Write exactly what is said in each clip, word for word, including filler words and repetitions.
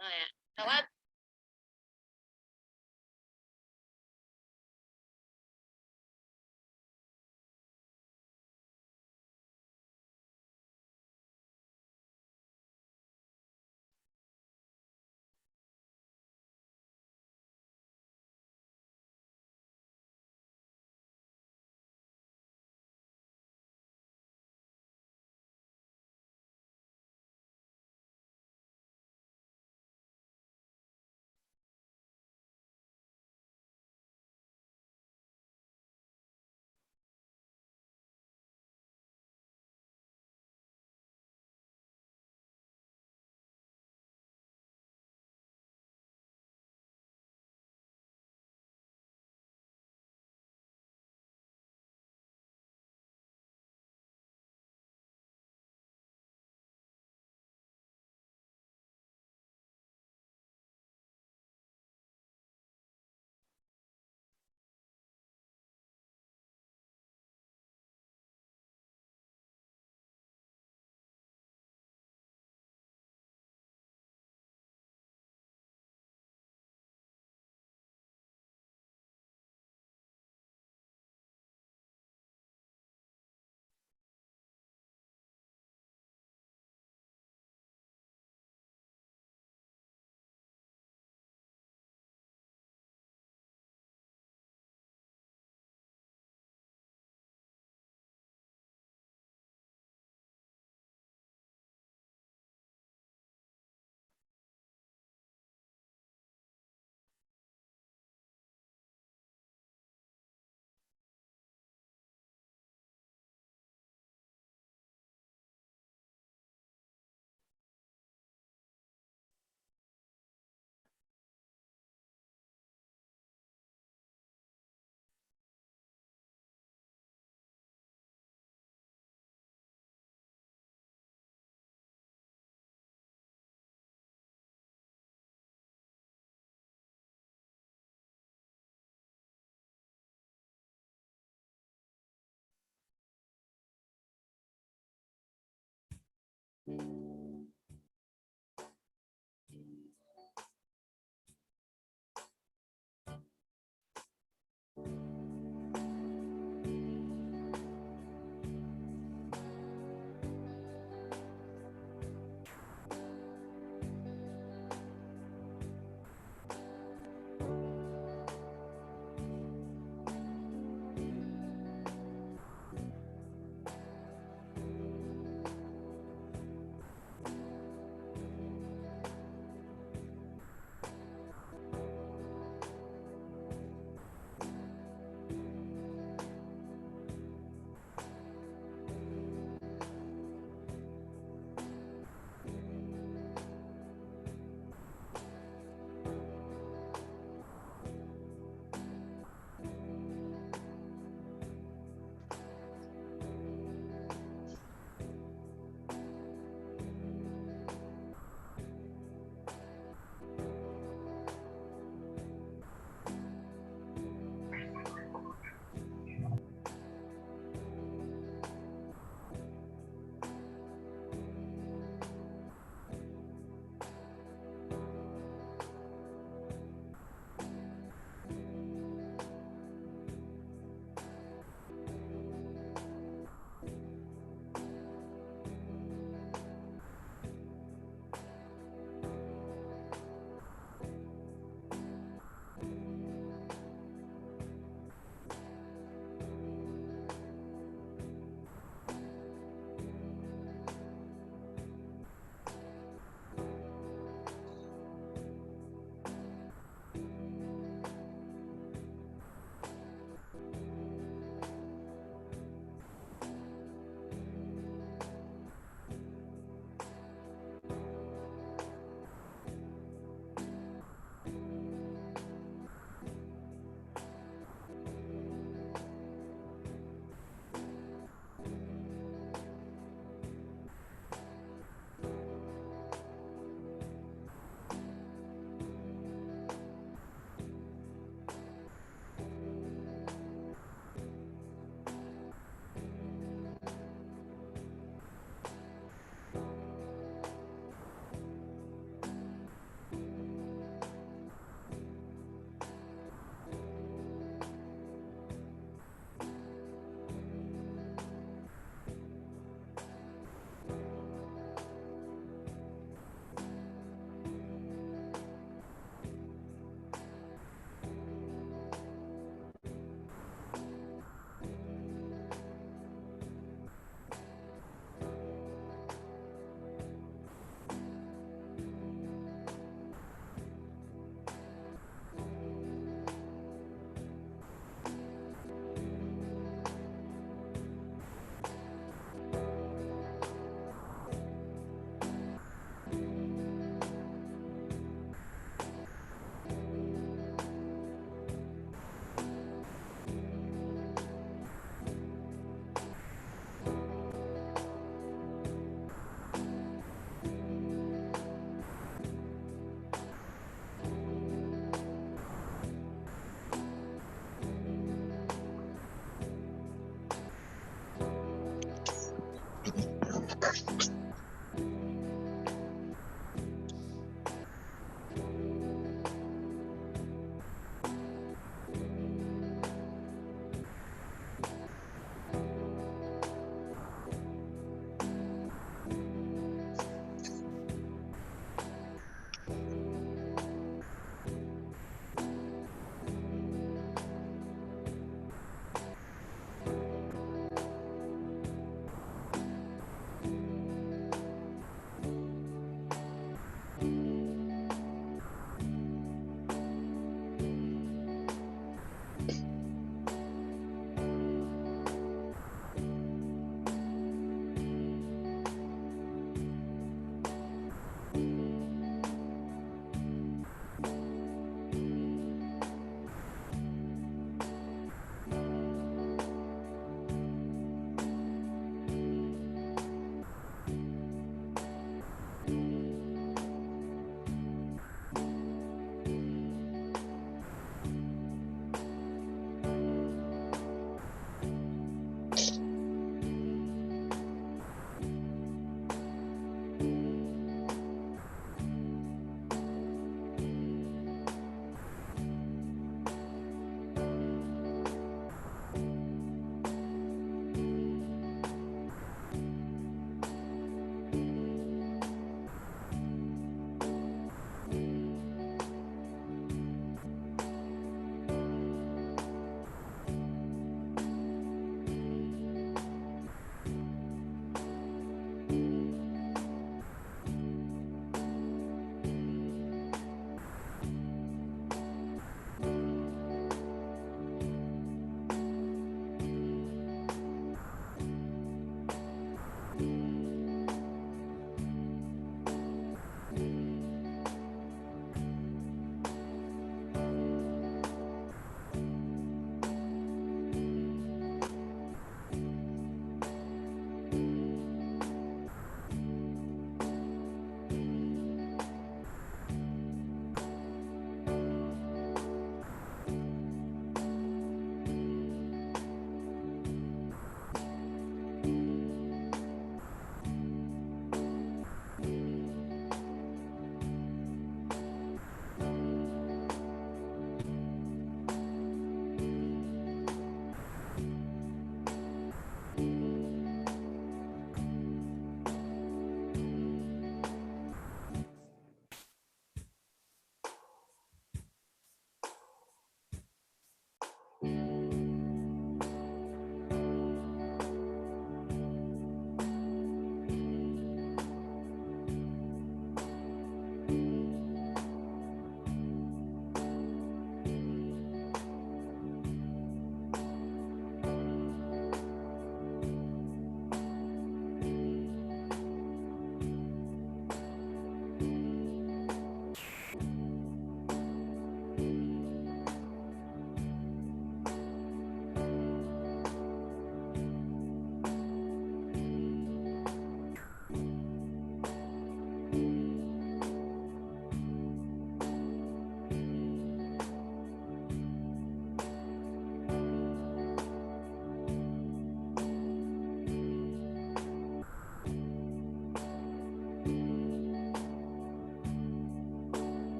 Oh ya, kawan.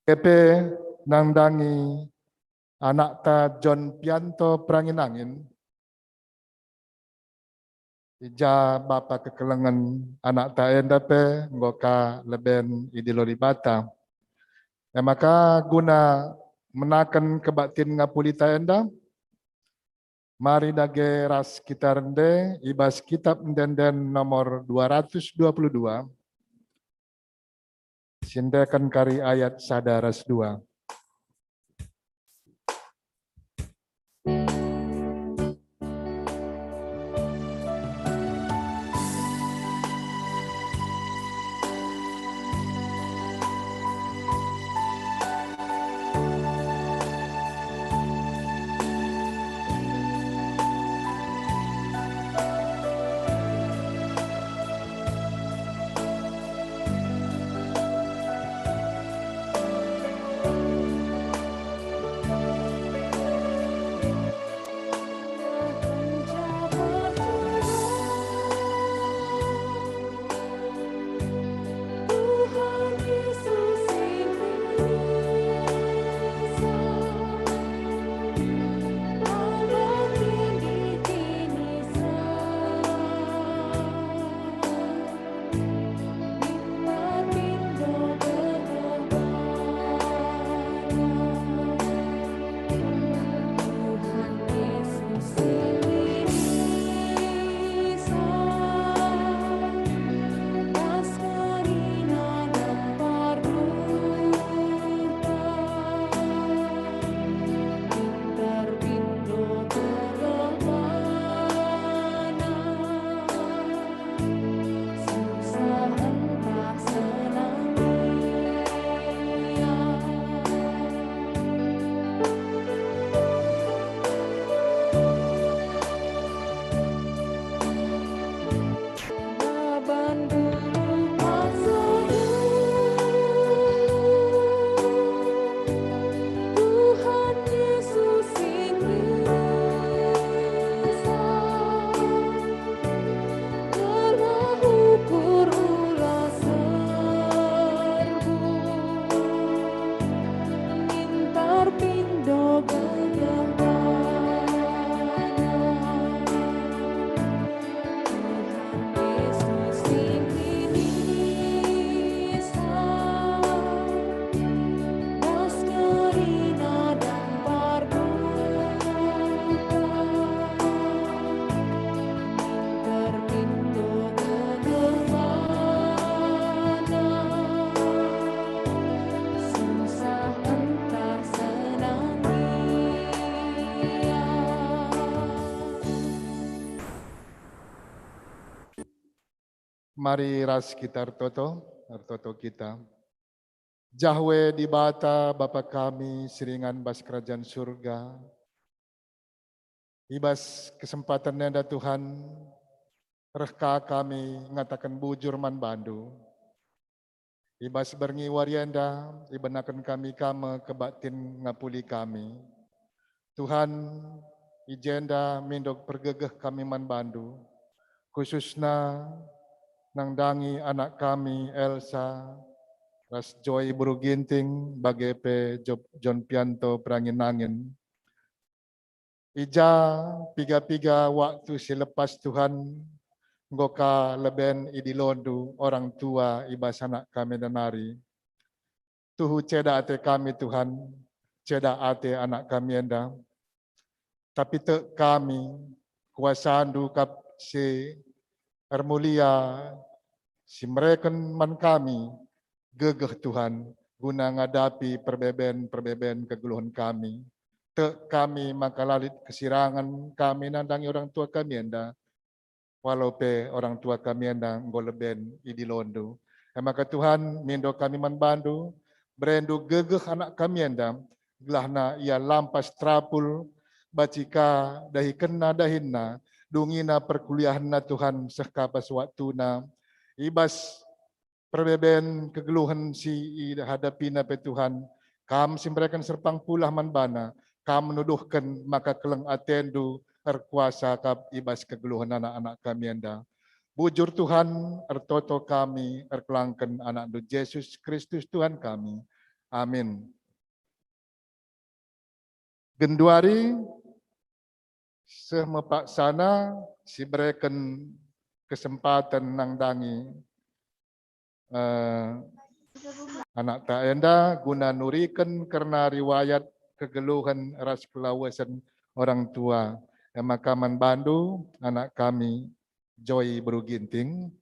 Kepe nandangi anakta John Pianto Peranginangin, i ja bapa kekelengen anakta enda pe enggo ka leben idilo Dibata. E maka guna menaken kebaktin ngapulita enda, mari dage ras kita rende i bas Kitab Ende-enden nomor dua ratus dua puluh dua, sindeken kari ayat sada ras dua. Tuhan Yesus sing Telah ukur ula serbu, minter pindo gedeh bana. Tuhan Yesus sing kinisa, bas kerina dampar buka. Terpinto kegemaran, susah entah senang ia. Mari ras kita ertoto, ertoto kita. Jahwe Dibata, Bapa kami si ringan bas Kerajan Surga, i bas kesempaten enda, Tuhan, reh ka kami ngataken bujur man bandu. I bas berngi wari enda, ibenaken kami Kam me kebaktin ngapuli kami. Tuhan, i jenda mindo pergegeh kami man bandu, khususna nandangi anak kami Elsa ras Joy Beru Ginting, bage pe Job-, John Pianto Peranginangin. I ja piga-piga waktu si lepas, Tuhan, enggo ka leben idilondu orang tua i bas anak kami enda nari. Tuhu ceda ate kami, Tuhan, ceda ate anak kami enda. Tapi tek kami, kuasandu kap si ermulia, si mereken man kami gegeh, Tuhan, guna ngadapi perbeben-perbeben kegeluhen kami. Tek kami maka la lit kesirangen kami nandangi orang tua kami enda, walau pe orang tua kami enda enggo leben idilondu. E maka Tuhan, mindo kami man bandu, berendu gegeh anak kami enda, gelahna ia lampas terapul, banci ka dahikenna dahinna, dungina perkuliahenna, Tuhan, seh ka bas waktuna. I bas perbeben kegeluhen si ihadapina pe, Tuhan, Kam si mereken serpang pulah man bana, Kam nuduhken maka keleng atendu erkuasa kap i bas kegeluhen anak-anak kami enda. Bujur, Tuhan, ertoto kami erkelangken anakndu Jesus Kristus, Tuhan kami. Amin. Genduari seh me paksana sibereken kesempaten nandangi, eh, anakta enda guna nuriken kerna riwayat kegeluhen ras kelawesen orang tua. E maka man bandu, anak kami, Joy Beru Ginting.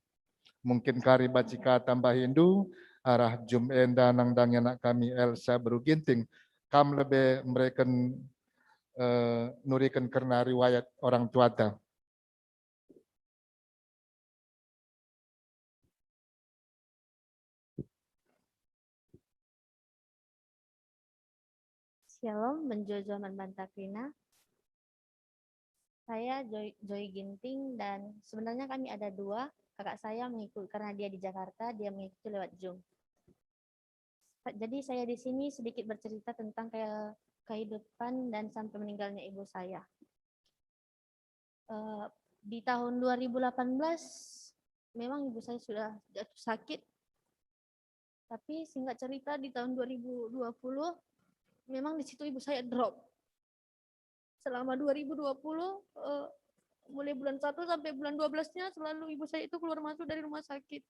Mungkin kari banci ka tambahindu arah jum enda nandangi anak kami Elsa Beru Ginting. Kam lebe mereken, eh, nuriken kerna riwayat orang tuata. Shalom, menjojo man banta kerina. Saya Joy, Joy Ginting, dan sebenarnya kami ada dua. Kakak saya mengikut karena dia di Jakarta, dia mengikuti lewat Zoom. Jadi saya di sini sedikit bercerita tentang ke-, kehidupan dan sampai meninggalnya ibu saya. Eh, di tahun dua ribu delapan belas memang ibu saya sudah jatuh sakit. Tapi singkat cerita, di tahun dua ribu dua puluh memang di situ ibu saya drop. Selama dua ribu dua puluh, eh, mulai bulan satu sampai bulan dua belasnya selalu ibu saya itu keluar masuk dari rumah sakit.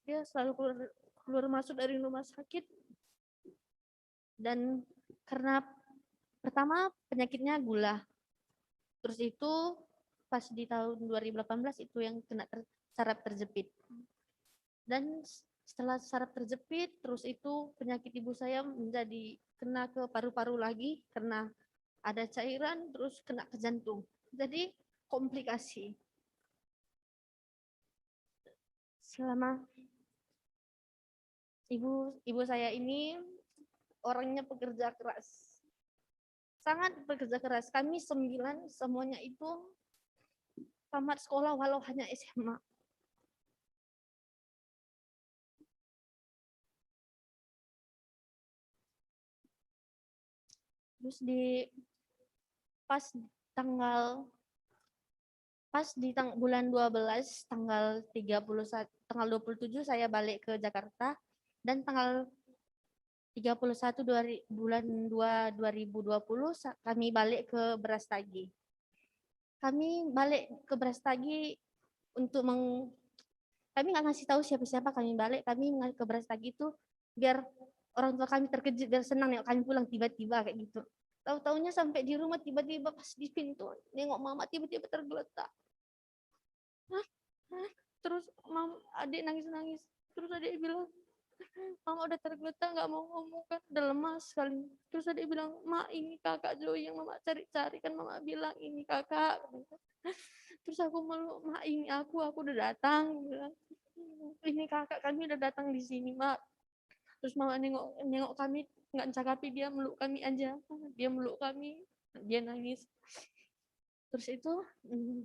Dia selalu keluar, keluar masuk dari rumah sakit. Dan karena pertama penyakitnya gula. Terus itu pas di tahun dua ribu delapan belas itu yang kena ter-, saraf terjepit. Dan s-, setelah saraf terjepit, terus itu penyakit ibu saya menjadi kena ke paru-paru lagi karena ada cairan, terus kena ke jantung. Jadi komplikasi. Selama ibu, ibu saya ini orangnya pekerja keras. Sangat pekerja keras. Kami sembilan semuanya itu tamat sekolah walau hanya S M A. Terus di pas tanggal, pas di tang-, bulan dua belas, tanggal tiga puluh satu, tanggal dua puluh tujuh saya balik ke Jakarta, dan tanggal tiga puluh satu dua ri-, bulan dua dua ribu dua puluh sa-, kami balik ke Brastagi. Kami balik ke Brastagi untuk meng-, kami nggak ngasih tahu siapa-siapa kami balik, kami ngasih ke Brastagi itu biar orang tua kami terkejut, biar senang nengok kami pulang tiba-tiba kayak gitu. Tahu-taunya sampai di rumah tiba-tiba pas di pintu nengok mama tiba-tiba tergeletak. "Hah? Hah?" Terus mam-, adik nangis-nangis. Terus adik bilang, "Mama udah tergeletak, nggak mau ngomong kan, udah lemas sekali." Terus adik bilang, "Mak, ini kakak Joy yang mama cari-cari kan, mama bilang ini kakak." Terus aku meluk, "Mak, ini aku, aku udah datang," bilang. "Ini kakak kami udah datang di sini, Mak." Terus mama nengok, nengok kami, nggak ncakapi, dia meluk kami aja. Dia meluk kami, dia nangis. Terus itu, mm,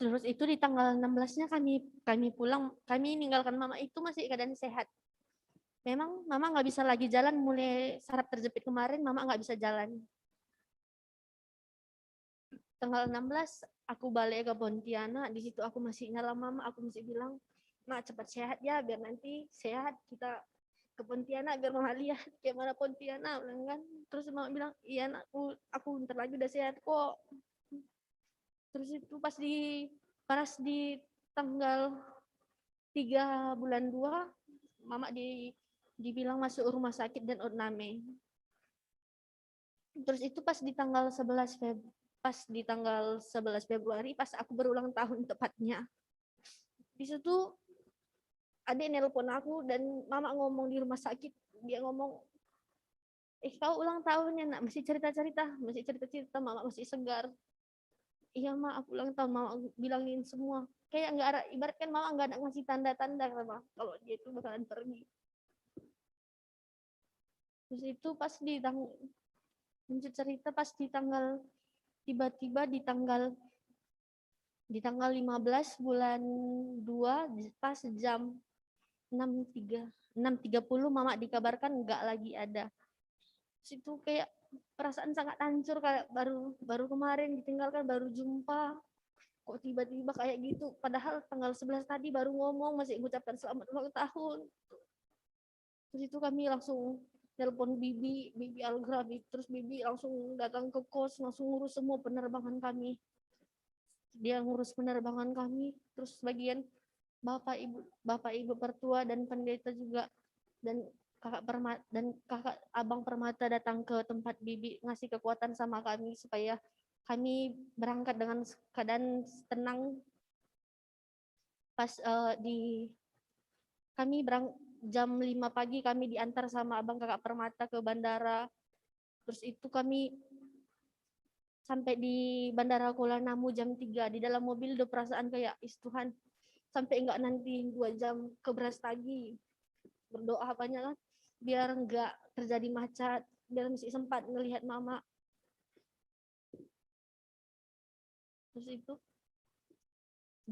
terus itu di tanggal enam belasnya kami, kami pulang, kami ninggalkan mama itu masih keadaan sehat. Memang mama nggak bisa lagi jalan, mulai saraf terjepit kemarin, mama nggak bisa jalan. Tanggal enam belas aku balik ke Pontianak, di situ aku masih nyala mama, aku masih bilang, "Mak, cepat sehat ya, biar nanti sehat kita ke Pontianak, biar mama lihat kayak mana Pontianak," bilang kan. Terus mama bilang, "Iya, anakku, aku ntar lagi udah sehat kok." Terus itu pas di, pas di tanggal tiga bulan dua, mama di, dibilang masuk rumah sakit dan ordinarie. Terus itu pas di tanggal sebelas Feb-, pas di tanggal sebelas Februari, pas aku berulang tahun tepatnya. Di situ adik nelpon aku dan mama ngomong di rumah sakit, dia ngomong, "Eh, kau ulang tahun ya, Nak?" Masih cerita-cerita, masih cerita-cerita, mama masih segar. "Iya, Ma, aku ulang tahun." Mama bilangin semua. Kayak nggak ada, ibaratkan mama nggak ada ngasih tanda-tanda, apa, kalau dia itu bakalan pergi. Terus itu pas di tang-, lanjut cerita, pas di tanggal, tiba-tiba di tanggal, di tanggal lima belas bulan dua, pas jam enam tiga, enam tiga puluh mama dikabarkan nggak lagi ada. Terus itu kayak perasaan sangat hancur, kayak baru, baru kemarin ditinggalkan, baru jumpa. kok tiba-tiba kayak gitu, padahal tanggal sebelas tadi baru ngomong, masih ngucapkan selamat ulang tahun. Terus itu kami langsung telepon bibi, bibi Algra, bi- terus bibi langsung datang ke kos, langsung ngurus semua penerbangan kami. Dia ngurus penerbangan kami, terus bagian bapak ibu, bapak ibu pertua dan pendeta juga, dan kakak Perma- dan kakak abang Permata datang ke tempat bibi, ngasih kekuatan sama kami supaya kami berangkat dengan s- keadaan tenang. Pas eh, di kami berang jam lima pagi kami diantar sama abang kakak Permata ke bandara. Terus itu kami sampai di bandara Kuala Namu jam tiga. Di dalam mobil ada perasaan kayak, "Is Tuhan, sampai enggak nanti dua jam ke Brastagi?" Berdoa banyaklah, biar enggak terjadi macet, biar masih sempat ngelihat mama. Terus itu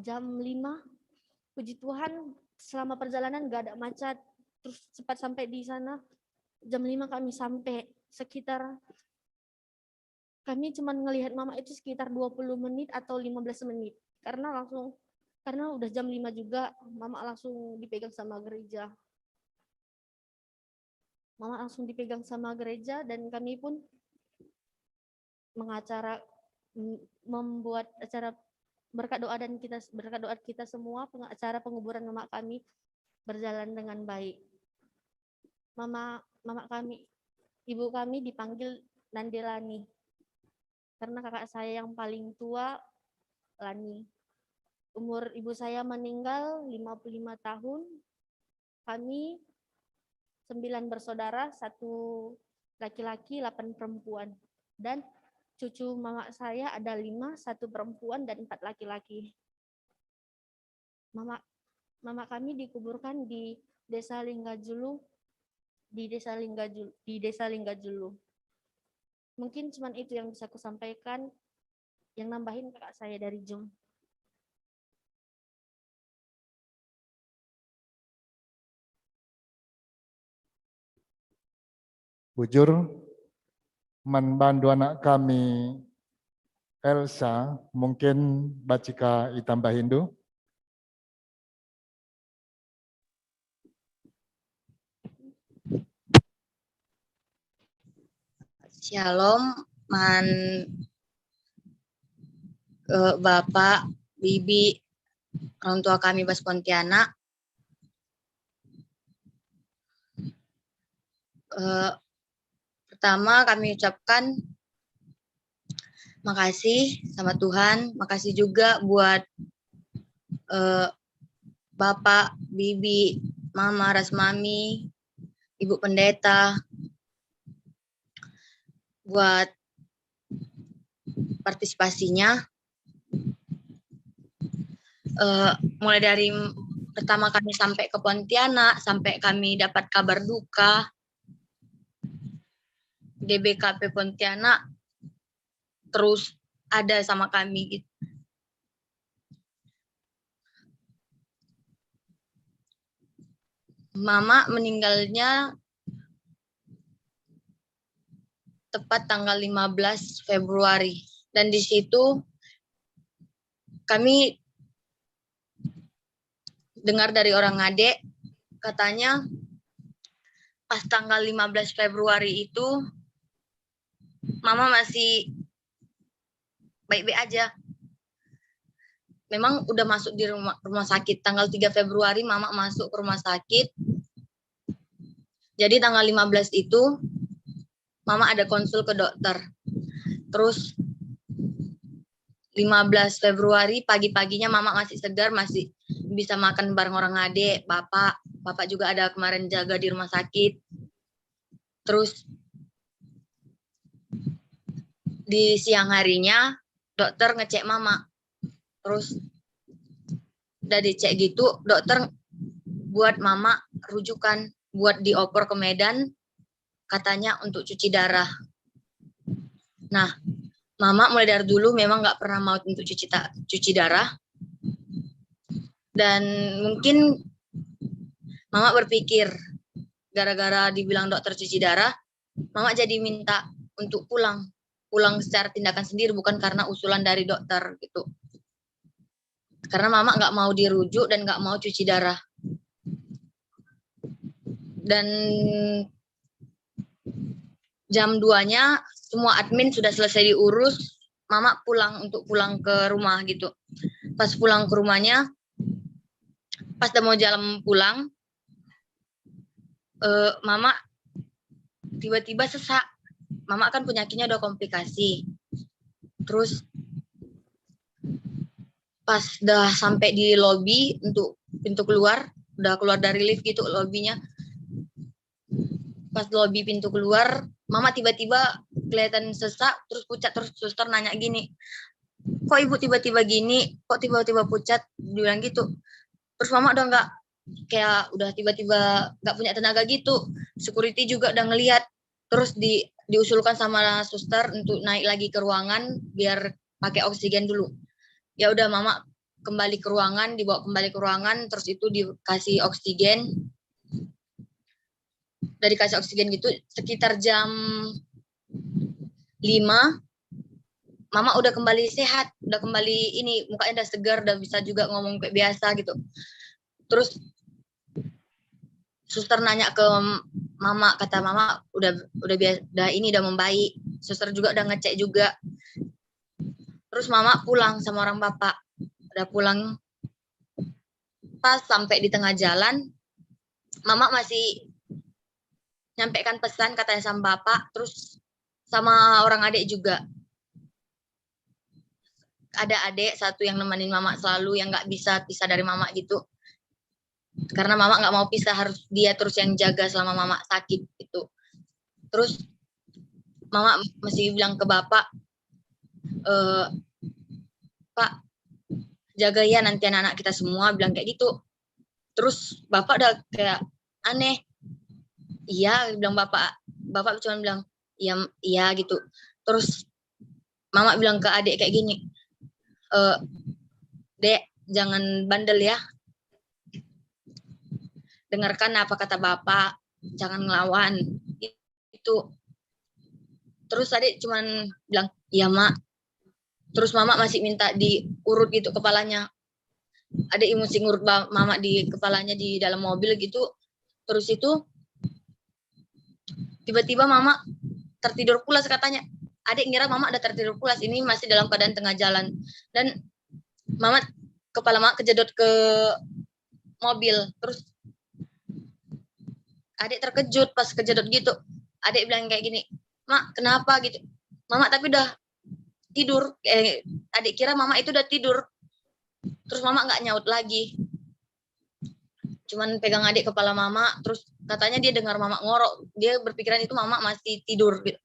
jam lima, puji Tuhan, selama perjalanan gak ada macet. Terus cepat sampai di sana. Jam lima kami sampai, sekitar, kami cuman ngelihat mama itu sekitar dua puluh menit atau lima belas menit. Karena langsung, karena udah jam lima juga, mama langsung dipegang sama gereja. Mama langsung dipegang sama gereja dan kami pun mengacara, m- membuat acara berkat doa, dan kita, berkat doa kita semua, peng- acara penguburan mama kami berjalan dengan baik. Mama mama kami, ibu kami dipanggil Nande Lani karena kakak saya yang paling tua, Lani. Umur ibu saya meninggal lima puluh lima tahun. Kami sembilan bersaudara, satu laki-laki, delapan perempuan. Dan cucu mama saya ada lima, satu perempuan dan empat laki-laki. Mama mama kami dikuburkan di Desa Linggajulu, di Desa Linggajulu, di Desa Linggajulu. Mungkin cuman itu yang bisa kusampaikan, yang nambahin kakak saya dari Jum. Bujur, man bandu anak kami Elsa, mungkin banci ka itambahindu. Shalom, man eh, Bapak, Bibi, orang tua kami bas Pontianak. Eh, pertama kami ucapkan makasih sama Tuhan, makasih juga buat eh, Bapak, Bibi, Mama, ras Mami, Ibu Pendeta, buat partisipasinya. Eh, mulai dari m- pertama kami sampai ke Pontianak, sampai kami dapat kabar duka, G B K P Pontianak terus ada sama kami gitu. Mama meninggalnya tepat tanggal lima belas Februari. Dan di situ kami dengar dari orang Ngade, katanya pas tanggal lima belas Februari itu mama masih baik-baik aja. Memang udah masuk di rumah, rumah sakit. Tanggal tiga Februari mama masuk ke rumah sakit. Jadi tanggal lima belas itu mama ada konsul ke dokter. Terus lima belas Februari pagi-paginya mama masih segar, masih bisa makan bareng orang Ngade, bapak, bapak juga ada kemarin jaga di rumah sakit. Terus di siang harinya dokter ngecek mama. Terus udah dicek gitu, dokter buat mama rujukan, buat dioper ke Medan, katanya untuk cuci darah. Nah, mama mulai dari dulu memang nggak pernah mau untuk cuci ta- cuci darah. Dan mungkin mama berpikir, gara-gara dibilang dokter cuci darah, mama jadi minta untuk pulang, pulang secara tindakan sendiri, bukan karena usulan dari dokter gitu. Karena mama nggak mau dirujuk dan nggak mau cuci darah. Dan jam duanya semua admin sudah selesai diurus, mama pulang untuk pulang ke rumah gitu. Pas pulang ke rumahnya, pas udah mau jalan pulang, eh, mama tiba-tiba sesak. Mama kan penyakitnya udah komplikasi. Terus pas udah sampai di lobi untuk pintu keluar, udah keluar dari lift gitu lobinya. Pas lobi pintu keluar, mama tiba-tiba kelihatan sesak, terus pucat, terus suster nanya gini, "Kok ibu tiba-tiba gini? Kok tiba-tiba pucat?" Dibilang gitu. Terus mama udah nggak, kayak udah tiba-tiba nggak punya tenaga gitu. Security juga udah ngeliat. Terus di, diusulkan sama suster untuk naik lagi ke ruangan biar pakai oksigen dulu. Ya udah, mama kembali ke ruangan, dibawa kembali ke ruangan, terus itu dikasih oksigen. Dari kasih oksigen gitu sekitar jam lima, mama udah kembali sehat, udah kembali ini, mukanya udah segar, udah bisa juga ngomong kayak biasa gitu. Terus suster nanya ke mama, kata mama udah udah biasa, udah ini, udah membaik. Suster juga udah ngecek juga. Terus mama pulang sama orang bapak. Udah pulang, pas sampai di tengah jalan, mama masih nyampaikan pesan katanya sama bapak, terus sama orang adik juga. Ada adik satu yang nemenin mama selalu, yang nggak bisa pisah dari mama gitu. Karena mama nggak mau pisah, harus dia terus yang jaga selama mama sakit gitu. Terus mama masih bilang ke bapak, eh, "Pak, jaga ya nanti anak-anak kita semua," bilang kayak gitu. Terus bapak udah kayak aneh. "Iya," bilang bapak. Bapak cuma bilang, "Iya, iya," gitu. Terus mama bilang ke adik kayak gini, eh, "Dek, jangan bandel ya. Dengarkan apa kata bapak, jangan ngelawan." Gitu. Terus adik cuman bilang, "Iya, Mak." Terus mama masih minta diurut gitu kepalanya. Adik emosi ngurut ba-, mama di kepalanya di dalam mobil gitu. Terus itu tiba-tiba mama tertidur pulas katanya. Adik ngira mama ada tertidur pulas, ini masih dalam keadaan tengah jalan. Dan mama, kepala mama kejedot ke mobil. Terus adik terkejut pas kejedot gitu. Adik bilang kayak gini, "Mak, kenapa?" gitu. Mama tapi udah tidur. Eh, adik kira mama itu udah tidur. Terus mama nggak nyaut lagi. Cuman pegang adik kepala mama, terus katanya dia dengar mama ngorok. Dia berpikiran itu mama masih tidur gitu.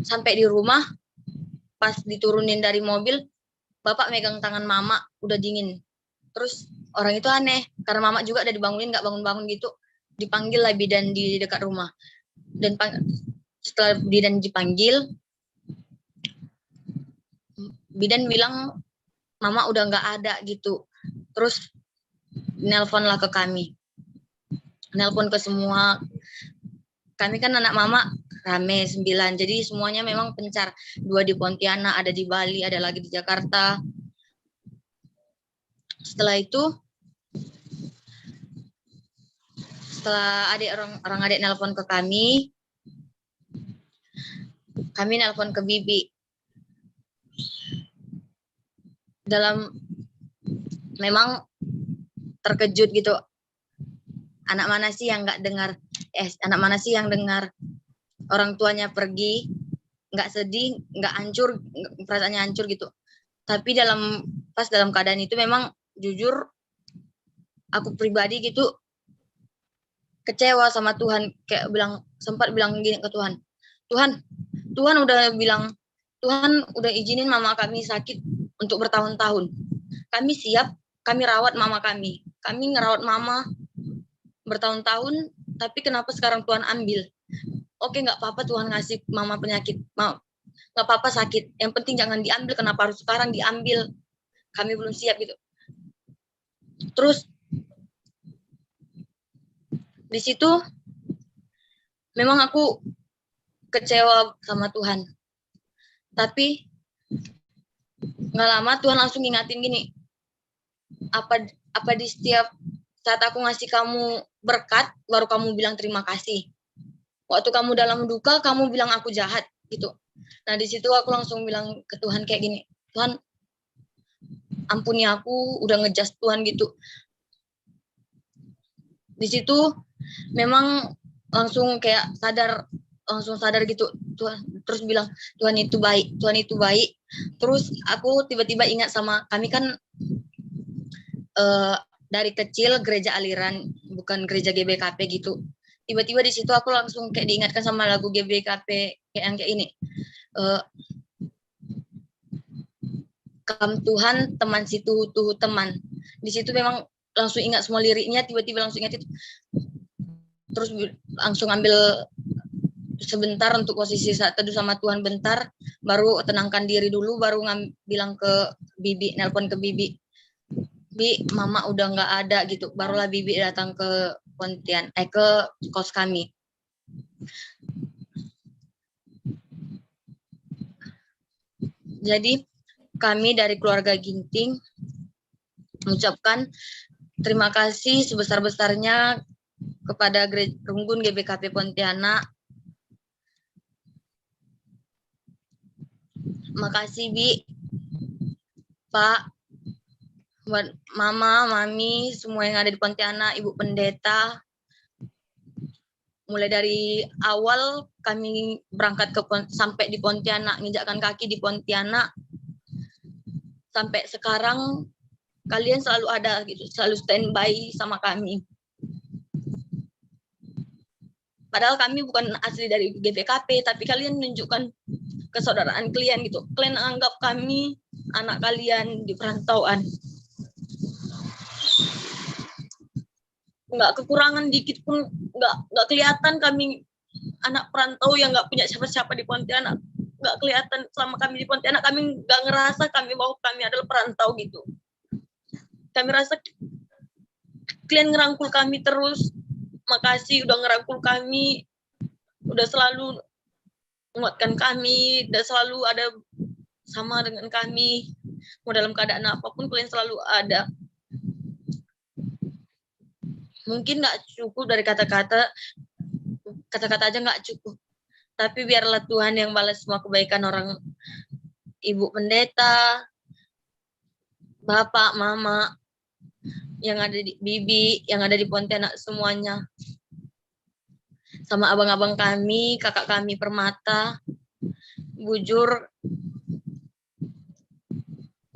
Sampai di rumah, pas diturunin dari mobil, bapak megang tangan mama, udah dingin. Terus orang itu aneh, karena mama juga udah dibangunin, nggak bangun-bangun gitu. Dipanggil lah bidan di dekat rumah. Dan pang-, setelah bidan dipanggil, bidan bilang mama udah nggak ada gitu. Terus nelpon lah ke kami. Nelpon ke semua. Kami kan anak mama rame sembilan, jadi semuanya memang pencar. Dua di Pontianak, ada di Bali, ada lagi di Jakarta. Setelah itu, setelah adik orang, orang adik nelpon ke kami, kami nelpon ke bibi. Dalam, memang terkejut gitu. Anak mana sih yang nggak dengar, eh, anak mana sih yang dengar orang tuanya pergi, nggak sedih, nggak hancur, nggak, perasaannya hancur gitu. Tapi dalam, pas dalam keadaan itu memang jujur aku pribadi gitu kecewa sama Tuhan, kayak bilang, sempat bilang gini ke Tuhan, "Tuhan, Tuhan udah bilang, Tuhan udah izinin mama kami sakit untuk bertahun-tahun. Kami siap, kami rawat mama kami. Kami ngerawat mama bertahun-tahun, tapi kenapa sekarang Tuhan ambil? Oke, nggak apa-apa Tuhan ngasih mama penyakit, ma-, nggak apa-apa sakit. Yang penting jangan diambil, kenapa harus sekarang diambil? Kami belum siap," gitu. Terus di situ memang aku kecewa sama Tuhan. Tapi nggak lama Tuhan langsung ngingatin gini, apa apa di setiap saat aku ngasih kamu berkat, baru kamu bilang terima kasih. Waktu kamu dalam duka, kamu bilang aku jahat gitu. Nah, di situ aku langsung bilang ke Tuhan kayak gini, "Tuhan, ampuni aku, udah ngejas Tuhan," gitu. Di situ memang langsung kayak sadar, langsung sadar gitu, Tuhan, terus bilang, "Tuhan itu baik, Tuhan itu baik." Terus aku tiba-tiba ingat sama kami kan, eh, dari kecil gereja aliran, bukan gereja G B K P gitu. Tiba-tiba di situ aku langsung kayak diingatkan sama lagu G B K P kayak yang kayak ini. Eh, "Kam Tuhan, teman si tuhu-tuhu teman." Di situ memang langsung ingat semua liriknya, tiba-tiba langsung ingat itu. Terus bi-, langsung ambil sebentar untuk posisi saat teduh sama Tuhan bentar, baru tenangkan diri dulu, baru ngam-, bilang ke bibi, nelpon ke bibi, "Bi, mama udah nggak ada," gitu. Barulah bibi datang ke Pontian, eh, ke kos kami. Jadi, kami dari keluarga Ginting mengucapkan terima kasih sebesar-besarnya kepada Gere-, Runggun G B K P Pontianak. Makasih, Bi, Pak, buat Mama, Mami, semua yang ada di Pontianak, Ibu Pendeta. Mulai dari awal kami berangkat ke Pon-, sampai di Pontianak, nginjakkan kaki di Pontianak, sampai sekarang kalian selalu ada gitu, selalu standby sama kami. Padahal kami bukan asli dari G B K P, tapi kalian menunjukkan kesaudaraan kalian gitu. Kalian anggap kami anak kalian di perantauan. Nggak kekurangan dikit pun, nggak, nggak kelihatan kami anak perantau yang nggak punya siapa-siapa di Pontianak. Nggak kelihatan selama kami di Pontianak, kami nggak ngerasa kami bahwa kami adalah perantau gitu. Kami rasa kalian ngerangkul kami terus. Makasih udah ngerangkul kami, udah selalu menguatkan kami, udah selalu ada sama dengan kami. Mau dalam keadaan apapun, kalian selalu ada. Mungkin nggak cukup dari kata-kata, kata-kata aja nggak cukup. Tapi biarlah Tuhan yang balas semua kebaikan orang, Ibu Pendeta, Bapak, Mama, yang ada di, Bibi, yang ada di Pontianak semuanya. Sama abang-abang kami, kakak kami Permata. Bujur,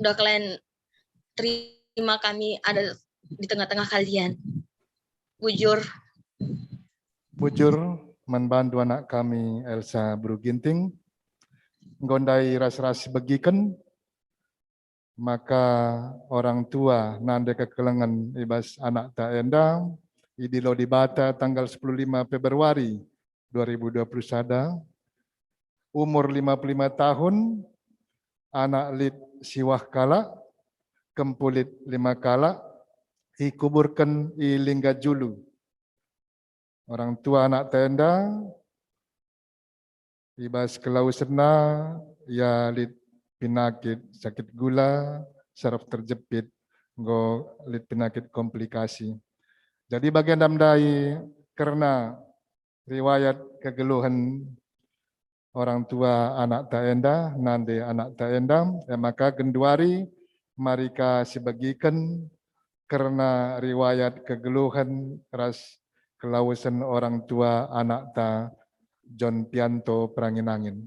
udah kalian terima kami ada di tengah-tengah kalian. Bujur. Bujur, man bandu anak kami Elsa Beru Ginting. Enggo ndai ras-ras sibegiken, maka orang tua nande kekelengen i bas anakta enda, idilo Dibata tanggal sepuluh lima Februari dua ribu dua puluh sada, umur lima puluh lima tahun, anak lit siwah kalak, kempu lit lima kalak, ikuburken i Lingga Julu. Orang tua anakta enda, i bas kelawesna ia lit pinakit sakit gula, saraf terjepit, enggo lit pinakit komplikasi. Jadi bagenda ndai kerna riwayat kegeluhen orang tua anakta enda, nande anakta enda, e maka genduari mari ka sibegiken kerna riwayat kegeluhen ras kelawesen orang tua anakta John Pianto Perangin-angin.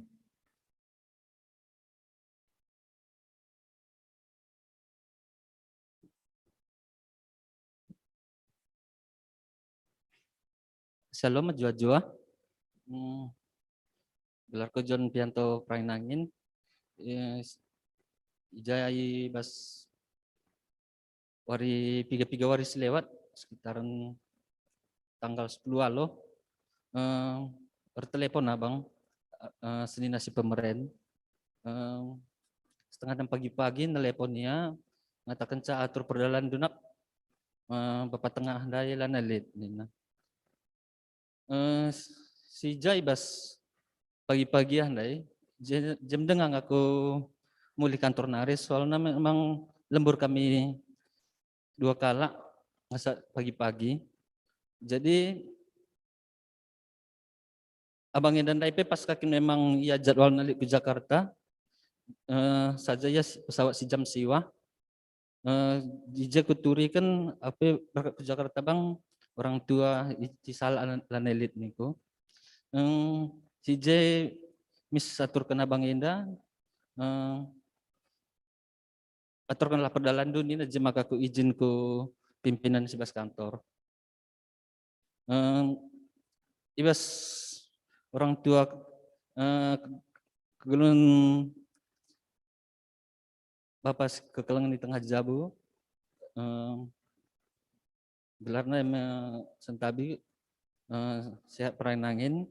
Shalom, mejuah-juah. Hmm, gelarku John Pianto Perangin-angin. Eh, s-, i ja i bas wari piga-piga wari si lewat, sekitaran tanggal sepuluh Alo, eh, ertelepon abang, eh, senina si pemeren. Eh, setengah enam pagi-pagi nelepon ia, ngatakenca atur perdalan dunap, eh, bapa tengah ndai la lit, nina. Eh, si ja i bas pagi-pagi ah ndai, je-, jam denga aku mulih kantor nari, soalna memang lembur kami dua kalak, masa pagi-pagi. Jadi abang enda ndai pe pas ka kin memang ia jadwalna lit ku Jakarta, eh, saja ia si-, pesawat si jam siwah. Eh, i je kuturiken ape berkat ku Jakarta bang orang tua i, i Salak lan-, lanai lit niku. Eh, si je mis aturken abang enda, eh, aturkenlah perdalanndu nina, je maka ku ijin ku pimpinan si bas kantor. Em, i bas orang tua, eh, kegeluhen bapa si kekelengen i tengah jabu, em, gelarna me sentabi, eh, sehat perai nangin,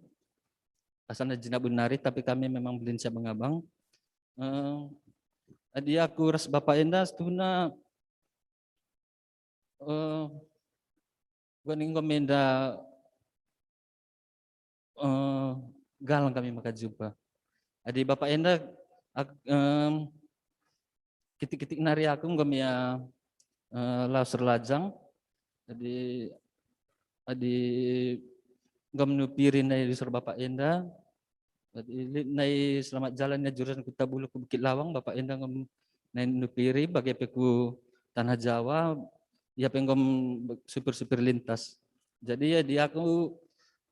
asalna Jinabu nari, tapi kami memang belin siap mengabang. Eh, adi aku ras bapa enda situhuna, eh, gua ning enggo menda, eh, galang kami maka jumpa. Adi bapa enda, ak-, em, kitik-kitik nari aku enggo mia, eh, lawes erlajang. Jadi, adi enggo menupiri nai rusur bapa enda, jadi lit nai selamat jalan ia jurusan Kuta Bulu ku Bukit Lawang, bapa enda enggo nai nupiri, bage pe ku Tanah Jawa, ia pe enggo supir-supir lintas. Jadi adi aku,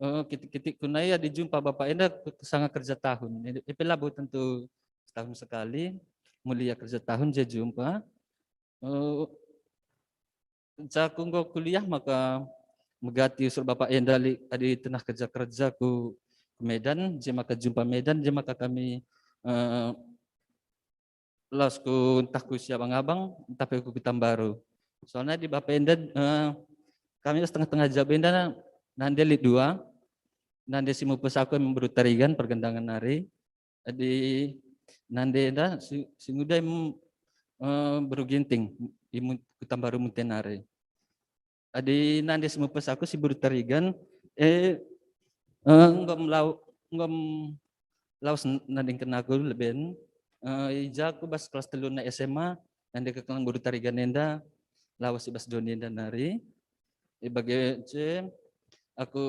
eh, kitik-kitik ku nai adi jumpa bapa enda ke-, sanga kerja tahun. Jadi, ipe labo tentu setahun sekali, muli ia kerja tahun je jumpa. Eh, kenca aku enggo kuliah maka megati rusur bapa enda lit adi tenah kerja-kerja ku, ku Medan, je maka jumpa Medan, je maka kami, eh, lawes ku ntah ku si abang-abang, ntah pe ku Pekanbaru. Soalna adi bapa enda, eh, kami ras tengah-tengah jabu enda nande lit dua, nande si mupus aku em Beru Tarigan pergendangan nari. Adi nande enda si, si nguda em, eh, Beru Ginting, i Mun-, Pekanbaru Munte nari. Adi nande si mupus aku si Beru Tarigan, eh, eh, enggo melau-, enggo lawes n-, nandingken aku leben, eh, i ja aku bas kelas teluna S M A, nande kekelengen Beru Tarigan enda, lawes i bas doni enda nari. I bage je aku,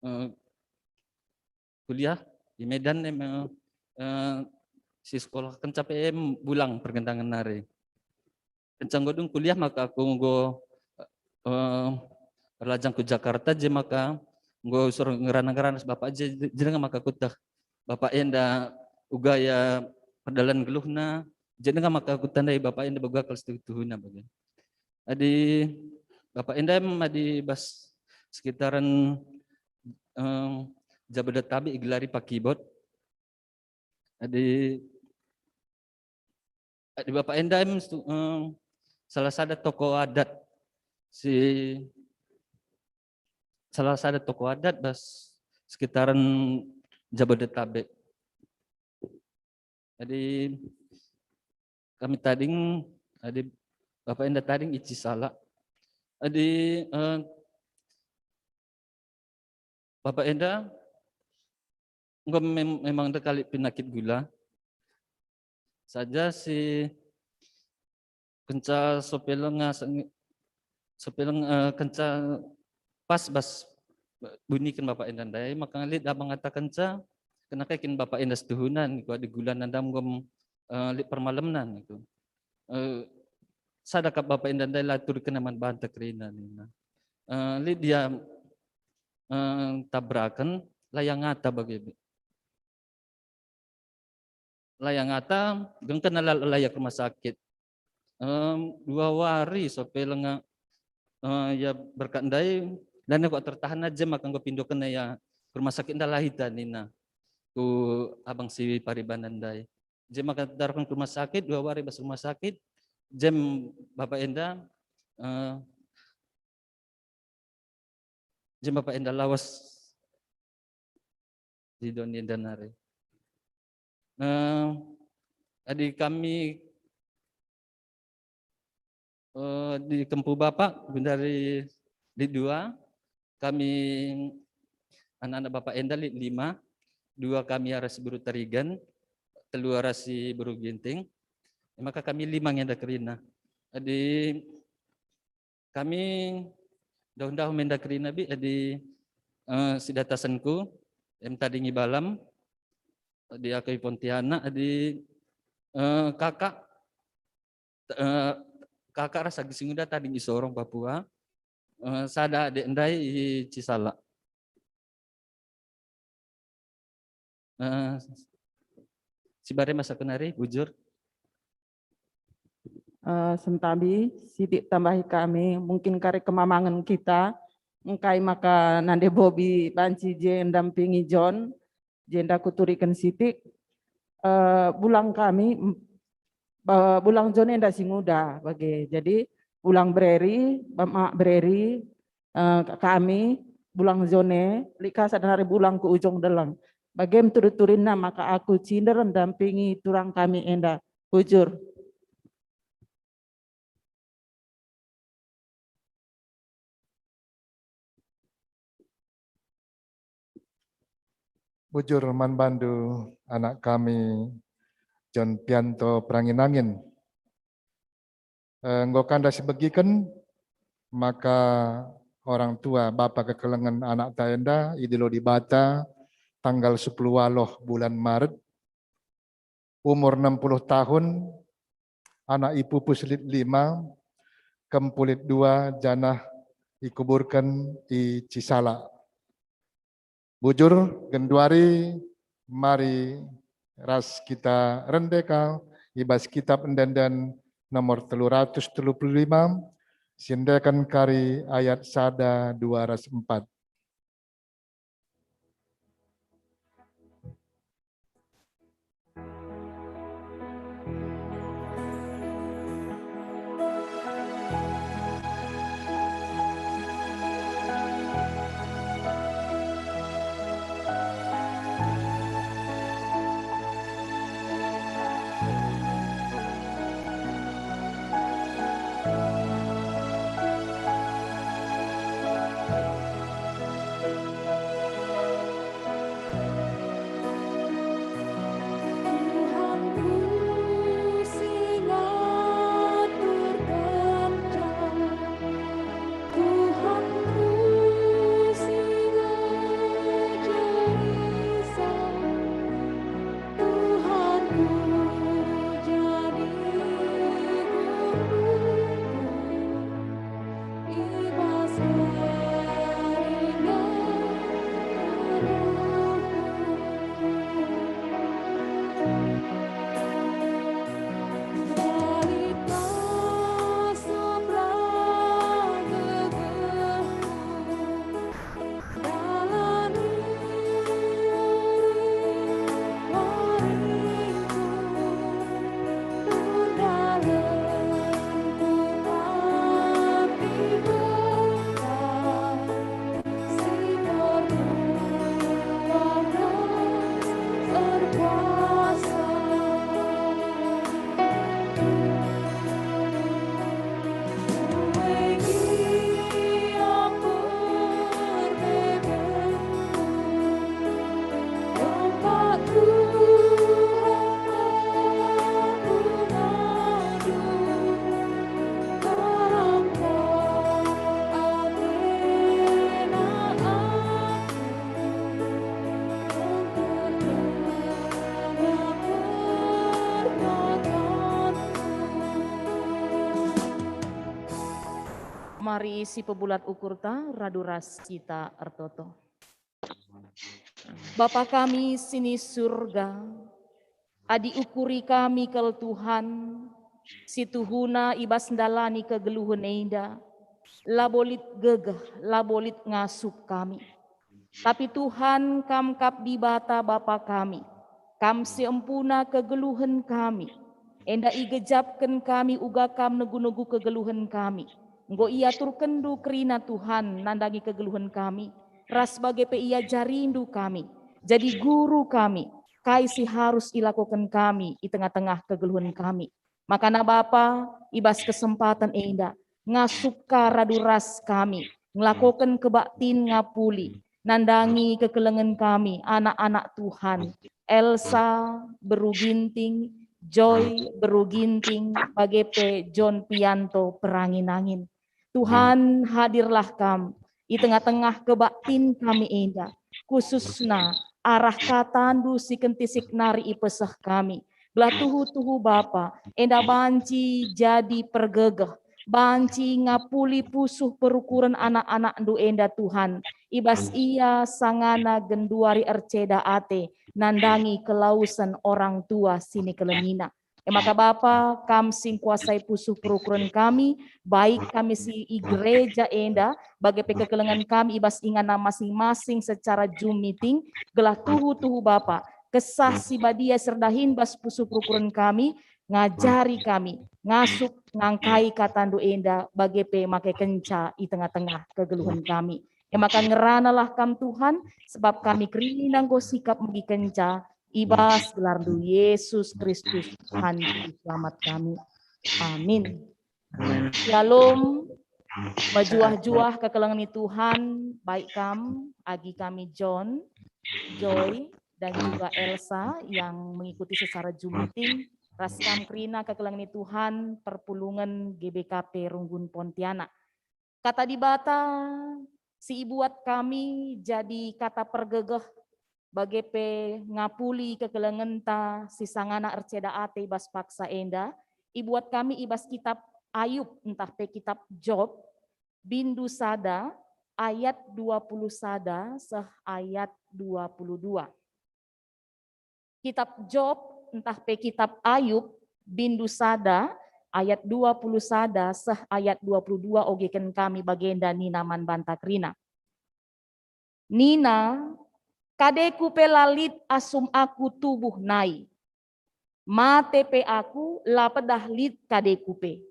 eh, kuliah i Medan, em, eh, si sekolah kenca P M Bulang pergendangan nari. Kenca enggo dung kuliah maka aku enggo, eh, erlajang ku Jakarta, je maka enggo rusur ngerana-ngerana ras bapa je, je denga maka kuteh bapa enda uga ia perdalan geluhna, je denga maka kutandai bapa enda bage kal situhu-tuhuna bage. Adi bapa enda em adi bas sekitaran, em, Jabodetabek igelari Pakibot. Adi, adi bapa enda em stu-, em, salah sada tokoh adat si, salah sada tokoh adat bas sekitaran Jabodetabek. Jadi kami tading, adi bapa enda tading i Cisalak. Adi, eh, bapa enda enggo mem-, memang ndekah lit penyakit gula. Saja si kenca sope lenga seng-, sope leng-, eh, kenca pas bas buniken bapa enda ndai, maka lit abang ngatakenca, kena kai kin bapa enda situhuna niku adi gulana ndam enggo, eh, lit permalemna niku. Eh, sada kap bapa enda ndai la turiken man banta kerina nina. Eh, lit dia, eh, tabraken, la ia ngata bage. La ia ngata, gengkena la, la ia ke rumah sakit. Em, dua wari sope lenga, eh, ia berkat ndai, dan aku tertahan aja maka enggo pindoken ia ke rumah sakit ndai la ita nina. Ku abang si paribanan ndai. Je maka taruhken ke rumah sakit, dua wari bas rumah sakit, jem bapa enda, eh, jem bapa enda lawes di doni enda nari. Eh, adi kami, eh, di kempu bapa, gundari di dua, kami anak-anak bapa enda lit lima, dua kami arah si Beru Tarigan, telu arah si Beru Ginting, maka kami lima nge enda kerina. Adi kami ndauh-ndauh menda kerina bi adi, eh, sidatasenku, em tadingi balam, adi aku i Pontianak, adi, eh, kakak, eh, kakak ras agi si nguda tading i Sorong, Papua, eh, sada adi ndai i Cisala. Eh, si bare masa kenari, bujur. Eh, sentabi, sitik tambahi kami, mungkin kari kemamangen kita, engkai maka nande Bobi banci je ndampingi John, jenda kuturiken sitik, eh, bulang kami, em, ba-, bulang John enda si nguda bage. Jadi, bulang Breri, Mak Breri, eh, kami, bulang John e, lit ka sada nari bulang ku Ujung Deleng. Bage me turi-turinna maka aku cinder ndampingi turang kami enda. Bujur. Bujur man bandu, anak kami, John Pianto Perangin-angin. Eh, enggo kanda sibegiken maka orang tua bapa kekelengen anakta enda idilo Dibata tanggal sepuluh waloh bulan Maret, umur enam puluh tahun, anak ipupus lit lima, kempu lit dua, janah ikuburken i Cisala. Bujur, genduari mari ras kita rende ka i bas Kitab Ende-enden nomor telu ratus telu puluh lima, siendeken kari ayat sada, dua ras empat. Tuhanku si ngaturken jalan, Tuhanku si ngajari saya, Tuhanku jadi gurungku. Mari sipebulat ukurta radu ras kita ertoto. Bapa kami si ni Surga, adi ukuri kami kal Tuhan, si tuhuna i bas ndalani kegeluhen enda, labo lit gegeh, labo lit ngasup kami. Tapi Tuhan, Kam kap Dibata Bapa kami, Kam si empuna kegeluhen kami, enda igejapken kami uga Kam negu-negu kegeluhen kami. Enggo iaturkenNdu kerina Tuhan nandangi kegeluhen kami, ras bage pe iajarindu kami. Jadi guru kami, kai si harus ilakoken kami i tengah-tengah kegeluhen kami. Makana Bapa, i bas kesempaten enda, ngasup ka radu ras kami, ngelakoken kebaktin ngapuli, nandangi kekelengen kami, anak-anak Tuhan, Elsa, Beru Ginting, Joy Beru Ginting, bage pe John Pianto Perangin-angin. Tuhan, hadirlah Kam i tengah-tengah kebaktin kami enda, khususna arah kataNdu si kentisik nari ipeseh kami. Gelah tuhu-tuhu Bapa, enda banci jadi pergegeh, banci ngapuli pusuh perukuren anak-anakNdu enda, Tuhan. I bas ia sangana genduari erceda ate nandangi kelausen orang tua si nikelengina. E maka Bapa, Kam si ngkuasai pusuh perukuren kami, baik kami si i gereja enda, bage pe kekelengen kami i bas inganna masing-masing secara Zoom meeting, gelah tuhu-tuhu Bapa, Kesah Si Badia si erdahin bas pusuh perukuren kami, ngajari kami, ngasup, ngangkai kataNdu enda, bage pe make kenca i tengah-tengah kegeluhen kami. E maka ngeranalah Kam, Tuhan, sebab kami kerina enggo sikap megikenca i bas gelarNdu, Yesus Kristus, Tuhan Juru Selamat kami. Amin. Shalom. Mejuah-juah kekelengen Tuhan, baik kam, agi kami John, Joy, dan juga Elsa yang mengikuti secara Zoom meeting, ras kam kerina kekelengen Tuhan, perpulungen G B K P Runggun Pontianak. Kata Dibata si ibuat kami jadi kata pergegeh, bage pe ngapuli kekelengenta si sangana erceda ate i bas paksa enda, ibuat kami i bas kitab Ayub ntah pe kitab Job, bindu sada ayat dua puluh sada seh ayat dua puluh dua. Kitab Job ntah pe kitab Ayub, bindu sada ayat dua puluh sada seh ayat dua puluh dua ogeken kami bagenda nina man banta kerina. Nina, "Kadeku pe la lit asum aku tubuh nai. Mate pe aku, la pedah lit kadeku pe.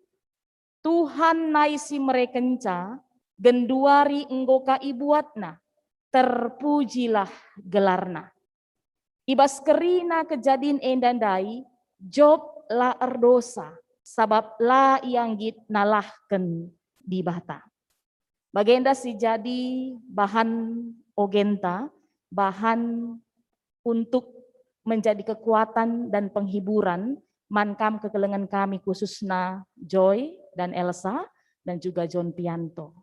Tuhan nai si merekenca, genduari enggo ka ibuatNa, terpujilah gelarNa." I bas kerina kejadin enda ndai, Job la erdosa, sabap la ia nggit nalahken Dibata. Bagenda si jadi bahan ogenta, bahan untuk menjadi kekuatan dan penghiburan man kam kekelengen kami, khususna Joy dan Elsa dan juga John Pianto.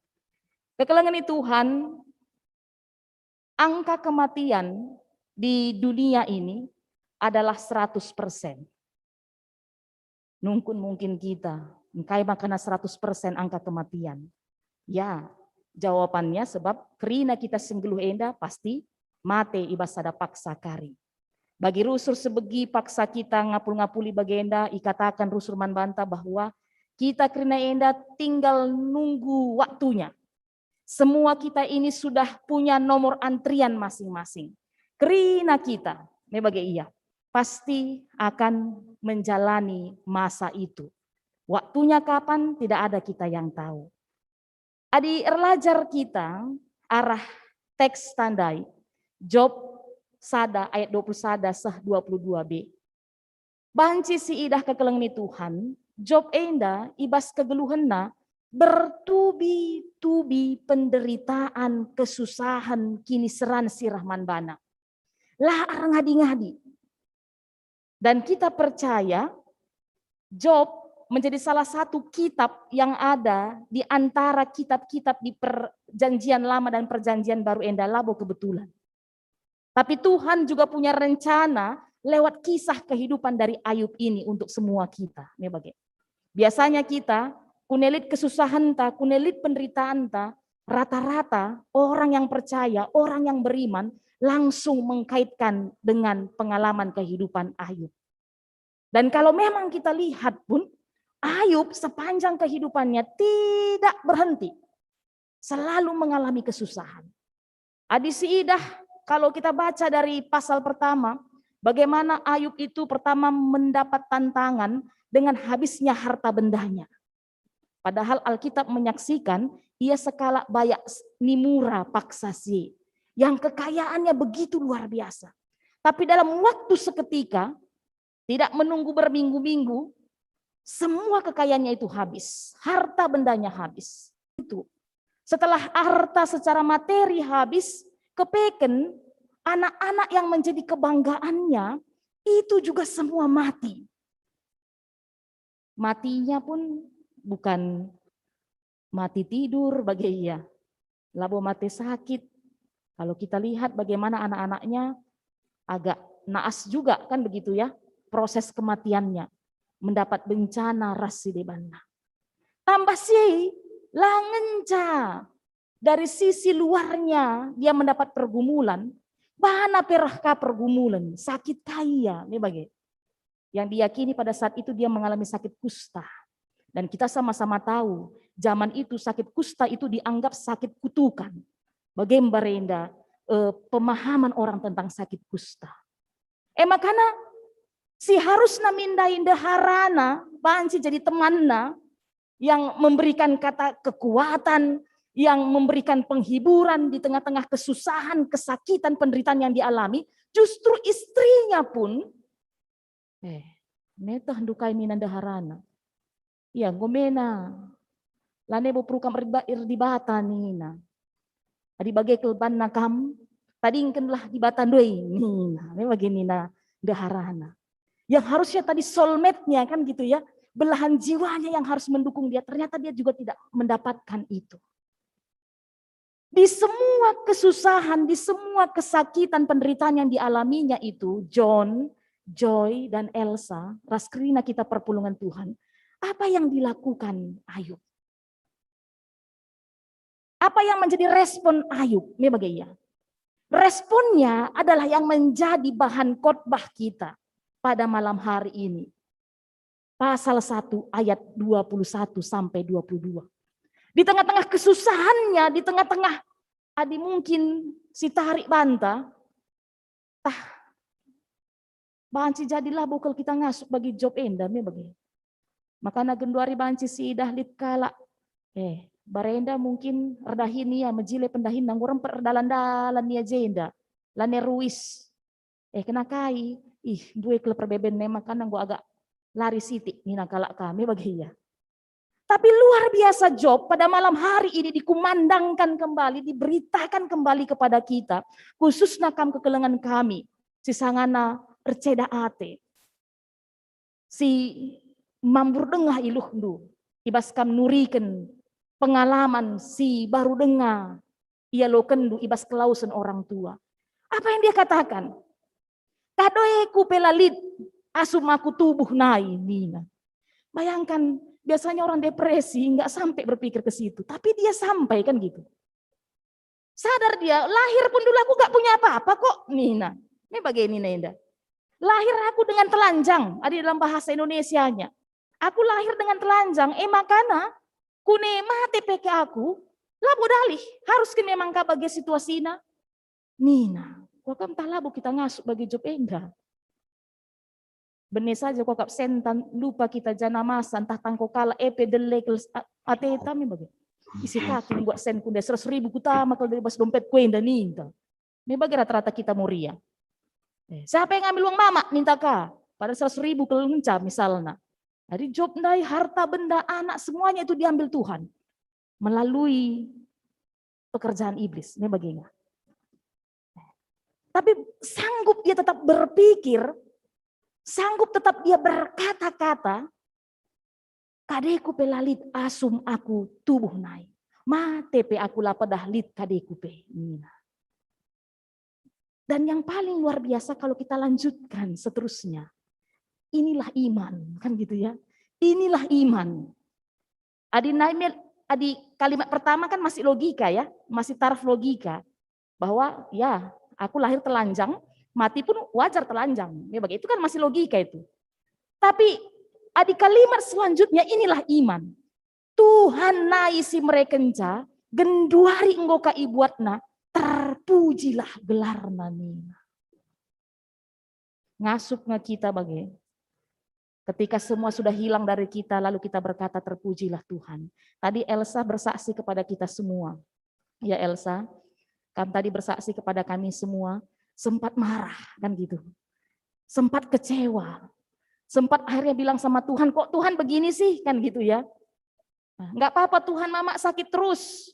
Kekelengen Tuhan, angka kematian di dunia ini adalah seratus persen. Nungkun mungkin kita, engkai makana seratus persen angka kematian? Ya, jawabannya sebab kerina kita si nggeluh enda pasti mate i bas sada paksa kari. Bagi rusur sebegi paksa kita ngapul-ngapuli bagenda, ikataken rusur man banta bahwa kita kerina enda tinggal nunggu waktunya. Semua kita ini sudah punya nomor antrian masing-masing. Kerina kita, me bage ia, pasti akan menjalani masa itu. Waktunya kapan, tidak ada kita yang tahu. Adi erlajar kita arah teks tandai, Job sada ayat dua puluh sada seh dua puluh dua b. Banci siidah kekelengen Tuhan, Job enda i bas kegeluhenna bertubi-tubi penderitaan, kesusahen, kiniseran si reh man bana. La erngadi-ngadi. Dan kita percaya Job menjadi salah satu kitab yang ada di antara kitab-kitab di Perjanjian Lama dan Perjanjian Baru enda labo kebetulan. Tapi Tuhan juga punya rencana lewat kisah kehidupan dari Ayub ini untuk semua kita. Me bage. Biasanya kita, kune lit kesusahenta, kune lit penderitaanta, rata-rata orang yang percaya, orang yang beriman langsung mengkaitkan dengan pengalaman kehidupan Ayub. Dan kalau memang kita lihat pun, Ayub sepanjang kehidupannya tidak berhenti, selalu mengalami kesusahan. Adi siidah, kalau kita baca dari pasal pertama, bagaimana Ayub itu pertama mendapat tantangan dengan habisnya harta bendanya. Padahal Alkitab menyaksikan ia sekalak bayak s-, nimura paksa si, yang kekayaannya begitu luar biasa. Tapi dalam waktu seketika, tidak menunggu berminggu-minggu, semua kekayaannya itu habis, harta bendanya habis. Itu. Setelah harta secara materi habis, kepeken anak-anak yang menjadi kebanggaannya itu juga semua mati. Matinya pun bukan mati tidur bage ia, labo mate sakit. Kalau kita lihat bagaimana anak-anaknya, agak naas juga kan begitu ya, proses kematiannya, mendapat bencana ras si debanna. Tambah si la ngenca dari sisi luarnya dia mendapat pergumulan, bana pe reh ka pergumulan, sakit ka ia, me bage. Yang diyakini pada saat itu dia mengalami sakit kusta. Dan kita sama-sama tahu, zaman itu sakit kusta itu dianggap sakit kutukan. Bage mbarenda, eh, pemahaman orang tentang sakit kusta. E makana si harusna min ndai ndeharana, banci jadi temanna, yang memberikan kata kekuatan, yang memberikan penghiburan di tengah-tengah kesusahan, kesakitan, penderitaan yang dialami, justru istrinya pun, eh, meteh ndukai nina ndeharana. Ia enggo mena, lane bo perukam erdibata nina. Adi bage kal banna kam, tadingkenlah Dibata ndoi nina. Me bage nina ndeharana. Yang harusnya tadi soulmate-nya kan gitu ya, belahan jiwanya yang harus mendukung dia, ternyata dia juga tidak mendapatkan itu. Di semua kesusahan, di semua kesakitan, penderitaan yang dialaminya itu, John, Joy, dan Elsa, ras kerina kita perpulungen Tuhan, apa yang dilakukan Ayub? Apa yang menjadi respon Ayub? Me bage ia. Responnya adalah yang menjadi bahan khotbah kita pada malam hari ini. Pasal satu ayat dua puluh satu sampai dua puluh dua. Di tengah-tengah kesusahannya, di tengah-tengah adi mungkin si tarik banta, tah, banci jadi labo kal kita ngasup bagi Job enda, me bage. Makana genduari banci siidah lit kalak, eh, barenda mungkin erdahin ia, mejile pendahin, nanggo rempet erdalan-dalan ia jenda, lane ruis. Eh, kena kai? Ih, mbue kal perbeben, memang kan enggo agak lari sitik nina kalak kami bage ia. Tapi luar biasa Job pada malam hari ini dikumandangkan kembali, diberitakan kembali kepada kita, khususna kam kekelengen kami, si sangana erceda ate, si mambur denga iluhndu, i bas kam nuriken pengalaman si baru denga ialokenndu i bas kelawesen orang tua. Apa yang dia katakan? "Kadoeku pe la lit asum aku tubuh nai," nina. Bayangkan, biasanya orang depresi nggak sampai berpikir ke situ, tapi dia sampai kan gitu. Sadar dia, "Lahir pun dulu aku gak punya apa-apa kok," nina. Me bage nina enda. "Lahir aku dengan telanjang," adi dalam bahasa Indonesianya. "Aku lahir dengan telanjang, e makana kune mate pe ke aku, labo dalih, harus kin memang ka bage situasina," nina. Kuakap ntah labo kita ngasup bagi Job enda. Bene saja kuakap sen tan lupa kita jana masa ntah tangko kalak e pe dele kal s-, a-, ateta me bage. Ise ka kin buat sen kunda seratus ribu kutama kal dari bas dompetku enda ninta. Me bage rata-rata kita moria. Eh, siapa yang ngambil uang mamak ninta ka? Padahal seratus ribu kal ngenca misalna. Jadi Job ndai harta benda anak semuanya itu diambil Tuhan melalui pekerjaan iblis, me bage nge. Tapi sanggup dia tetap berpikir, sanggup tetap dia berkata-kata, "Kadeku pe la lit asum aku tubuh nai. Mate pe aku la pedah lit kadeku pe," nina. Dan yang paling luar biasa kalau kita lanjutkan seterusnya, inilah iman, kan gitu ya. Inilah iman. Adi nai mel-, adi kalimat pertama kan masih logika ya, masih taraf logika. Bahwa ya, aku lahir telanjang, mati pun wajar telanjang. Ya, bagi itu kan masih logika itu. Tapi adi kalimat selanjutnya inilah iman. "Tuhan nai si merekenca, genduari enggo ka ibuatna, terpujilah gelarna," nina. Ngasup nge kita bage. Ketika semua sudah hilang dari kita, lalu kita berkata, "Terpujilah Tuhan." Tadi Elsa bersaksi kepada kita semua. Ya Elsa, kam tadi bersaksi kepada kami semua, sempat marah kan gitu. Sempat kecewa. Sempat akhirnya bilang sama Tuhan, "Kok Tuhan begini sih?" kan gitu ya. Nah, "Nggak apa-apa Tuhan, Mama sakit terus.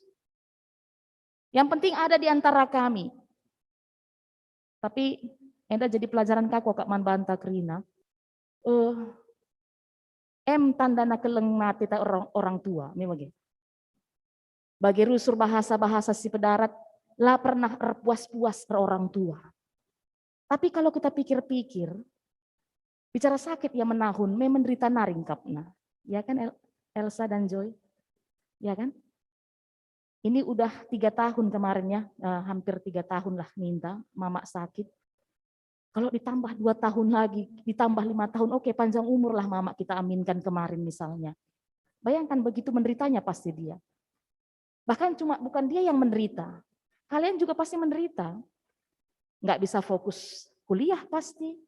Yang penting ada di antara kami." Tapi enda jadi pelajaran ka aku kak man banta kerina. Eh, Em tandana keleng mate ta orang, orang tua, me bage. Bage rusur bahasa-bahasa si pedarat, la pernah erpuas-puas orang tua. Tapi kalau kita pikir-pikir, bicara sakit ia menahun, me menderita nari ngkapna. Ya kan, El-, Elsa dan Joy? Ya kan? Ini udah tiga tahun kemarin ya, eh, hampir tiga tahun lah ninta mama sakit. Kalau ditambah dua tahun lagi, ditambah lima tahun, oke, panjang umur lah mama kita aminkan kemarin misalnya. Bayangkan begitu menderitanya pasti dia. Bahkan cuma bukan dia yang menderita, kalian juga pasti menderita. Nggak bisa fokus kuliah pasti,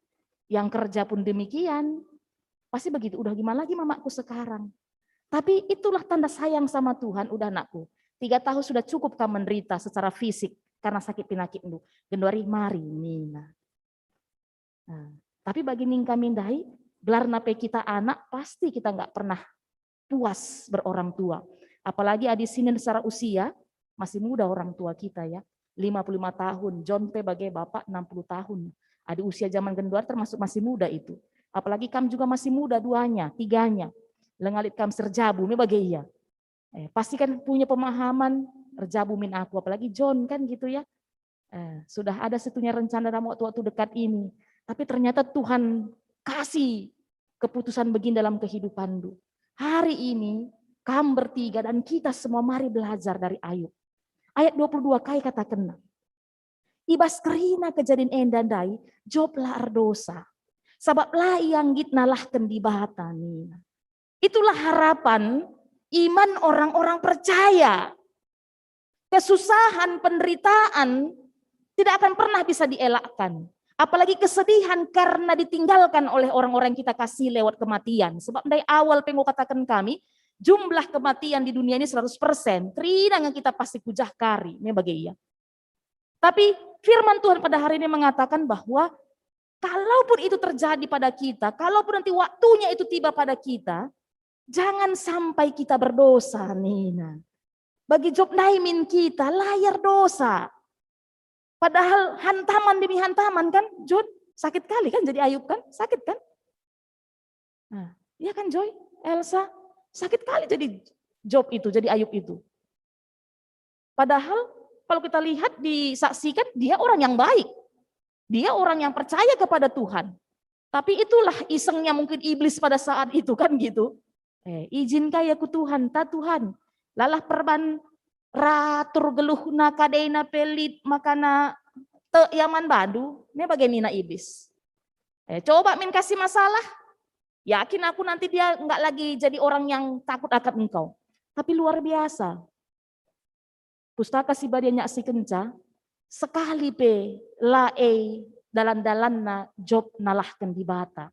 yang kerja pun demikian. Pasti begitu, udah gimana lagi mamaku sekarang. Tapi itulah tanda sayang sama Tuhan, udah anakku. Tiga tahun sudah cukup kam menderita secara fisik karena sakit penakitndu. Genduari mari nina. Nah, tapi bagi ning kami ndai, gelarna pe kita anak, pasti kita nggak pernah puas berorang tua. Apalagi adi sinin secara usia, masih muda orang tua kita ya. Lima puluh lima tahun, John pe bage bapak enam puluh tahun. Adi usia zaman genduari termasuk masih muda itu. Apalagi kam juga masih muda duanya, tiganya. Lenga lit kam si erjabu, me bage ia. Eh, pasti kan punya pemahaman, "Erjabu min aku," apalagi John kan gitu ya. Eh, sudah ada situnya rencana dalam waktu-waktu dekat ini. Tapi ternyata Tuhan kasih keputusan begini dalam kehidupanndu. Hari ini kam bertiga dan kita semua mari belajar dari Ayub. Ayat dua puluh dua kai katakenna. I bas kerina kejadin enda ndai, Job la erdosa. Sabap la ia nggit nalahken Dibata nina. Itulah harapan iman orang-orang percaya. Kesusahan, penderitaan tidak akan pernah bisa dielakkan. Apalagi kesedihan karena ditinggalkan oleh orang-orang yang kita kasih lewat kematian. Sebab dari awal pe enggo kataken kami, jumlah kematian di dunia ini seratus persen. Kerina nge kita pasti kujah kari, me bage ia. Tapi firman Tuhan pada hari ini mengatakan bahwa kalaupun itu terjadi pada kita, kalaupun nanti waktunya itu tiba pada kita, jangan sampai kita berdosa, nina. Bagi Job ndai min kita, la ia erdosa. Padahal hantaman demi hantaman kan, Jud? Sakit kali kan jadi Ayub kan? Sakit kan? Nah, iya kan, Joy? Elsa? Sakit kali jadi Job itu, jadi Ayub itu. Padahal kalau kita lihat, disaksikan dia orang yang baik. Dia orang yang percaya kepada Tuhan. Tapi itulah isengnya mungkin iblis pada saat itu kan gitu. Eh, ijin kai aku Tuhan, ta Tuhan, lalah perban ratur geluhna kadena pe lit makana tek ia man bandu, me bage nina iblis. Eh, coba min kasih masalah, yakin aku nanti dia nggak lagi jadi orang yang takut akan engkau. Tapi luar biasa. Pustaka Si Badia nyaksikenca, sekali pe la e dalan-dalanna Job nalahken Dibata.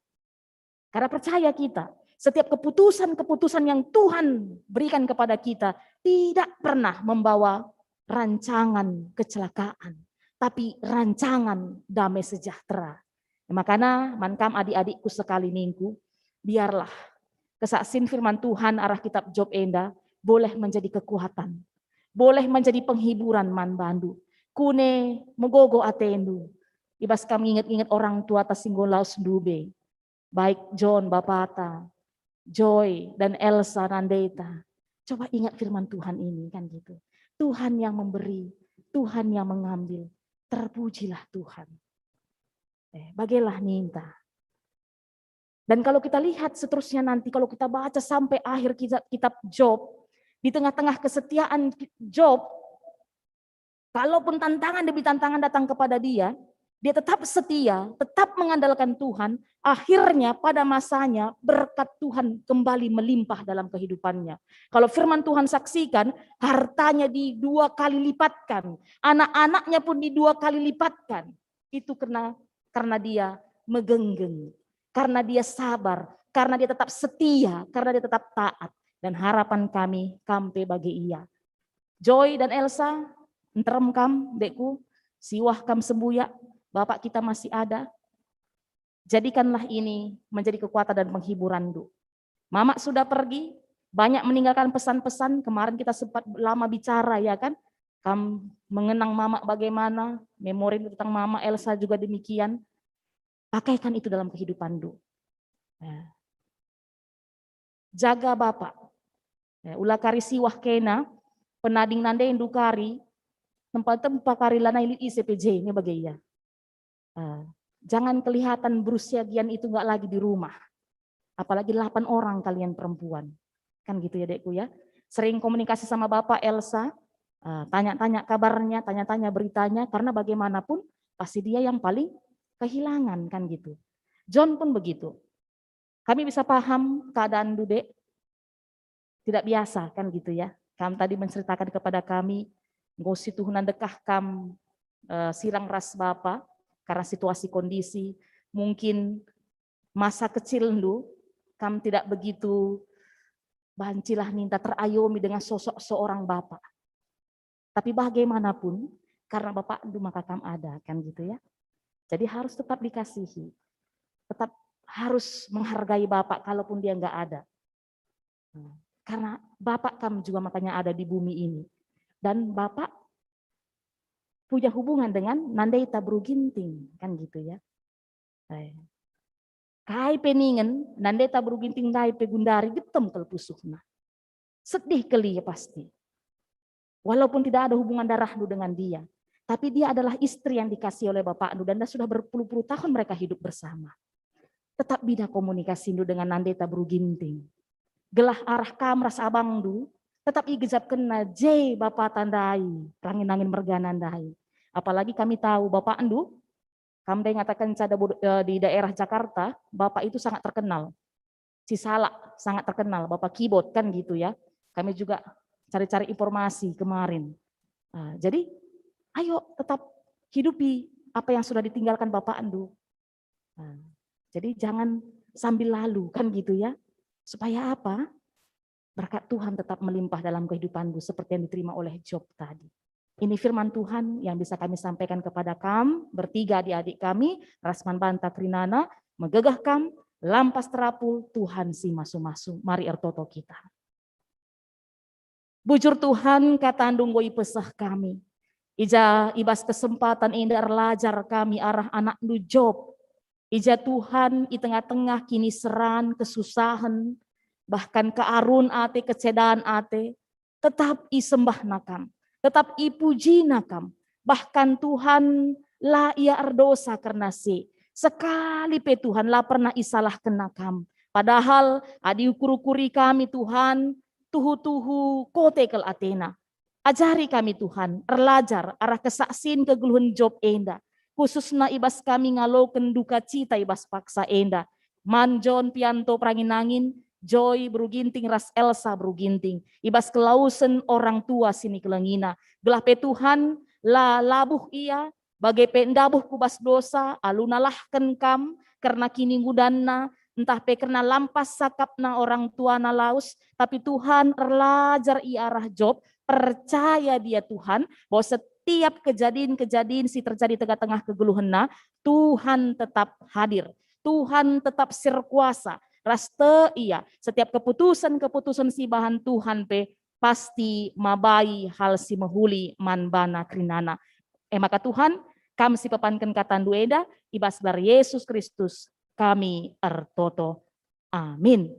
Karena percaya kita, setiap keputusan-keputusan yang Tuhan berikan kepada kita tidak pernah membawa rancangan kecelakaan, tapi rancangan damai sejahtera. Makana man kam adik-adikku sekali ningku, biarlah kesaksin firman Tuhan arah kitab Job enda boleh menjadi kekuatan, boleh menjadi penghiburan man bandu. Kune megogo atendu, i bas kam nginget-nginget orang tuata si enggo lawes ndube, baik John bapata, Joy, dan Elsa nandeta. Coba ingat firman Tuhan ini kan gitu. Tuhan yang memberi, Tuhan yang mengambil. Terpujilah Tuhan. Eh, bagelah ninta. Dan kalau kita lihat seterusnya nanti, kalau kita baca sampai akhir kitab, kitab Job, di tengah-tengah kesetiaan Job, kalaupun tantangan demi tantangan datang kepada dia, dia tetap setia, tetap mengandalkan Tuhan, akhirnya pada masanya berkat Tuhan kembali melimpah dalam kehidupannya. Kalau firman Tuhan saksikan, hartanya didua kali lipatkan, anak-anaknya pun didua kali lipatkan. Itu kena, karena dia megenggeng, karena dia sabar, karena dia tetap setia, karena dia tetap taat. Dan harapan kami, kam pe bage ia. Joy dan Elsa, nterem kam, dekku, siwah kam sembuyak, Bapak kita masih ada. Jadikanlah ini menjadi kekuatan dan penghiburanndu. Mama sudah pergi, banyak meninggalkan pesan-pesan. Kemarin kita sempat lama bicara, ya kan? Kam mengenang mama bagaimana, memori tentang mama, Elsa juga demikian. Pakaikan itu dalam kehidupanndu. Ya. jaga bapa. Ya, ula kari siwah kena, penading nandendu kari, tempa-tempa kari lanai lit ise pe je, me bage ia. Ah, jangan kelihatan berusia gian itu nggak lagi di rumah. Apalagi delapan orang kalian perempuan. Kan gitu ya, Dekku, ya. Sering komunikasi sama Bapak, Elsa, ah, tanya-tanya kabarnya, tanya-tanya beritanya, karena bagaimanapun pasti dia yang paling kehilangan, kan gitu. John pun begitu. Kami bisa paham keadaanndu, Dek. Tidak biasa, kan gitu ya. Kam tadi menceritakan kepada kami, enggo situhuna ndekah kam, eh, sirang ras bapa karena situasi kondisi. Mungkin masa kecilndu, kam tidak begitu bancilah ninta terayomi dengan sosok seorang bapa. Tapi bagaimanapun, karena bapakndu maka kam ada, kan gitu ya. Jadi harus tetap dikasihi. Tetap harus menghargai bapak kalaupun dia nggak ada. Nah, karena bapak kam juga makanya ada di bumi ini. Dan bapak punya hubungan dengan nandeta beru Ginting, kan gitu ya. Eh. Kai pe ningen, nandeta beru Ginting ndai pe gundari getem kal pusuhna. Sedih kal ia pasti. Walaupun tidak ada hubungan darahndu dengan dia, tapi dia adalah istri yang dikasihi oleh bapakndu dan sudah berpuluh-puluh tahun mereka hidup bersama. Tetap bina komunikasindu dengan nandeta beru Ginting. Gelah arah kam ras abangndu, tetap igejapkenna je bapata ndai, rangin-rangin mergana ndai. Apalagi kami tahu bapakndu, kam ndai ngataken sada bod-, eh, di daerah Jakarta, bapak itu sangat terkenal. Cisalak sangat terkenal, Bapak Kibot kan gitu ya. Kami juga cari-cari informasi kemarin. Nah, jadi ayo tetap hidupi apa yang sudah ditinggalkan bapakndu. Nah, jadi jangan sambil lalu kan gitu ya. Supaya apa? Berkat Tuhan tetap melimpah dalam kehidupanmu seperti yang diterima oleh Job tadi. Ini firman Tuhan yang bisa kami sampaikan kepada kam, bertiga adik-adik kami, ras man banta kerinana, megegeh kam, lampas terapul, Tuhan si masu-masu. Mari ertoto kita. Bujur Tuhan, katandu enggo ipeseh kami. I ja i bas kesempatan enda erlajar kami arah anakndu Job. I ja Tuhan, i tengah-tengah kiniseran, kesusahen, bahkan kearun ate, kecedan ate, tetap isembahna kam, tetap ipujina kam. Bahkan Tuhan, la ia erdosa kerna si. Sekali pe Tuhan, la pernah isalahkenna kam. Padahal adi ukur-ukuri kami Tuhan, tuhu-tuhu kote kal atena. Ajari kami Tuhan, erlajar arah kesaksin kegeluhen Job enda, khususna i bas kami ngaloken duka cita i bas paksa enda. Man John Pianto perangin-angin, Joy beru Ginting ras Elsa beru Ginting, i bas kelausen orang tua si nikelengina. Gelah pe Tuhan, la labuh ia, bage pe ndabuh ku bas dosa, alu nalahken kam kerna kiningudanna, ntah pe kerna lampas sakapna orang tuana laus, tapi Tuhan erlajar i arah Job, percaya dia Tuhan, bahwa setiap kejadin-kejadin si terjadi tengah-tengah kegeluhenna, Tuhan tetap hadir. Tuhan tetap si erkuasa, ras tek Ia. Setiap keputusen-keputusen si ibahan Tuhan pe pasti mabai hal si mehuli man bana kerinana. E maka Tuhan, kam si pepanken katandu enda, i bas gelar Yesus Kristus kami ertoto. Amin.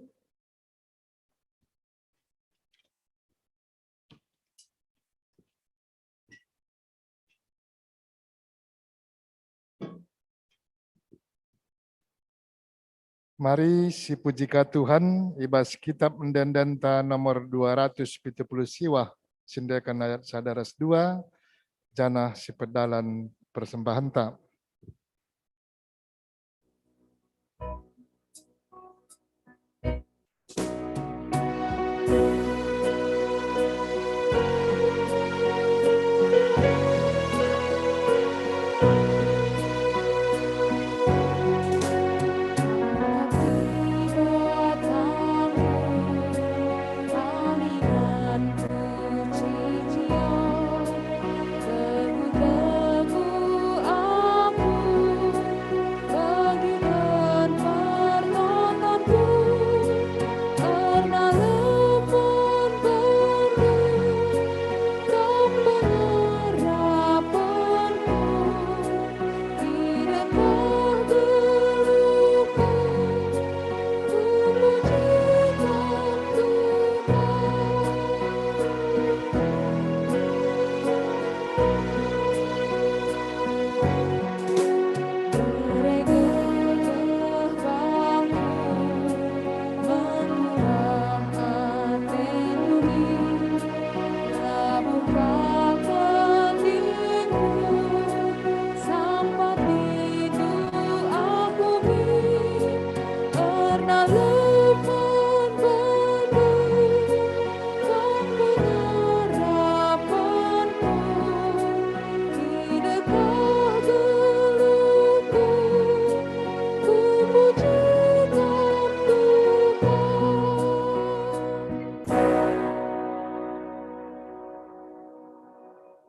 Mari sipujika Tuhan i bas Kitab Ende-endenta nomor dua ratus pitu puluh siwah, siendeken ayat sada ras dua, janah sipedalan persembahenta.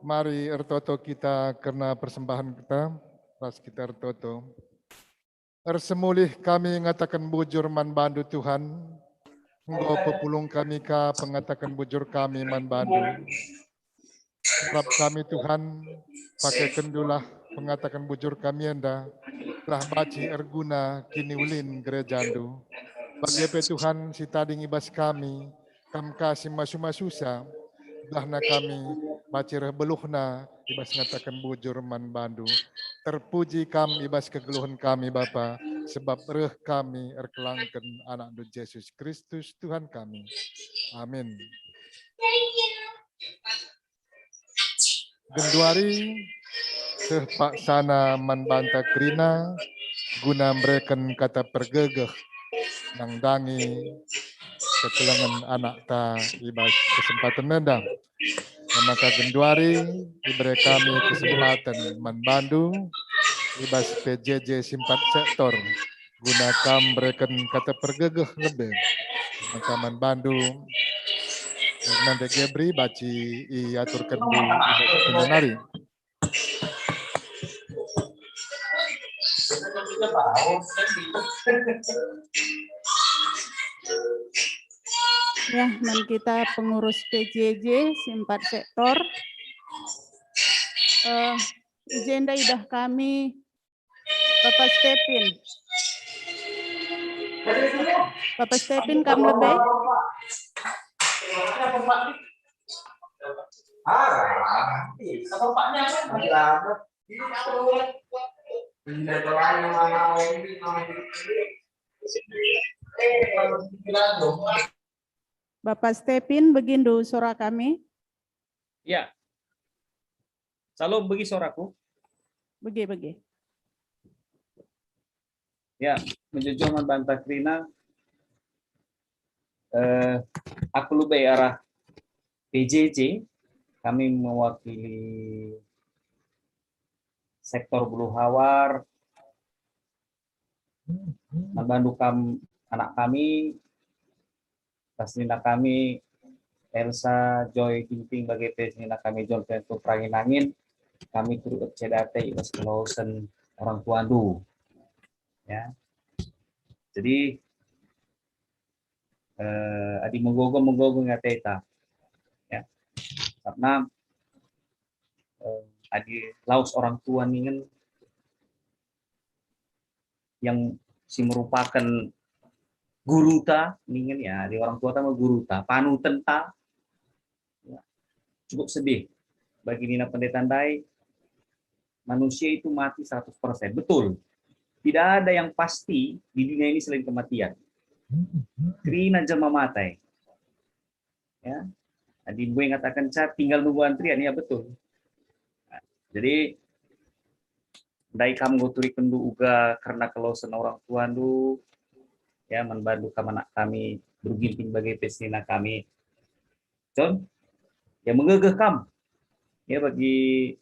Mari ertoto kita kerna persembahen kita, ras kita ertoto. Ersemulih kami ngataken bujur man bandu, Tuhan. Enggo pepulung kami ka pengataken bujur kami man bandu. Arap kami, Tuhan, pakekendulah pengataken bujur kami enda, gelah banci erguna kiniulin gerejandu. Bage pe, Tuhan, si tading i bas kami, Kam ka si masu-masusa, gelahna kami banci reh beluhna i bas ngataken bujur man bandu. Terpuji Kam i bas kegeluhen kami, Bapa, sebab reh kami erkelangken AnakNdu Jesus Kristus, Tuhan kami. Amin. Genduari seh paksana man banta kerina guna mereken kata pergegeh nandangi kekelengen anakta i bas kesempaten enda. E maka genduari ibere kami kesempaten man bandu i bas P J J Simpat Sektor guna kam mereken kata pergegeh lebe. Maka man bandu, Nande Gebri, banci iaturkenndu i bas nari. Ya, man kita pengurus P J J Simpat Sektor. Eh, i jenda idah kami Bapak Stepin. Bapak Stepin, kam lebe? Bapak Stepin, begindu suara kami? Ya. Shalom, begi suaraku? Begi, begi. Ya, mejuah-juah man banta kerina. Eh, aku lebe arah P J J, kami mewakili sektor Buluhawar. Man bandu kam anak kami, ras senina kami Elsa, Joy, Ginting, bage pe senina kami John Pentu Perangin-angin, kami turut erceda ate i bas kelosen orang tuandu. Ya. Jadi, eh, adi megogo, megogo nge ateta. Ya. Karena, eh, adi lawes orang tua ningen yang si merupakan guruta ningen, ya, adi orang tuata me guruta, panutenta, ya, cukup sedih bagi nina pendeta ndai. Manusia itu mati seratus persen. Betul. Tidak ada yang pasti di dunia ini selain kematian. Kerina jelma mate. Ya. Adi mbue ngatakenca tinggal nunggu antrian, ya, betul. Nah, jadi, ndai kam enggo turikenndu uga kerna kelosen orang tuandu, ya, man bandu kam anak kami, Bru Ginting bage pe senina kami. John, ya, megegeh kam. Ya, bagi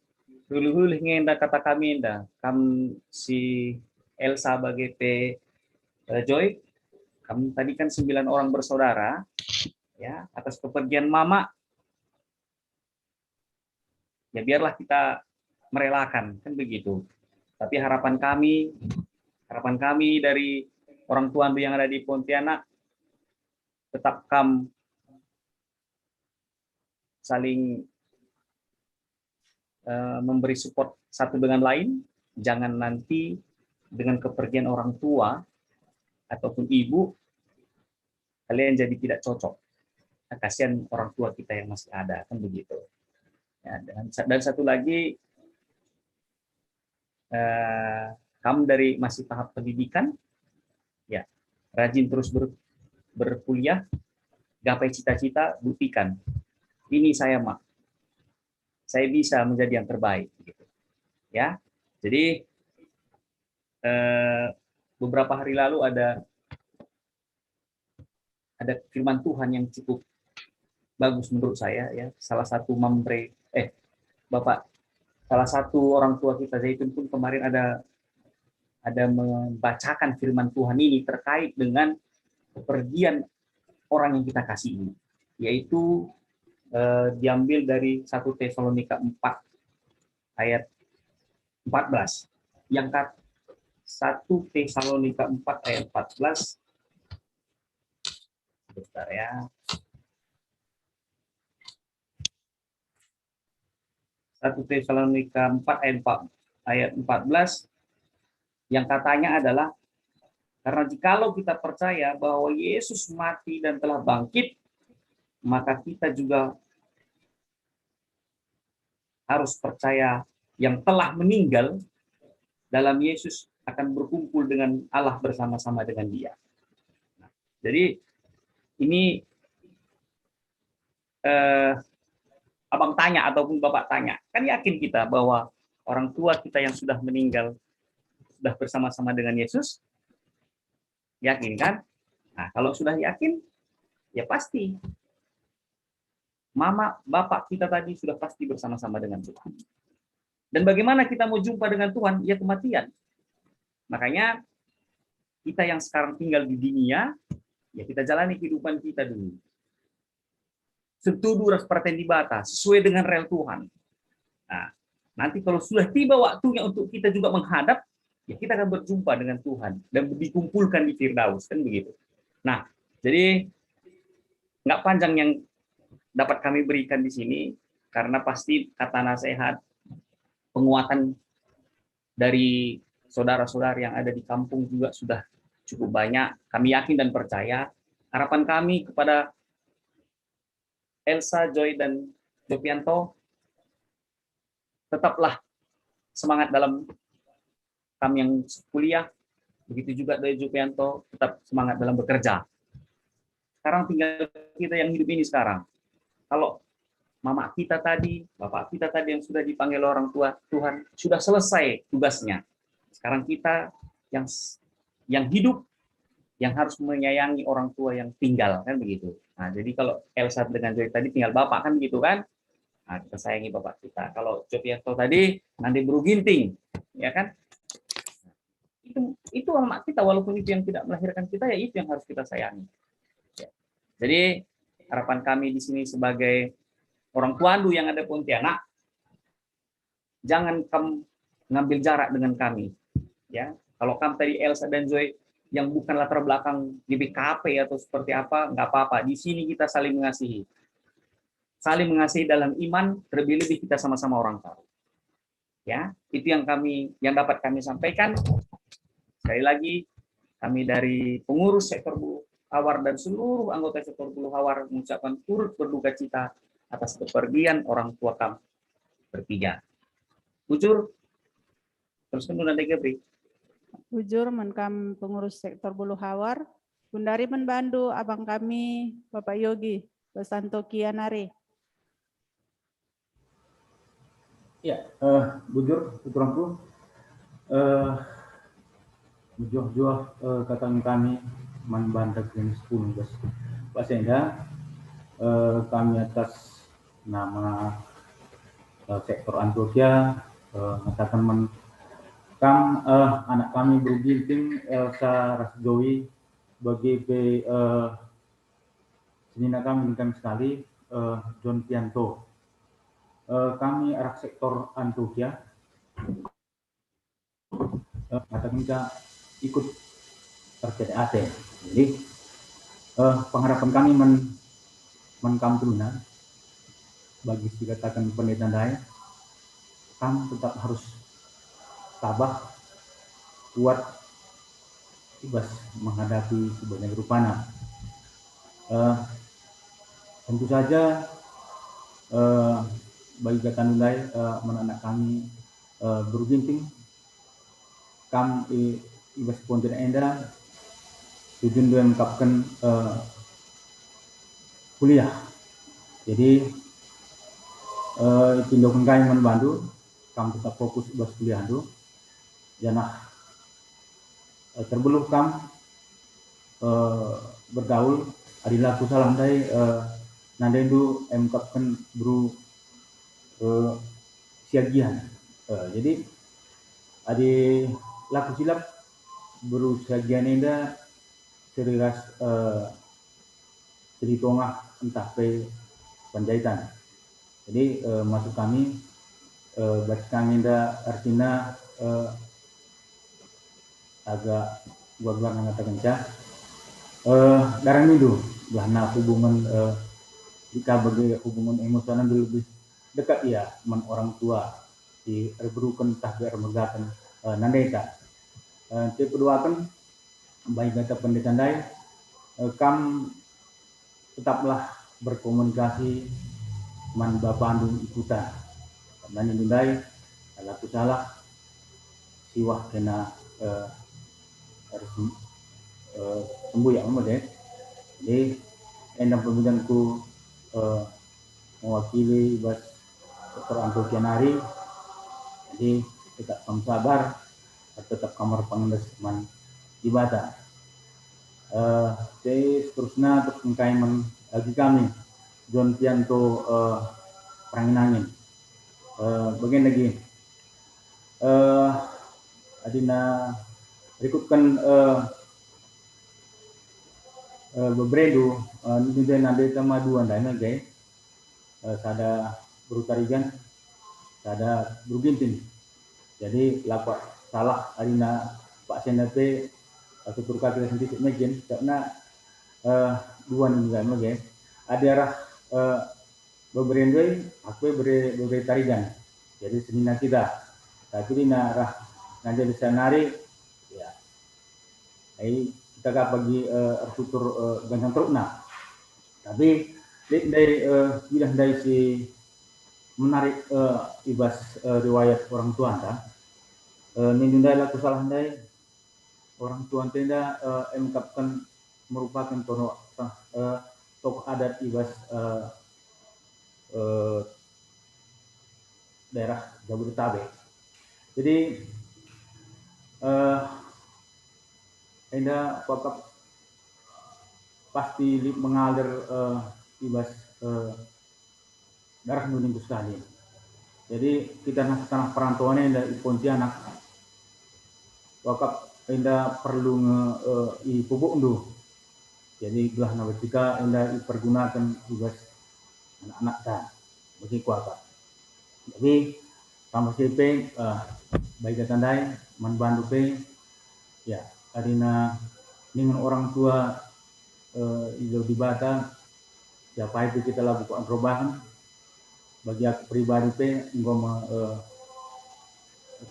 hulih-hulih nge enda kata kami enda, kam si Elsa bage pe, eh, Joy, kam tadi kan sembilan orang bersaudara, ya, atas kepergian mama, ya, biarlah kita merelakan, kan begitu. Tapi harapan kami, harapan kami dari orang tuandu yang ada di Pontianak, tetap kam saling, eh, memberi support satu dengan lain. Jangan nanti dengan kepergian orang tua ataupun ibu, kalian jadi tidak cocok. Nah, kasihan orang tua kita yang masih ada, kan begitu. Ya, dan, dan satu lagi, eh, kam dari masih tahap pendidikan, ya, rajin terus ber-, berkuliah, gapai cita-cita, buktikan, "Ini saya, Mak. Saya bisa menjadi yang terbaik." Gitu. Ya, jadi, eh, beberapa hari lalu ada ada firman Tuhan yang cukup bagus menurut saya, ya. Salah satu mamre, eh, Bapak, salah satu orang tua kita Zaitun pun kemarin ada ada membacakan firman Tuhan ini terkait dengan kepergian orang yang kita kasihi, yaitu eh, diambil dari satu Tesalonika empat ayat empat belas. Yang kat-, satu Tesalonika empat ayat empat belas. Sebentar ya. Satu Tesalonika empat ayat empat, ayat empat belas, yang katanya adalah, karena jikalau kita percaya bahwa Yesus mati dan telah bangkit, maka kita juga harus percaya yang telah meninggal dalam Yesus akan berkumpul dengan Allah, bersama-sama dengan Dia. Nah, jadi ini, eh, abang tanya ataupun bapak tanya, kan yakin kita bahwa orang tua kita yang sudah meninggal sudah bersama-sama dengan Yesus? Yakin, kan? Nah, kalau sudah yakin, ya pasti mama, bapak kita tadi sudah pasti bersama-sama dengan Tuhan. Dan bagaimana kita mau jumpa dengan Tuhan? Ya kematian. Makanya kita yang sekarang tinggal di dunia, ya kita jalani kehidupan kita dulu setuju ras perten Dibata, sesuai dengan rel Tuhan. Nah, nanti kalau sudah tiba waktunya untuk kita juga menghadap, ya kita akan berjumpa dengan Tuhan dan dikumpulkan di Firdaus, kan begitu. Nah, jadi nggak panjang yang dapat kami berikan di sini, karena pasti kata nasihat, penguatan dari saudara-saudara yang ada di kampung juga sudah cukup banyak. Kami yakin dan percaya. Harapan kami kepada Elsa, Joy, dan Jopianto, tetaplah semangat dalam kam yang kuliah, begitu juga dari Jopianto, tetap semangat dalam bekerja. Sekarang tinggal kita yang hidup ini sekarang. Kalau mama kita tadi, bapak kita tadi yang sudah dipanggil orang tua Tuhan, sudah selesai tugasnya. Sekarang kita yang yang hidup, yang harus menyayangi orang tua yang tinggal, kan begitu. Nah, jadi kalau Elsa dengan Joy tadi tinggal bapak, kan begitu, kan? Nah, kita sayangi bapak kita. Kalau Jopianto tadi, nanti Beru Ginting, ya kan? Itu, itu anak kita, walaupun itu yang tidak melahirkan kita, ya itu yang harus kita sayangi. Ya. Jadi harapan kami di sini sebagai orang tuandu yang ada Pontianak, jangan kam ngambil jarak dengan kami. Ya, kalau kam tadi Elsa dan Joy yang bukan latar belakang G B K P atau seperti apa, nggak apa-apa. Di sini kita saling mengasihi. Saling mengasihi dalam iman, terlebih-lebih kita sama-sama orang tahu. Ya, itu yang kami, yang dapat kami sampaikan. Sekali lagi, kami dari pengurus sektor Bulu Hawar dan seluruh anggota sektor Bulu Hawar mengucapkan turut berduka cita atas kepergian orang tua kami bertiga. Bujur, terus kan nanti Gebri. Bujur, man kam pengurus sektor Bulu Hawar, gundari man bandu abang kami, Bapak Yogi, Basanto Kia nari. Ya, eh, bujur, uturangku. Eh, mejuah-juah, eh, kataken kami man banta kerina sepuluh bas. Bas enda, eh, kami atas nama, eh, sektor Antioquia, eh, ngataken man kam, eh, anak kami Beru Ginting, Elsa ras Joy, bagi pe, eh, senina kami, dengan kami sekali, eh, John Pianto. Eh, kami arah sektor Antioquia. Eh, kataken ka ikut terkait ate. Jadi, eh, pengharapan kami man, man kam teruna, bagi si kataken pendeta ndai, kam tetap harus tabah, kuat, i bas menghadapi si banyak rupana. Eh, tentu saja, eh, bagi katandu ndai, eh, man anak kami, eh, Beru Ginting, kam i, i bas pontin enda, tujun ndu emkapken, eh, kuliah. Jadi, eh, ipindoken kai man bandu, kam tetap fokus i bas kuliahndu, janah, eh, terbeluh kam, eh, bergaul, adi la kusalah ndai, eh, nandendu emkapken Beru, eh, Siagian. Eh, jadi, adi la kusilap, Beru Siagian enda seri ras, eh, Seri Tongah ntah pe Panjaitan. Jadi, eh, maksud kami, eh, batis kami enda artina, eh, agak guar-guar ngatakenca, eh, daran nindu, gelah hubungan, eh, jika bagi hubungan emosional lebih dekat ia man orang tua, si erberuken ntah pe ermegaken, eh, nandeta. Eh, si peduaken, bagi kata pendeta ndai, eh, kam tetaplah berkomunikasi man bapandu i kuta. Karena nindu ndai, la kusalah, siwah kena, eh, erus, eh, sembuyak me deh. Jadi, enda pemidanku, eh, mewakili i bas sektor Antokia nari. Jadi, tetap kam sabar, tetap kam erpengendes man Dibata. Eh, si seterusna terus engkai man agi kami, John Pianto, eh, Perangin-angin. Eh, bagen lagi. Eh, adina rikutken, eh, eh, beberendu, eh, ninde nande tama dua ndai nge, eh, sada beru Tarigan, sada beru Ginting. Jadi, la kuat salah adina Pak Senda pe, eh, tutur kata sentisik megen, karena, eh, dua ninggal mege. Adi arah, eh, bebere ndai, aku bebere, bebere Tarigan. Jadi, senina kita. Tapi adina arah nande bisa nari, ya, ai, kita ka pagi, eh, ertutur, eh, gancang terukna. Tapi, lit ndai, eh, idah ndai si menarik, eh, i bas, eh, riwayat orang tuanta. Eh, nindu ndai la kusalah ndai, orang tuanta enda, eh, emkapken merupaken tono-, eh, tokoh adat i bas, eh, eh, daerah Jabodetabek. Jadi, eh, enda kuakap pasti lit mengalir, eh, i bas, eh, daerah nuningku sekali. Jadi, kita nasa tanah perantauan enda i Pontianak, kuakap enda perlu nge, eh, ipupukndu. Jadi, gelah nabecika enda ipergunaken i bas anak-anakta. Bagi kuakap. Jadi, tambah si pe, eh, bagi kata ndai, man bandu pe, ya, adina ningen orang tua, eh, i Dibata, siapa pe kita labo kuat ngerobahen. Bagi aku pribadi pe, enggo me, eh,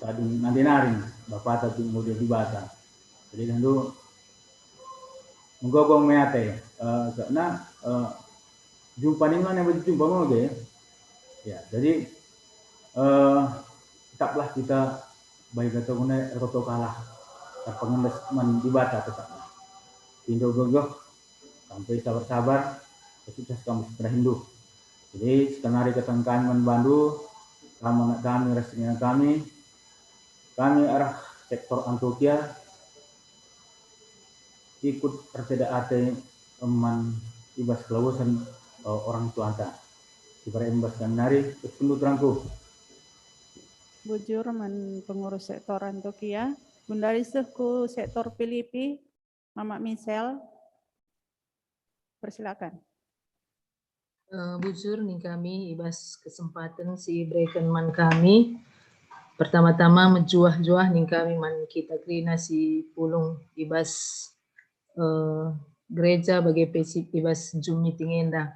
tading nande nari, bapata pe enggo Dibata. Jadi, tentu, menggogo me ate, eh, karena, eh, jumpa ning mana jumpa mage. Ya, jadi, eh, tetaplah kita bagi kata guna ertotolah, erpengendes man Dibata tetaplah. Pindo gegeh, sampai sabar-sabar, sukses kamu sepedah Hindu. Jadi, sekenari ketengkan man bandu, kamu anak kami, ras senina kami, kami arah sektor Antokia, ikut erceda ate man i bas kelawesen, eh, orang tuanta. Sibare embas kami nari, terus pendu terangku. Bujur man pengurus sektor Antokia, gundari seh ku sektor Pilipi, Mama Michelle, persilakan. Eh, bujur ning kami i bas kesempaten si ibereken man kami. Pertama-tama mejuah-juah ning kami man kita kerina si pulung i bas, eh, gereja bage pe si i bas Zoom meeting enda.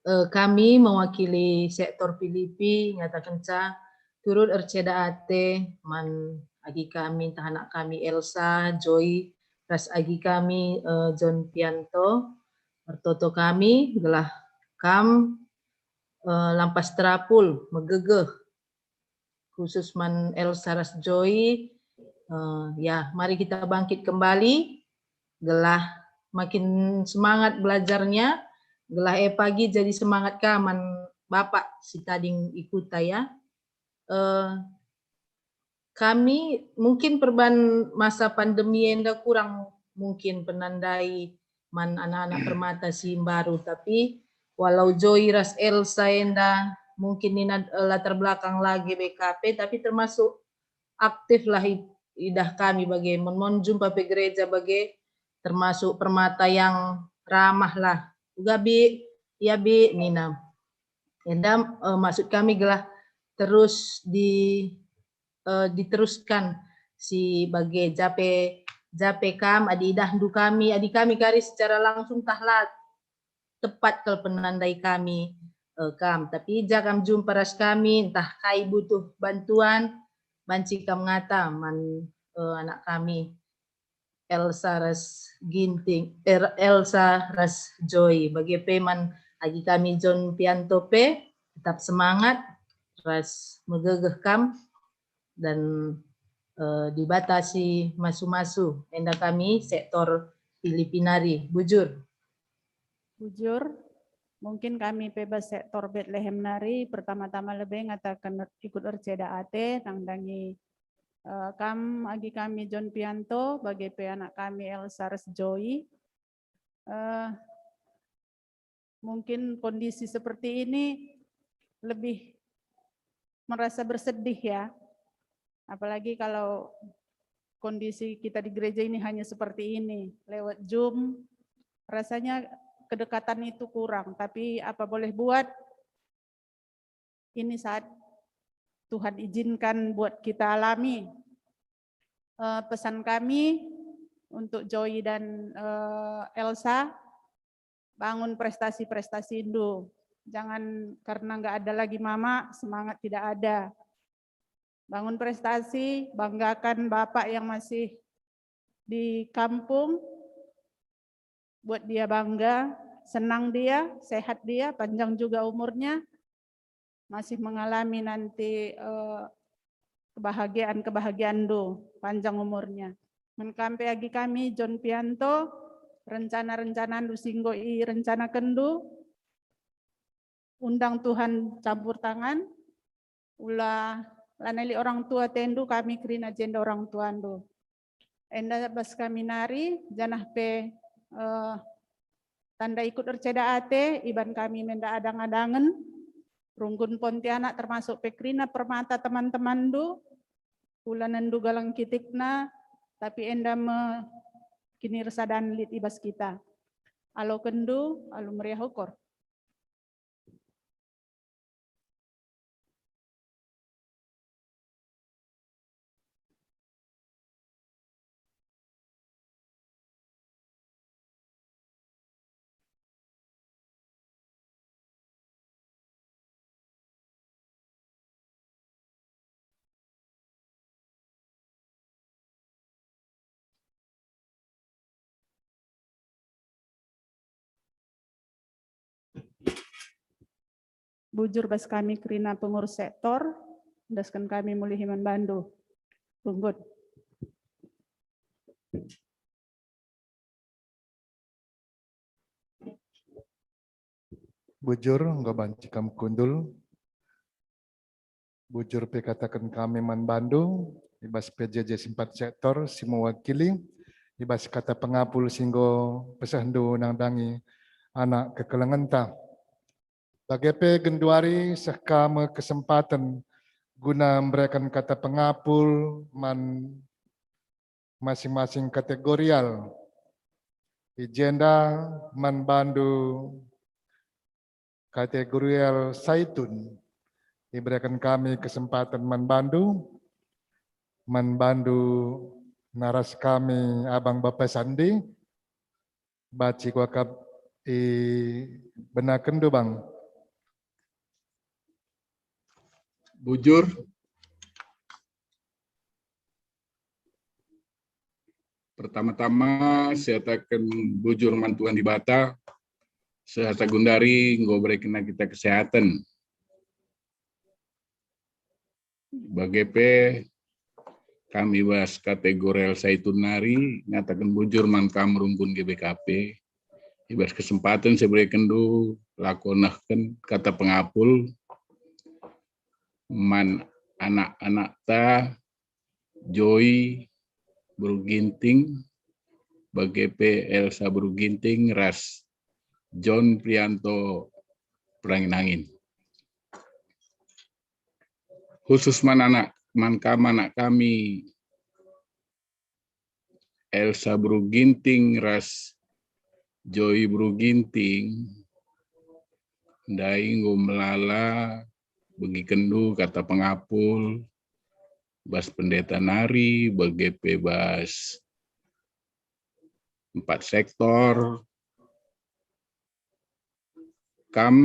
Eh, kami mewakili sektor Pilipi nyatakenca turut erceda ate man agi kami ntah anak kami Elsa, Joy, ras agi kami, eh, John Pianto. Ertoto kami gelah kam, eh, lampas terapul, megegeh. Khusus man Elsa ras Joy, eh, ya, mari kita bangkit kembali, gelah makin semangat belajarnya, gelah e pagi jadi semangat ka man Bapak si tading i kuta, ya. Eh, kami mungkin perban masa pandemi enda kurang mungkin penandai man anak-anak Permata si mbaru, tapi walau Joy ras Elsa enda mungkin nina, eh, latar belakang la G B K P, tapi termasuk aktif lah i-, idah kami bage, mon-mon jumpa pe gereja bage, termasuk Permata yang ramah lah. Uga bi, Ia be nina. Enda, eh, maksud kami gelah terus di, eh, diteruskan si bage jape, jape kam adi idahndu kami, adi kami kari secara langsung tah la tepat kal penandai kami, eh, kam. Tapi ja kam jumpa ras kami, ntah kai butuh bantuan, banci kam ngata man, eh, anak kami, Elsa ras Ginting, er, Elsa ras Joy. Bage pe man agi kami John Pianto pe, tetap semangat ras megegeh kam dan, eh, Dibata si masu-masu. Enda kami sektor Filipi nari. Bujur. Bujur, mungkin kami pe bas sektor Betlehem nari pertama-tama lebe ngataken ikut erceda ate nandangi, eh, kam agi kami John Pianto, bage pe anak kami Elsa ras Joy. Eh, mungkin kondisi seperti ini lebih merasa bersedih ya. Apalagi kalau kondisi kita di gereja ini hanya seperti ini, lewat Zoom, rasanya kedekatan itu kurang. Tapi apa boleh buat, ini saat Tuhan izinkan buat kita alami. Eh, pesan kami untuk Joy dan, eh, Elsa, bangun prestasi-prestasindu. Jangan karena nggak ada lagi mama, semangat tidak ada. Bangun prestasi, banggakan bapak yang masih di kampung, buat dia bangga, senang dia, sehat dia, panjang juga umurnya, masih mengalami nanti, eh, kebahagiaan-kebahagiaanndu, panjang umurnya. Man kam pe agi kami, John Pianto, rencana-rencanandu si enggo irencanakenndu, undang Tuhan campur tangan, ula lanai lit orang tua atendu, kami kerina jenda orang tuandu. Enda bas kami nari, janah pe, eh, tanda ikut erceda ate iban kami menda adang-adangen, runggun Pontianak termasuk pe kerina Permata teman-temanndu, ula nendu galang kitikna, tapi enda me kinirsadan lit i bas kita. Alokenndu alu meriah ukur. Bujur bas kami kerina pengurus sektor, endesken kami mulihi man bandu. Runggun. Bujur, enggo banci kam kundul. Bujur pe kataken kami man bandu, i bas P J J si empat sektor si mewakili, i bas kata pengapul si enggo pesehndu nandangi anak kekelengenta. Bage pe genduari seh ka me kesempaten guna mbereken kata pengapul man masing-masing kategorial. I jenda man bandu kategorial Saitun, ibereken kami kesempaten man bandu, man bandu naras kami abang bapa sandi, banci kuakap ibenakenndu, Bang. Bujur. Pertama-tama, saya kataken bujur man Tuhan Dibata, sehata gundari enggo berekenna kita kesehatan. Bage pe, kami bas kategorial Saitun nari ngataken bujur man kam runggun G B K P. I bas kesempaten si berekenndu, lako nehken kata pengapul man anak-anakta, Joy Beru Ginting, bage pe Elsa Beru Ginting ras John Prianto Perangin-angin. Khusus man anak, man kam anak kami, Elsa Beru Ginting ras Joy Beru Ginting, ndai enggo melala begikenndu kata pengapul, bas pendeta nari, bage pe bas empat sektor, kam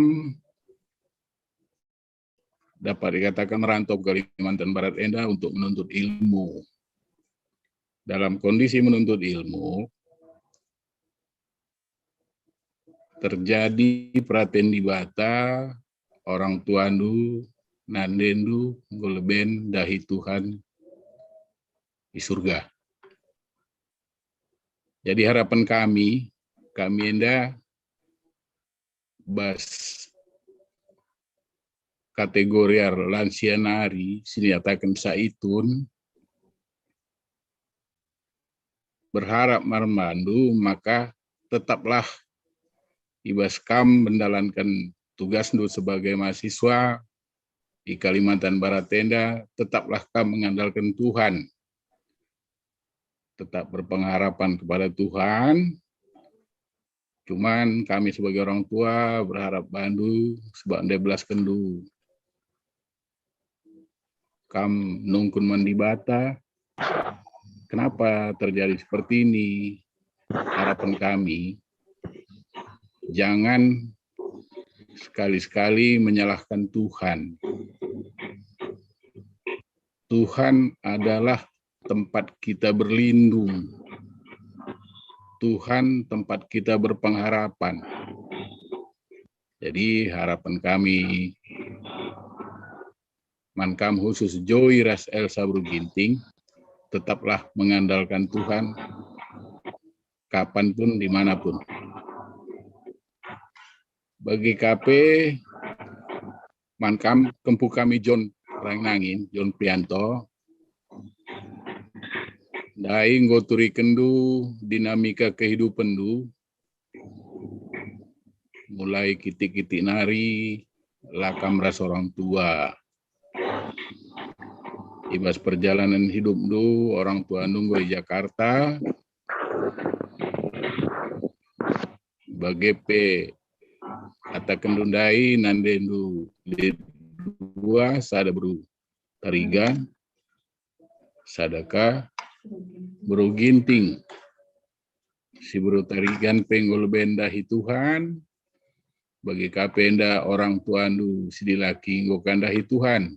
dapat dikatakan rantau Kalimantan Barat enda untuk menuntut ilmu. Dalam kondisi menuntut ilmu, terjadi peraten Dibata, orang tuandu, nandendu, enggo leben dahi Tuhan i surga. Jadi harapan kami, kami enda bas kategori lansia nari si niataken Saitun, berharap man bandu maka tetaplah i bas kam mendalanken tugasndu sebagai mahasiswa i Kalimantan Barat enda, tetaplah kam mengandalken Tuhan. Tetap berpengharapan kepada Tuhan. Cuman kami sebagai orang tua berharap bandu, sebab ndai belaskenndu. Kam nungkun man Dibata, kenapa terjadi seperti ini? Harapan kami, jangan sekali-sekali menyalahkan Tuhan. Tuhan adalah tempat kita berlindung. Tuhan tempat kita berpengharapan. Jadi harapan kami man kam khusus Joy ras Elsa Beru Ginting, tetaplah mengandalkan Tuhan kapanpun, dimanapun. Bagi kape man kam kempu kami John Ranginangin, John Prianto, ndai enggo turikenndu dinamika kehidupenndu, mulai kitik-kitik nari la kam ras orang tua. I bas perjalanan hidupndu, orang tuandu enggo i Jakarta, bage pe atakenndu ndai nandendu lit dua, sada beru Tarigan, sada ka beru Ginting. Si beru Tarigan pe enggo leben dahi Tuhan, bage kape enda orang tuandu si dilaki enggo ka ndahi Tuhan.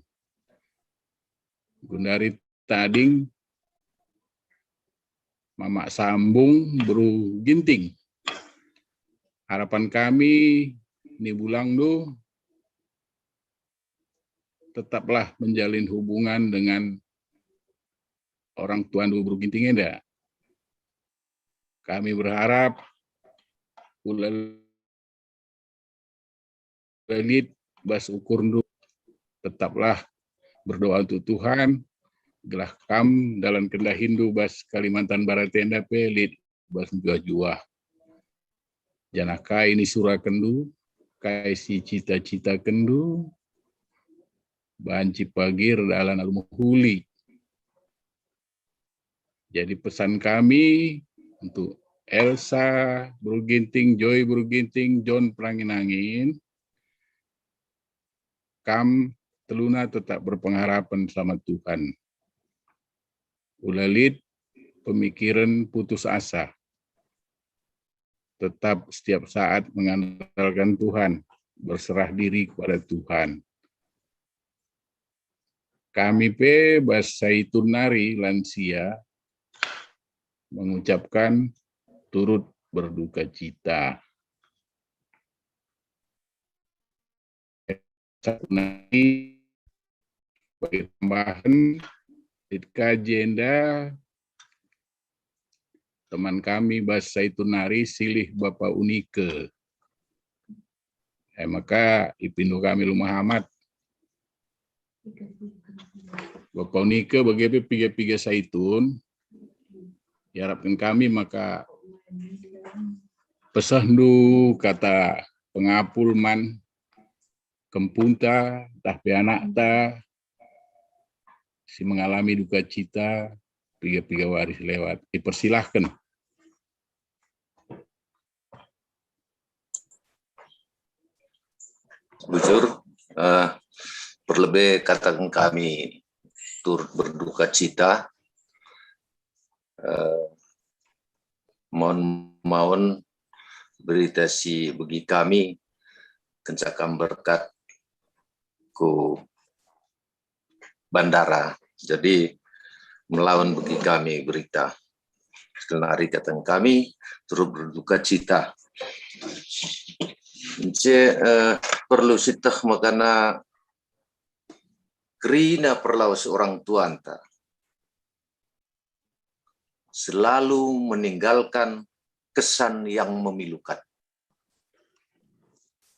Gundari tading Mamak Sambung beru Ginting. Harapan kami ni bulangndu, tetaplah menjalin hubungan dengan orang tuandu beru Ginting enda. Kami berharap ula lit bas ukurndu, tetaplah berdoa untuk Tuhan, gelah kam dalanken dahinndu bas Kalimantan Barat enda pe lit bas mejuah-juah. Janah kai ni surakenndu, kai si cita-citakenndu, banci pagir dalan alu mehuli. Jadi pesan kami untuk Elsa Beru Ginting, Joy Beru Ginting, John Peranginangin, kam teluna tetap berpengharapan sama Tuhan. Ula lit pemikiren putus asa. Tetap setiap saat mengandalkan Tuhan, berserah diri kepada Tuhan. Kami pe bas Saitun nari lansia mengucapkan turut berduka cita. Nari bagi tambahen, lit ka jenda teman kami bas Saitun nari silih Bapa Unike. E maka ipindu kami Lumah Amat. Bapa Unike bage pe piga-piga Saitun, iarapken kami maka pesehndu kata pengapul man kempunta, ntah pe anakta si mengalami duka cita piga-piga wari si lewat. Dipersilahken. Bujur, eh, perlebe kataken kami turut berduka cita. Eh, maun-maun berita si begi kami kenca kam berkat ku bandara. Jadi, melawan begi kami berita. Sekenari kataken kami turut berduka cita. Nce, eh, perlu sieteh makana kerina perlawes orang tuanta selalu meninggalkan kesan yang memilukan,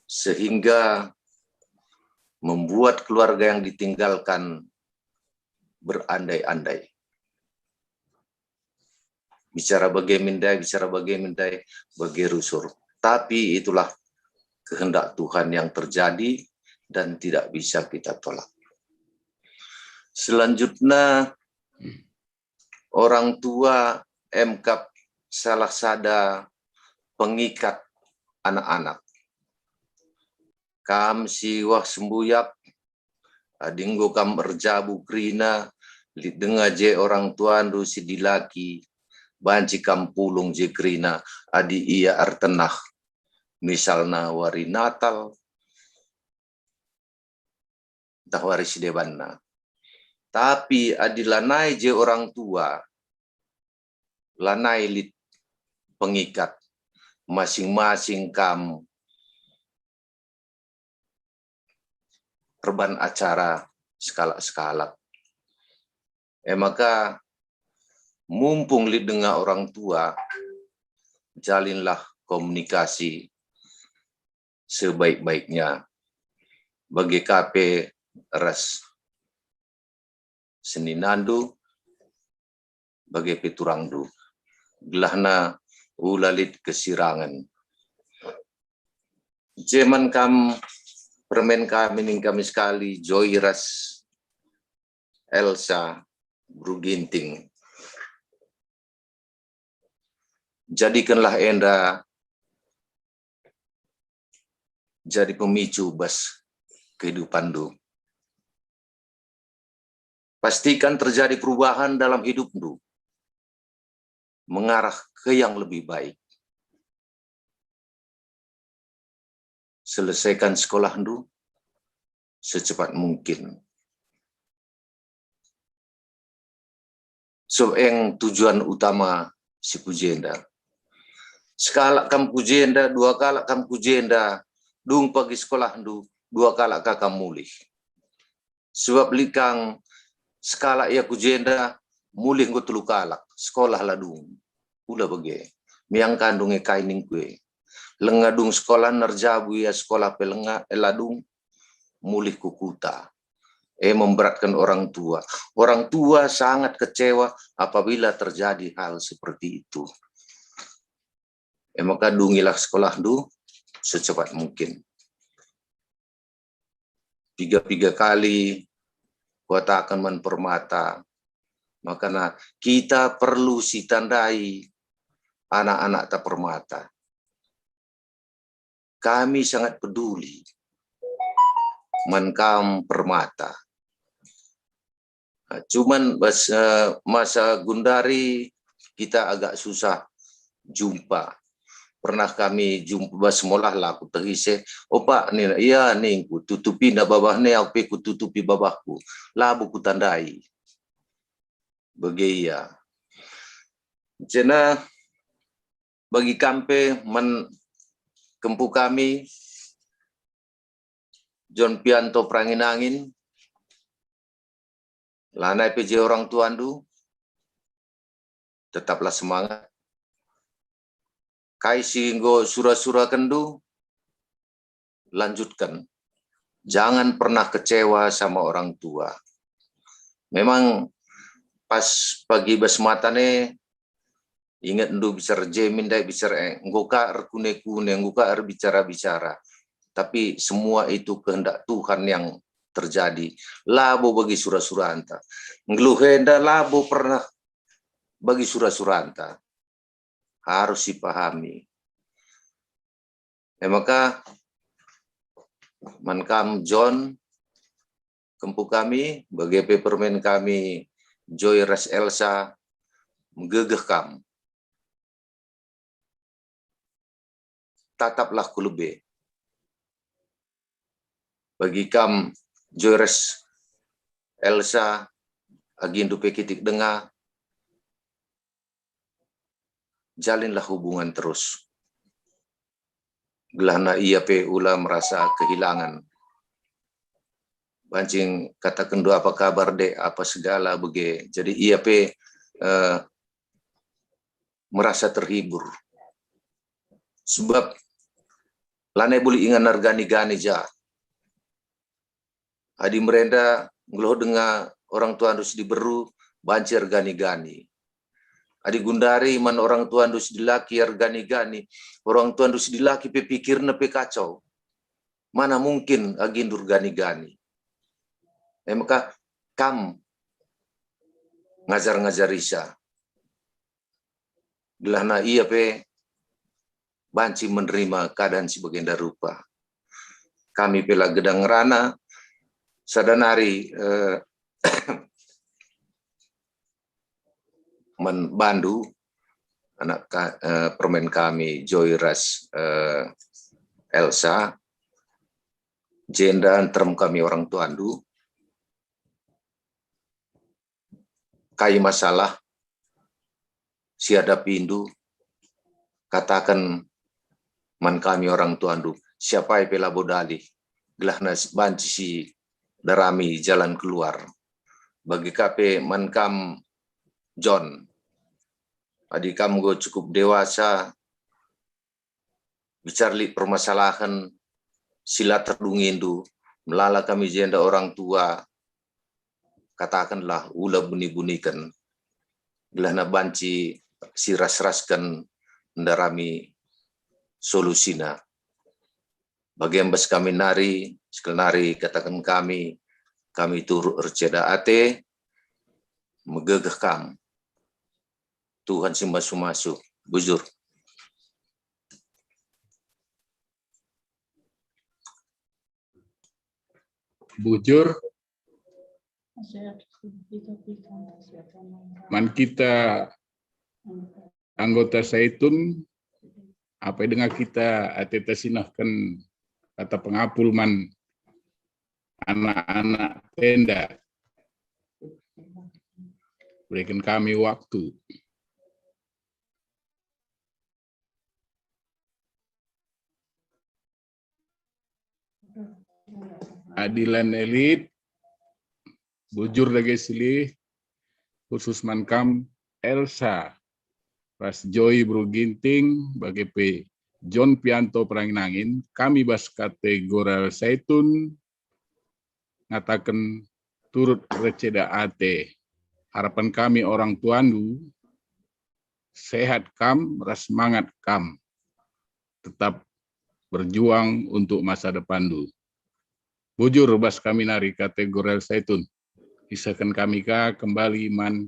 sehingga membuat keluarga yang ditinggalkan berandai-andai. Bicara bage min ndai, bicara bage min ndai, bage rusur. Tapi itulah kehendak Tuhan yang terjadi dan tidak bisa kita tolak. Selanjutnya, orang tua emkap salah sada pengikat anak-anak. Kam si wah sembuyak, adi enggo kam erjabu kerina, lit denga je orang tuandu si dilaki, banci kam pulung je kerina adi ia ertenah, misalna wari Natal, ntah wari si debanna. Tapi adi lanai je orang tua, lanai lit pengikat, masing-masing kam erban acara sekalak-sekalak. E maka, mumpung lit denga orang tua, jalinlah komunikasi sebaik-baiknya. Bage ka pe ras seninandu, bage pe turangndu. Gelahna ula lit kesirangen. Jeman kam permen kami ning kami sekali, Joy ras Elsa, Bru Ginting. Jadikenlah enda jadi pemicu bas kehidupanndu. Pastikan terjadi perubahan dalam hidupndu, mengarah ke yang lebih baik. Selesaikan sekolahndu secepat mungkin. So eng tujuan utama si ku jenda. Sekalak kam ku jenda, dua kalak kam ku jenda, dung pagi sekolahndu, dua kalak ka kam mulih. Sebab lit kang sekalak ia ku jenda, mulih enggo telu kalak, sekolah la dung. Ula bage, miang kandung e kai ningku e. Lenga dung sekolah nerjabu ia sekolah pe lenga, e la dung, mulih ku kuta. E memberatkan orang tua. Orang tua sangat kecewa apabila terjadi hal seperti itu. E maka dungilah sekolahndu secepat mungkin. Piga-piga kali kuataken man Permata, makana kita perlu sitandai anak-anakta Permata. Kami sangat peduli man kam Permata. Nah, cuman bas, eh, masa gundari kita agak susah jumpa. Pernah kami jumpa bas sekolah la kuteh ise, "O Pak," nina, "Iya," ningku, "tutupina babahna, aku pe kututupi babahku." Labo kutandai. Bage ia. Janah bagi kam pe man kempu kami, Jon Pianto Perangin-angin, lanai pe je orang tuandu, tetaplah semangat. Kai si enggo sura-surakenndu, lanjutken. Jangan pernah kecewa sama orang tua. Memang pas pagi bas mata ne, ingetndu bicara je min ndai bicara e, enggo ka erkune-kune, enggo ka erbicara-bicara. Tapi semua itu kehendak Tuhan yang terjadi. Labo bagi sura-suranta. Nggeluh enda labo pernah bagi sura-suranta. Harus sipahami. E maka, man kam John, kempu kami, bage pe permen kami Joy ras Elsa, megegeh kam. Tataplah ku lebe. Bagi kam Joy ras Elsa, agindu pe kitik denga, jalinlah hubungan terus. Gelahna ia pe ula merasa kehilangan. Banci katakenndu apa kabar, Dek, apa segala bage. Jadi ia pe, eh, merasa terhibur. Sebab lanai buli ingan ergani-gani ja. Adi merenda ngeluh denga orang tuandu si diberu, banci ergani-gani. Adi gundari man orang tuandu si dilaki ergani-gani, orang tuandu si dilaki pe pikirna pe kacau. Mana mungkin agindu ergani-gani? E maka kam ngajar-ngajarisa. Gelahna ia pe banci menerima keadaan si bagenda rupa. Kami pe la gedang ngerana, sada nari, eh, man bandu, anak ka-, eh, permen kami, Joy ras, eh, Elsa, jenda nterem kami orang tuandu, kai masalah si hadapindu, kataken man kami orang tuandu, siapai pe labo dalih, gelahna banci si darami jalan keluar. Bage ka pe man kam, John, adi kam enggo cukup dewasa, bicara lit permasalahen si la terdungindu, melala kami jenda orang tua, katakenlah, ula buni-buniken, gelahna banci si ras-rasken ndarami solusina. Bage bas kami nari, sekel nari kataken kami, kami turut erceda ate, megegeh kam. Tuhan si masu-masu, bujur. Bujur. Man kita anggota Saitun, apai denga kita ateta sinehken kata pengapul man anak-anak enda. Berikan kami waktu. Adi la lit, bujur dage silih, khusus man kam Elsa ras Joy beru Ginting, bage pe John Pianto perangin-angin, kami bas kategori Saitun ngataken turut erceda ate. Harapan kami orang tuandu, sehat kam ras semangat kam. Tetap berjuang untuk masa depanndu. Bujur bas kami nari kategori Saitun. Isehken kami ka kembali man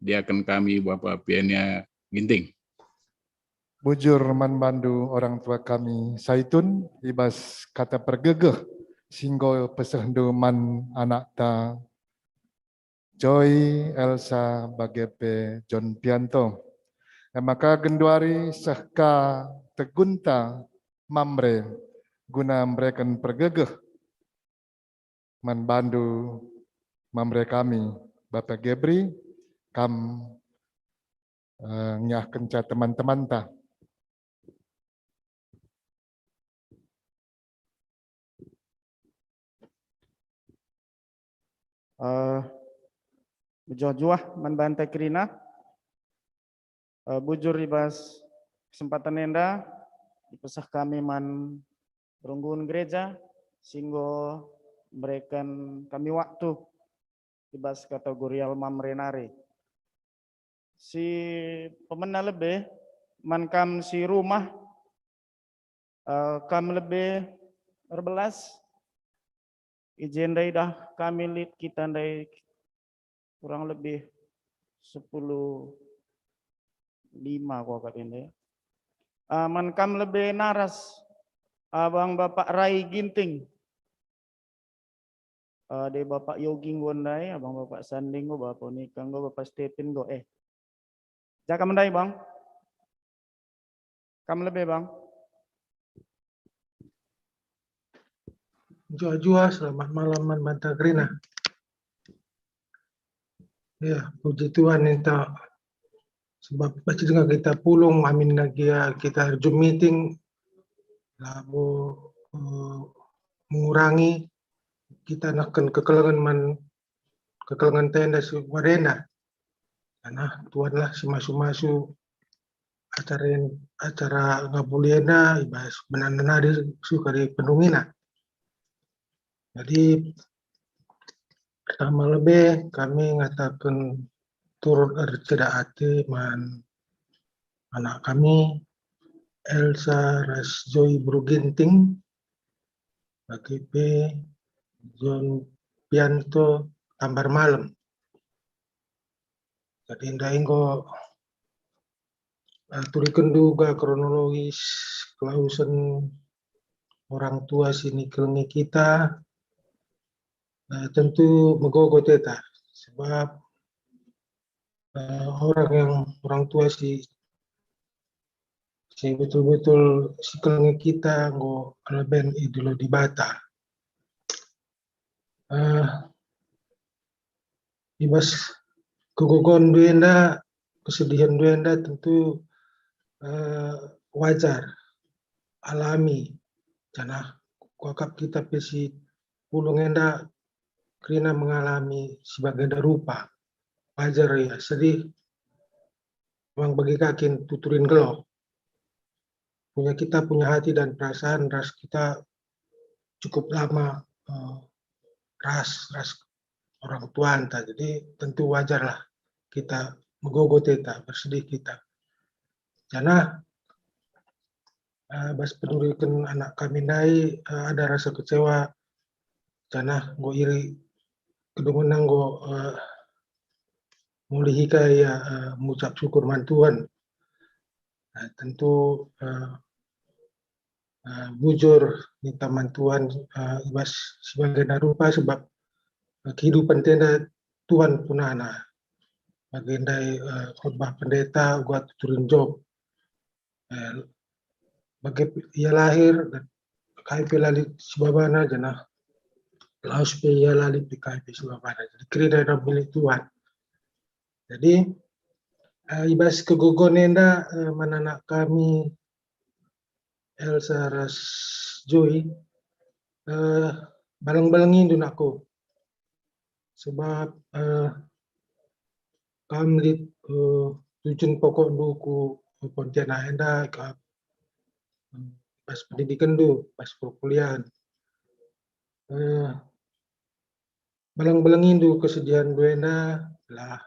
diaken kami Bapa Piania Ginting. Bujur man bandu orang tua kami Saitun, i bas kata pergegeh si enggo pesehndu man anakta Joy, Elsa, bage pe John Pianto. E maka genduari seh ka tegunta Mamre guna mereken pergegeh man bandu Mamre kami, Bapa Gebri, kam, eh, ngiahkenca teman-temanta. Eh, mejuah-juah man banta kerina. Eh, bujur i bas kesempatan enda, ipeseh kami man perunggun gereja si enggo mereken kami waktu i bas kategorial Mamre nari. Si pemena lebe man kam si rumah, eh, kam lebe erbelas, i jenda idah kami lit kita ndai kurang lebih sepuluh lima kuakap enda. Ah, man kam lebe naras, Abang Bapak Rai Ginting, Adi Bapak Yogi enggo ndai, Abang Bapak Sandi enggo, Bapak Nika enggo, Bapak Stephen enggo, eh. Jaka me ndai, Bang? Kam lebe, Bang? Juah-juah, selamat malam man banta kerina. Ya, puji Tuhan enta, sebab banci denga kita pulung, amin gia kita Zoom meeting, labo, eh, mengurangi kita nehken kekelengen man, kekelengen enda si wari enda. Karena Tuhanlah si masu-masu acara en, acara ngabuli enda i bas benana nari suka di pendungina. Jadi, pertama lebe kami ngataken turut erceda ate man anak kami, Elsa ras Joy Beru Ginting, bage pe John Pianto Tambar Malem. Jadi ndai enggo, eh, turikenndu uga kronologis kelausen orang tua si nikelengi kita, eh, tentu megogot ita, sebab, eh, orang yang, orang tua si, si betul-betul sikelengi kita enggo leben idilo Dibata. Eh, i bas kegogondu enda, kesedihenndu enda tentu, eh, wajar, alami, janah kuakap kita pe si pulung enda kerina mengalami si bagenda rupa. Wajar ia sedih, memang bage ka kin tuturin geluh. Punya, kita punya hati dan perasaan ras kita cukup lama, eh, ras, ras orang tuanta. Jadi tentu wajarlah kita megogot ita, bersedih kita. Janah, eh, bas penuriken anak kami ndai, eh, ada rasa kecewa, janah enggo iri kedungenna enggo, eh, mulihi ka ia, eh, ngucap syukur man Tuhan. Eh, tentu, eh, eh, bujur ninta man Tuhan, eh, i bas si bagenda rupa, sebab, eh, kehidupen enda Tuhan punana. Bage ndai, eh, khotbah pendeta uga tuturin Job. Eh, bage pe ia lahir, dan kai pe la lit si babana, janah lawes pe ia la lit pe kai pe si babana. Jadi kerina enda milik Tuhan. Jadi, eh, i bas kegogon enda, eh, man anak kami Elsa ras Joy, eh, baleng-balengindu nakku. Sebab, eh, kam lit, eh, tujuan pokokndu ku Pontianak enda, kam, eh, bas pendidikenndu, bas perkuliahen. Eh, baleng-balengindu kesedihenndu enda, lah,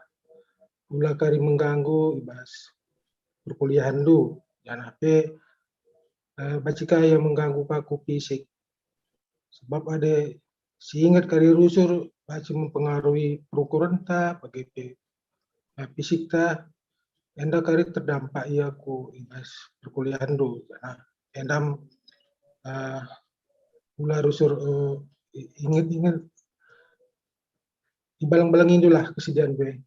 ula kari mengganggu i bas perkuliahenndu, janah pe, eh, banci ka ia mengganggu ka ku fisik. Sebab adi si inget kari rusur banci mempengaruhi perukurenta, bage pe, eh, fisikta, enda kari terdampak ia ku i bas perkuliahenndu. Janah enda, eh, ula rusur, eh, i-, inget-inget, ibaleng-balengindulah kesedian pe.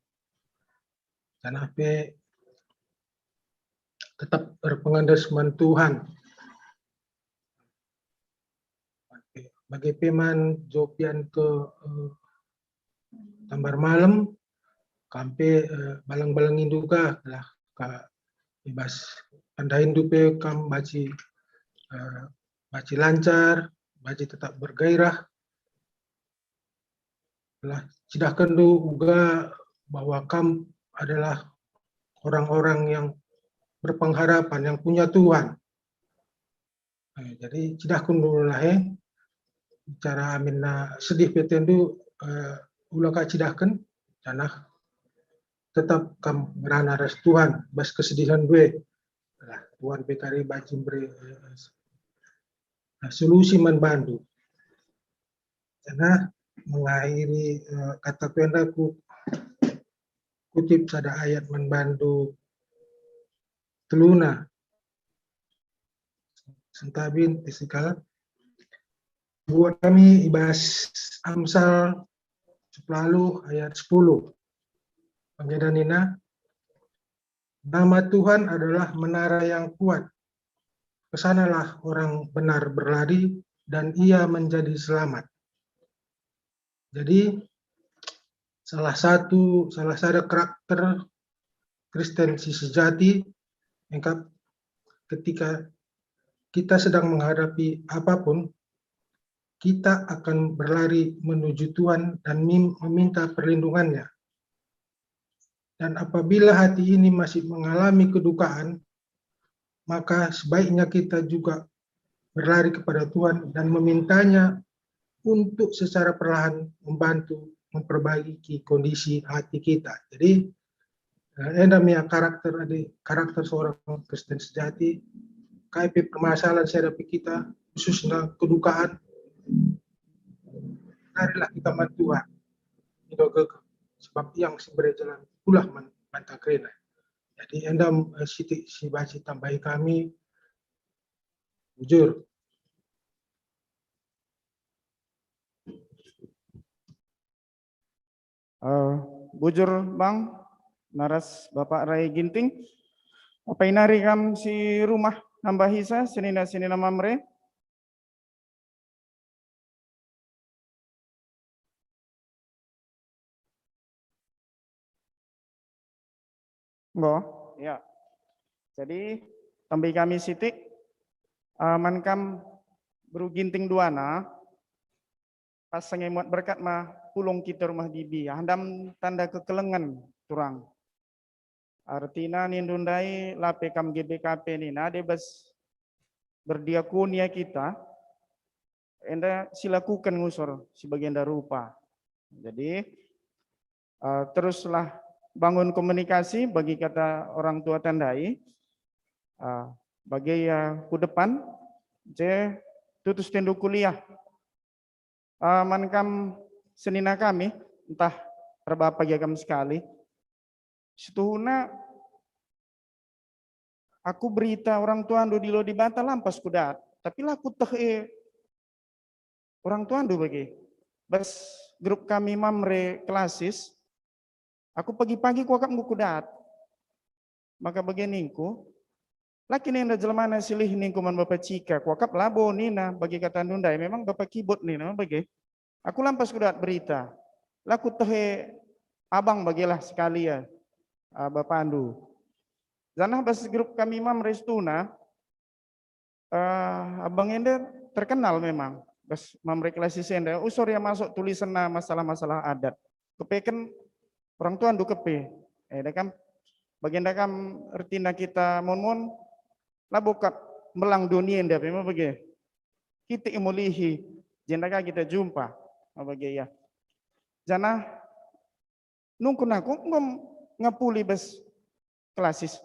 Janah pe tetap erpengendes man Tuhan. Bage pe man Jopian ke, eh, Tambar Malem, kam pe, eh, baleng-balengindu ka, lah ka i bas pendahinndu pe kam banci, eh, banci lancar, banci tetap bergairah. Lah, cidahkenndu uga bahwa kam adalah orang-orang yang berpengharapan, yang punya Tuhan. Eh, jadi cidahkenndu lah, eh. Bicara aminna sedih pe atendu, eh, ula ka cidahken, janah tetap kam ngerana ras Tuhan bas kesedihen ndai. Lah, Tuhan pe kari banci mberi, eh, solusi man bandu. Janah mengakhiri, eh, kataku enda ku kutip sada ayat man bandu teluna. Sentabin isikal. Buat kami i bas Amsal sepuluh ayat sepuluh. Bage nina, "Nama Tuhan adalah menara yang kuat. Kesanalah orang benar berlari dan ia menjadi selamat." Jadi, salah satu, salah sada karakter Kristen si sejati, engkap ketika kita sedang menghadapi apapun, kita akan berlari menuju Tuhan dan mim-, meminta perlindungan-Nya. Dan apabila hati ini masih mengalami kedukaan, maka sebaiknya kita juga berlari kepada Tuhan dan meminta-Nya untuk secara perlahan membantu memperbaiki kondisi hati kita. Jadi, eh, enda me karakter adi, karakter seorang Kristen sejati. Kai pe permasalahan si hadapi kita, khususna kedukaan, marilah kita man Tuhan. Ido gege, sebab Ia si mbere jalan pulah man, man banta kerina. Jadi enda, eh, sitik si banci tambahi kami, bujur. Eh, bujur, Bang, naras Bapak Rai Ginting. Apai nari kam si rumah nambahi sa, senina-senina Mamre? Enggo? Ya. Jadi, tambahi kami sitik, eh, man kam Beru Ginting duana, pas sanga muat berkat ma pulung kita rumah dibi. Andam tanda kekelengen turang. Artina nindu ndai la pe kam G B K P nina, adi bas berdiakonia kita, enda silakuken ngusur si bagenda rupa. Jadi, eh, teruslah bangun komunikasi bagi kata orang tua ta ndai, eh, bage ia ku depan, je tutus tendu kuliah. Eh, man kam senina kami, ntah erbapa gia kam sekali. Situhuna, aku berita orang tuandu dilo Dibata lampas kudat, tapi la kuteh e orang tuandu bage. Bas grup kami Mamre Klasis, aku pagi-pagi kuakap enggo kudat. Maka bage ningku, "La kin enda jelmana si lih," ningku man Bapa Cika. Kuakap labo nina, bage katandu ndai, memang Bapa Kibot nina bage. Aku lampas kudat berita. La kuteh e abang bagelah sekali ya, ah, bapandu. Janah bas grup kami Mamre situhuna, eh, abang enda terkenal memang, bas Mamre Klasis enda, usur ia masuk tulisenna masalah-masalah adat. Kepeken orang tuandu kepe. Eh, enda kam, bagenda kam ertina kita mon-mon, labo kap mbelang doni enda pe me bage. Kita imulihi, jenda ka kita jumpa, me bage ya. Janah nungkun aku enggo ngapuli bas Klasis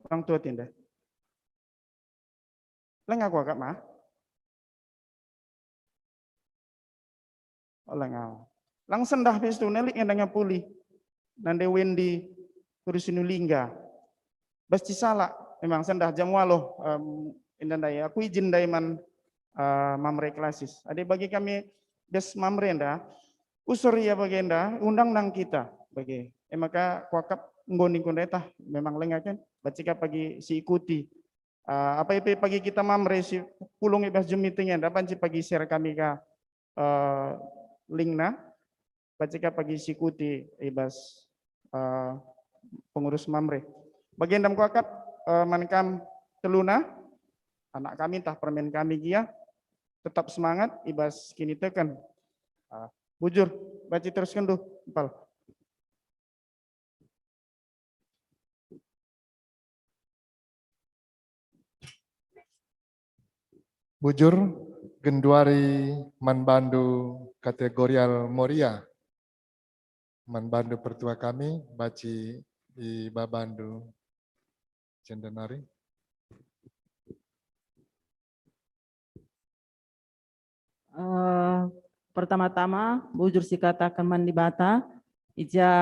orang tua ta enda. Langa kuakap ma? Oh, langa. Lang sendah pe situhuna lit enda ngapuli. Nande Wendi, Guru Sinulingga. Bas Cisalak, memang sendah jam waluh, em, enda ndai. Aku ijin ndai man, eh, Mamre Klasis. Adi bagi kami bas Mamre enda, usur ia bagenda, undang nang kita bage. E maka kuakap enggo ningku ndai tah, memang langa kan, banci ka pagi si ikuti. Ah, apai pe pagi kita Mamre si pulung i bas Zoom meeting enda, banci pagi share kami ka, eh, linkna, banci ka pagi si ikuti i bas, eh, pengurus Mamre. Bagenda me kuakap, eh, man kam teluna, anak kami ntah permen kami gia, tetap semangat i bas kiniteken. Ah, bujur, banci teruskenndu, Empal. Bujur, genduari man bandu kategorial Moria. Man bandu pertua kami, banci i babandu jenda nari. Eh, pertama-tama, bujur sikataken man Dibata, i ja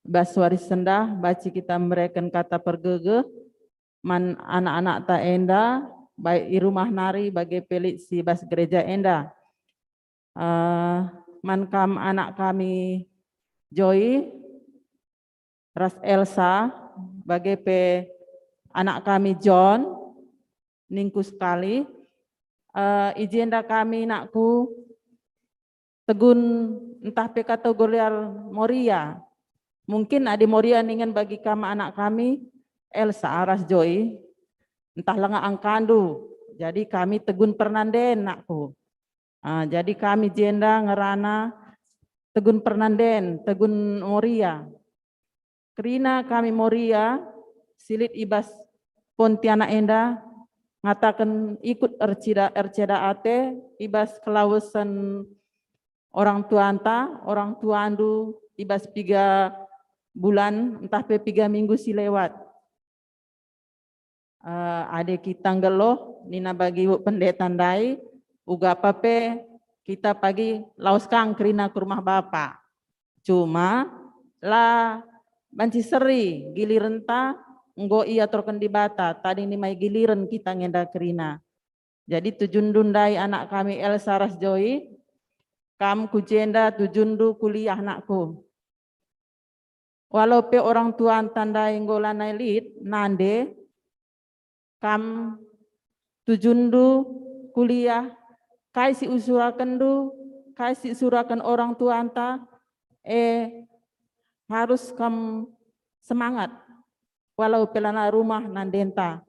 bas wari sendah banci kita mereken kata pergegeh man anak-anakta enda, baik i rumah nari bage pe lit si bas gereja enda. Eh, man kam anak kami Joy ras Elsa, bage pe anak kami John, ningku sekali. Eh, i jenda kami, nakku, tegun ntah pe kata gelar Moria. Mungkin adi Moria ningen bagi kam anak kami, Elsa ras Joy, ntah langa angkandu. Jadi kami tegun pernanden, nakku. Ah, jadi kami jenda ngerana tegun pernanden, tegun Moria. Kerina kami Moria, si lit i bas Pontianak enda, ngataken ikut erceda, erceda ate i bas kelawesen orang tuanta, orang tuandu i bas piga bulan ntah pe piga minggu si lewat. Eh, adi kita nggeluh, nina bagi ibu pendeta ndai, uga pa pe kita pagi lawes kang kerina ku rumah Bapa. Cuma la banci seri gilirenta, enggo iaturken Dibata, tading nimai giliren kita ngenda kerina. Jadi tujunndu ndai anak kami Elsa ras Joy, kam ku jenda tujunndu kuliah, nakku. Walau pe orang tuanta ndai enggo lanai lit nande, kam tujunndu kuliah, kai si usurakenndu, kai si isuraken orang tuanta, e, harus kam semangat, walau pe lanai rumah nandenta.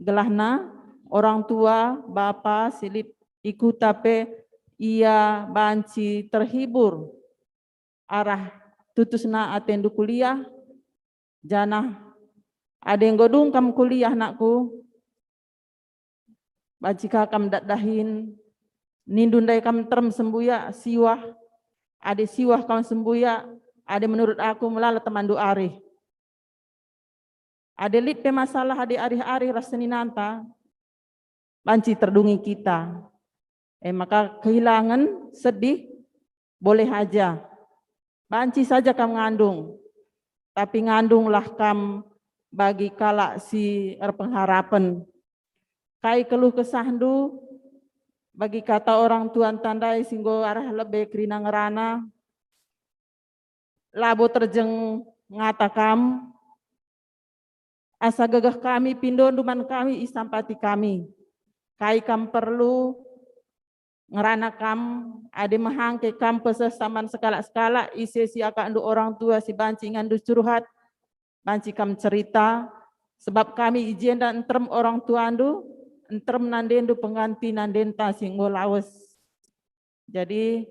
Gelahna orang tua, bapa si lit i kuta pe ia banci terhibur arah tutusna atendu kuliah, janah adi enggo dung kam kuliah, nakku, banci ka kam dat dahin, nindu ndai kam nterem sembuyak, siwah, adi siwah kam sembuyak, adi menurut aku melala temanndu arih. Adi lit pe masalah adi arih-arih ras seninanta, banci terdungi kita. E maka kehilangan, sedih, boleh aja. Banci saja kam ngandung, tapi ngandunglah kam bagi kalak si erpengharapen. Kai keluh kesahndu bagi kata orang tuanta ndai si enggo arah lebe kerina ngerana? Labo terjeng ngata kam, asa gegeh kami pindondu man kami isampati kami. Kai kam perlu ngerana kam, adi mehangke kam peseh saman sekalak-sekalak, ise si akapndu orang tua si banci inganndu curhat, banci kam cerita, sebab kami i jenda nterem orang tuandu, nterem nandendu pengganti nandenta si enggo lawes. Jadi,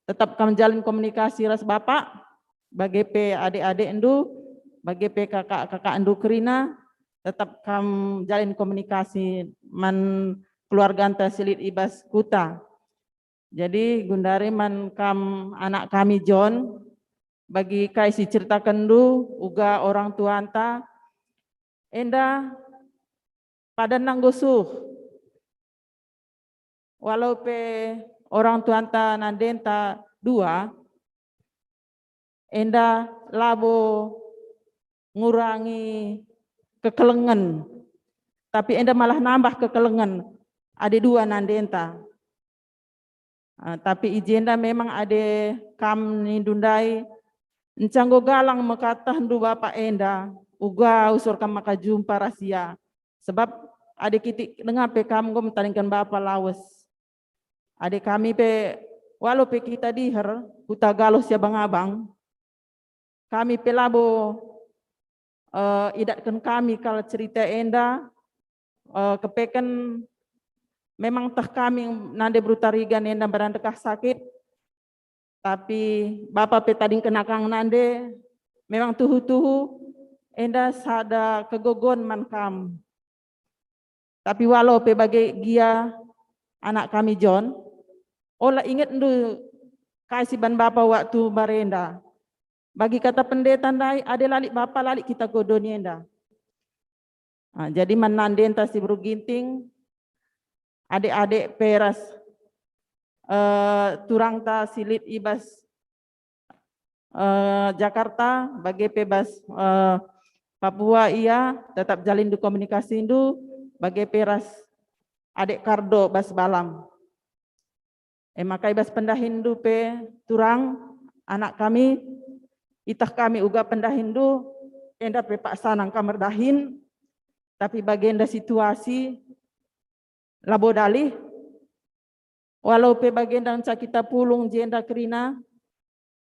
tetap kam jalin komunikasi ras Bapak, bage pe adik-adikndu, bage pe kakak-kakakndu kerina, tetap kam jalin komunikasi man keluarganta si lit i bas kuta. Jadi, gundari man kam anak kami John, bagi kai si certakenndu uga orang tuanta, enda padanna enggo suh. Walau pe orang tuanta nandenta dua, enda labo ngurangi kekelengen, tapi enda malah nambah kekelengen adi dua nandenta. Ah, tapi i jenda memang adi kam nindu ndai, enca enggo galang me katehndu bapa enda, uga usur kam maka jumpa ras ia. Sebab adi kitik denga pe kam enggo metadingken bapa lawes. Adi kami pe, walau pe kita diher, kuta Galuh si abang-abang, kami pe labo, eh, idatken kami kal cerita enda, eh, kepeken memang teh kami nande Berutarigan enda badan dekah sakit, tapi bapa pe tadingken akang nande, memang tuhu-tuhu enda sada kegogon man kam. Tapi walau pe bage gia anak kami John, ola ingetndu kai si ban bapa waktu mbarenda. Bagi kata pendeta ndai, adi la lit bapa la lit kita ku doni enda. Ah, jadi man nandenta si beru Ginting, adik-adik pe ras, eh, turangta si lit i bas, eh, Jakarta, bage pe bas, eh, Papua ia, tetap jalinndu komunikasindu, bage pe ras adik Kardo bas Balam. E maka i bas pendahinndu pe turang, anak kami, iteh kami uga pendahinndu, enda pe paksana kam erdahin, tapi bagenda situasi labo dalih, walau pe bagenda ngenca kita pulung jenda kerina,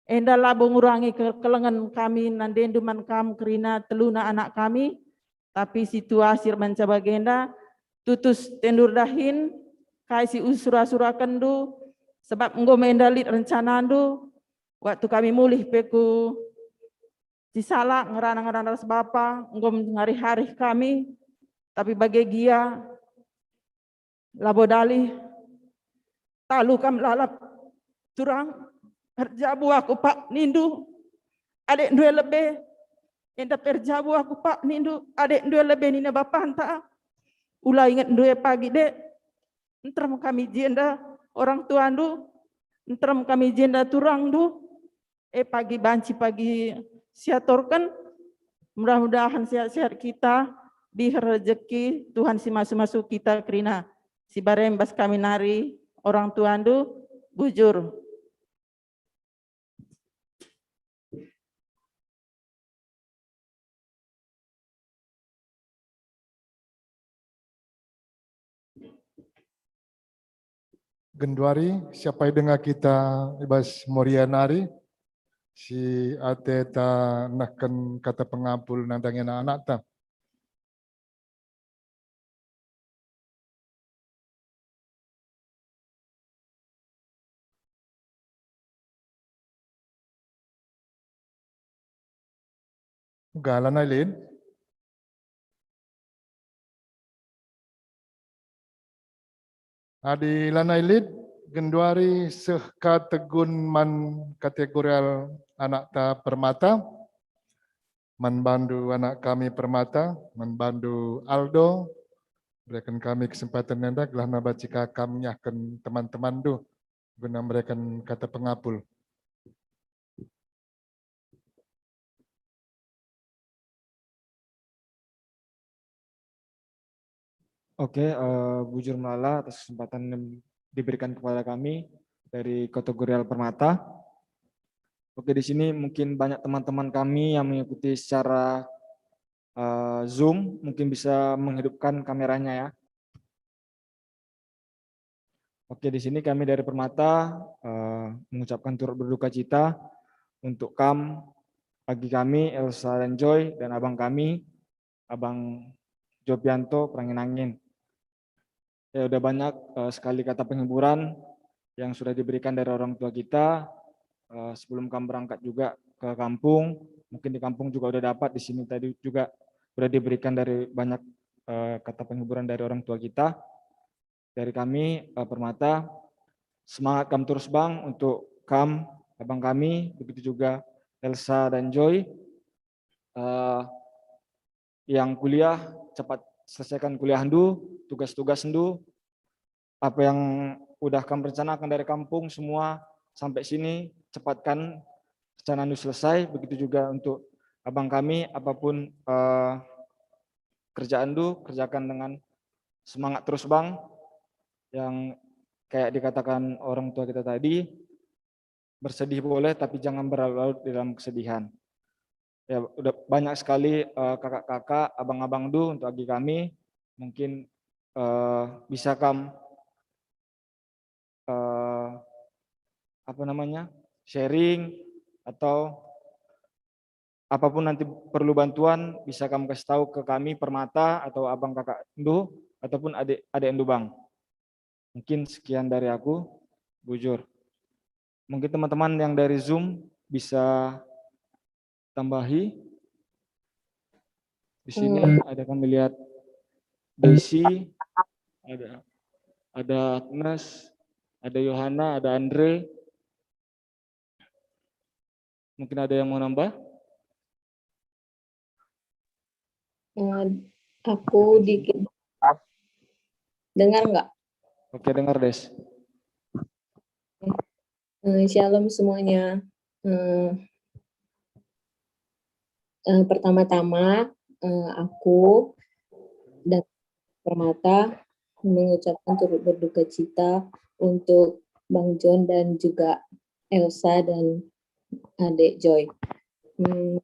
enda labo ngurangi kekelengen kami nandendu man kam kerina teluna anak kami, tapi situasi erbahanca bagenda, tutus tendu erdahin, kai si usura-surakenndu, sebab enggo me enda lit rencanandu, waktu kami mulih pe ku Cisalak ngerana-ngerana ras bapa, enggo ngarih-arih kami, tapi bage gia, labo dalih, talu kam lalap, turang, erjabu aku pak nindu, adek ndue lebe, enda pe erjabu aku pak nindu, adek ndue lebe nina bapanta, ula inget ndue pagi dek, nterem kami jenda orang tuandu, nterem kami jenda turangndu, e pagi banci pagi siatorken, mudah-mudahan sehat-sehat kita, biher rejeki, Tuhan si masu-masu kita kerina. Si barem bas kami nari orang tuandu, bujur. Genduari, siapa denga kita i bas Moria nari, si ateta nehken kata pengapul nandangi anak-anakta. Uga lanai lit. Adi lanai lit, genduari seh ka tegun man kategorial anakta Permata. Man bandu anak kami Permata, man bandu Aldo, bereken kami kesempatan enda gelah nabaci ka kam nyahken teman-temanndu guna mereken kata pengapul. Oke, eh, bujur melala atas kesempatan yang diberikan kepada kami dari Kota Gurial Permata. Oke, di sini mungkin banyak teman-teman kami yang mengikuti secara, eh, Zoom, mungkin bisa menghidupkan kameranya ya. Oke, di sini kami dari Permata, eh, mengucapkan turut berduka cita untuk kam, agi kami, Elsa dan Joy, dan abang kami, Abang Jopianto, Perangin-angin. Ya, udah banyak, eh, sekali kata penghiburan yang sudah diberikan dari orang tua kita, eh, sebelum kam berangkat juga ke kampung. Mungkin di kampung juga udah dapat, di sini tadi juga udah diberikan dari banyak, eh, kata penghiburan dari orang tua kita. Dari kami, eh, Permata, semangat kam terus, Bang, untuk kam, abang kami, begitu juga Elsa dan Joy. Eh, yang kuliah, cepat selesaikan kuliahndu, tugas-tugasndu, apa yang udah kam rencanakan dari kampung semua sampai sini, cepatkan rencanandu selesai. Begitu juga untuk abang kami, apapun, eh, kerjaanndu, kerjakan dengan semangat terus, Bang. Yang kayak dikatakan orang tua kita tadi, bersedih boleh, tapi jangan berlarut-larut dalam kesedihan. Ya, udah banyak sekali, eh, kakak-kakak, abang-abangndu untuk agi kami. Mungkin, eh, bisa kam, eh, apa namanya, sharing atau apapun nanti perlu bantuan, bisa kam kasih tahu ke kami, Permata, atau abang kakakndu, ataupun adik-adikndu, Bang. Mungkin sekian dari aku, bujur. Mungkin teman-teman yang dari Zoom bisa tambahi. Di sini Hmm. ada kami lihat Desi, ada, ada Agnes, ada Yohana, ada Andre. Mungkin ada yang mau nambah? Eh, aku dikit. Dengar nggak? Oke, dengar, Des. Eh, shalom semuanya. Eh, eh, pertama-tama, eh, aku dan Permata mengucapkan turut berduka cita untuk Bang John dan juga Elsa dan Adek Joy. Hmm,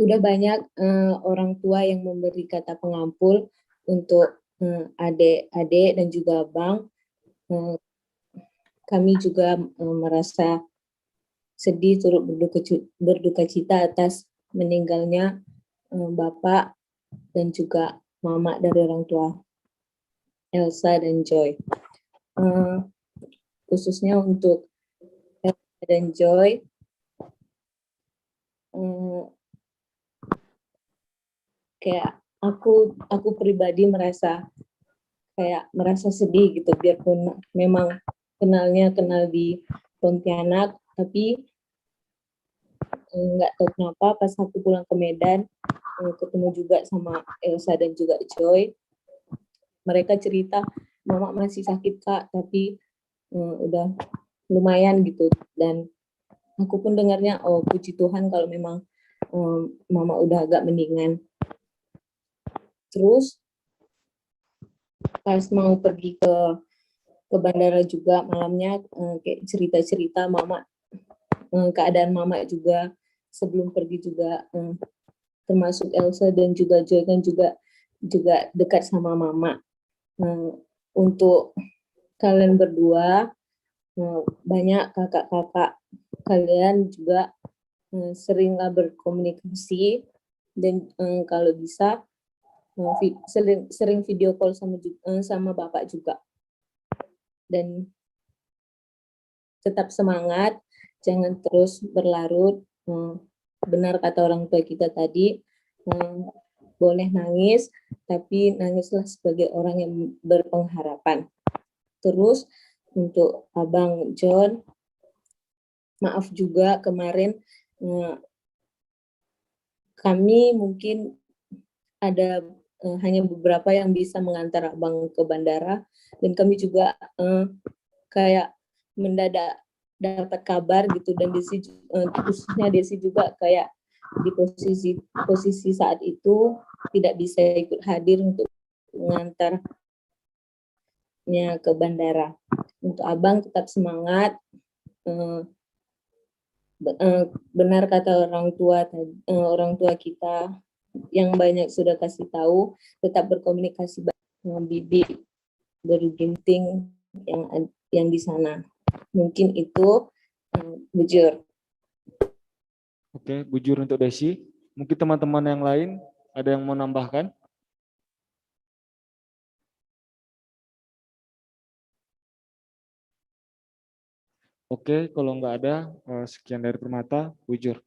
udah banyak, eh, orang tua yang memberi kata pengampun untuk, eh, adik-adik dan juga abang. Eh, kami juga, eh, merasa sedih turut berduka, berduka cita atas meninggalnya, eh, bapak dan juga mama dari orang tua Elsa dan Joy. Eh, khususnya untuk Elsa dan Joy, eh, kayak aku aku pribadi merasa kayak merasa sedih gitu, biarpun memang kenalnya kenal di Pontianak, tapi, eh, nggak tahu kenapa pas aku pulang ke Medan, eh, ketemu juga sama Elsa dan juga Joy. Mereka cerita, "Mama masih sakit, Kak, tapi, eh, udah lumayan," gitu. Dan aku pun dengarnya, "Oh, puji Tuhan kalau memang, eh, Mama udah agak mendingan." Terus pas mau pergi ke ke bandara juga malamnya, eh, kayak cerita-cerita Mama, eh, keadaan Mama juga sebelum pergi juga, eh, termasuk Elsa dan juga Joy kan juga juga dekat sama Mama. Eh, untuk kalian berdua, eh, banyak kakak-kakak kalian juga, eh, seringlah berkomunikasi dan, eh, kalau bisa, eh, vi-, sering, sering video call sama ju-, eh, sama Bapak juga. Dan tetap semangat, jangan terus berlarut. Eh, benar kata orang tua kita tadi, eh, boleh nangis, tapi nangislah sebagai orang yang berpengharapan. Terus untuk Abang John, maaf juga kemarin, eh, kami mungkin ada, eh, hanya beberapa yang bisa mengantar Abang ke bandara, dan kami juga, eh, kayak mendadak dapat kabar gitu, dan Desi ju-, eh, khususnya Desi juga kayak di posisi, posisi saat itu tidak bisa ikut hadir untuk mengantarnya ke bandara. Untuk Abang tetap semangat, eh, be-, eh, benar kata orang tua tadi, eh, orang tua kita yang banyak sudah kasih tahu, tetap berkomunikasi ba-, dengan bibi Beru Ginting yang ad-, yang di sana. Mungkin itu, eh, bujur. Oke, bujur untuk Desi. Mungkin teman-teman yang lain ada yang mau nambahkan? Oke, kalau nggak ada, eh, sekian dari Permata, bujur.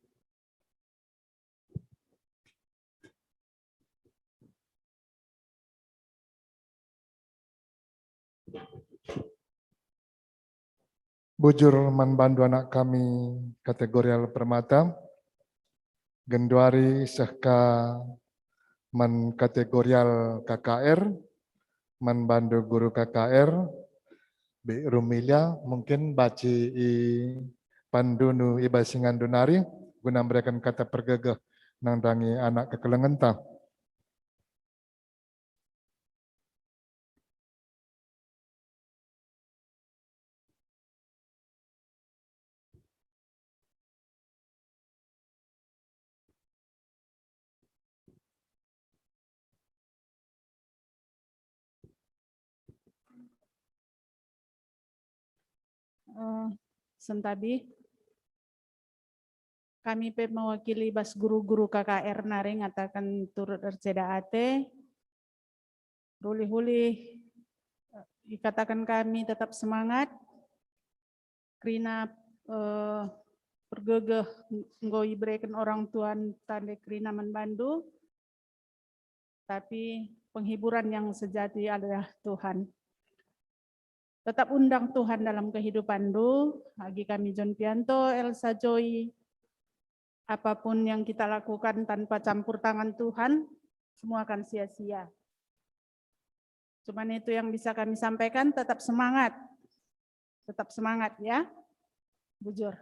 Bujur man bandu anak kami kategorial Permata, genduari seh ka man kategorial K K R, man bandu guru K K R, Bik Rumilia, mungkin banci ipandundu i bas inganndu nari guna mereken kata pergegeh nandangi anak kekelengenta. Eh, Sentabi. Kami pe mewakili bas guru-guru K K R nari ngataken turut erceda ate. Rulih-ulih, eh, ikataken kami tetap semangat. Kerina, eh, pergegeh enggo ibereken orang tua tande kerina man bandu. Tapi penghiburan yang sejati adalah Tuhan. Tetap undang Tuhan dalam kehidupanndu, bagi kami John Pianto, Elsa Joy, apapun yang kita lakukan tanpa campur tangan Tuhan, semua akan sia-sia. Cuman itu yang bisa kami sampaikan, tetap semangat. Tetap semangat ya. Bujur.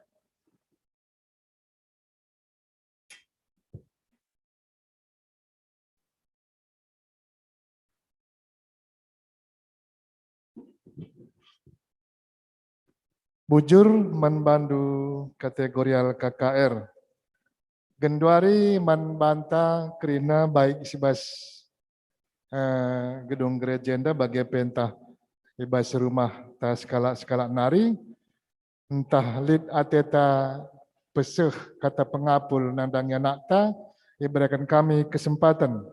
Bujur man bandu kategorial K K R. Genduari man banta kerina baik si bas, eh, gedung gereja enda bage pe ntah i bas rumah ta sekalak-sekalak nari, ntah lit ateta peseh kata pengapul nandangi anakta, ibereken kami kesempatan.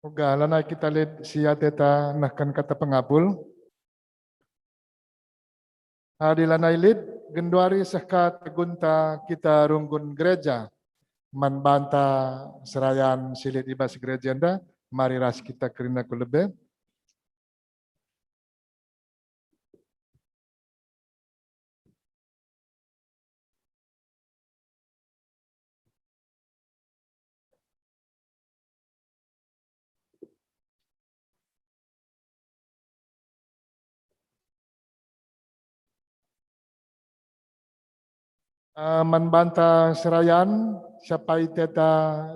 Uga lanai kita lit si ateta nehken kata pengapul. Adi lanai lit, genduari seh ka tegunta kita runggun gereja. Man banta serayan si lit i bas gereja enda, mari ras kita kerina ku lebe. Eh, man banta serayan, siapa ateta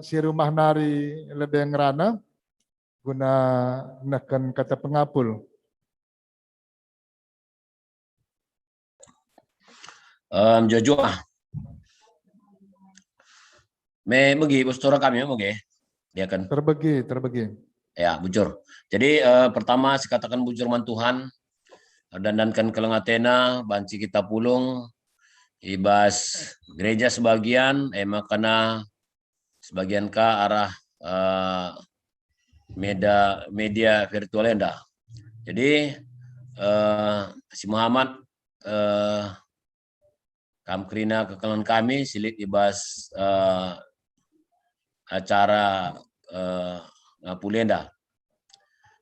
si rumah nari lebe ngerana guna nehken kata pengapul. Em, Jojo ah. Me megi, bos tora kami megi. Dia kan. Terbegi, terbegi. Ya, bujur. Jadi, eh, pertama, sikataken bujur man Tuhan, dandanken keleng atena, banci kita pulung, i bas gereja sebagian, e maka na sebagian ka arah, eh, meda-, media virtual enda. Jadi, eh, si Muhammad, eh, kam kerina kekelengen kami si lit i bas, eh, acara, eh, ngapuli enda.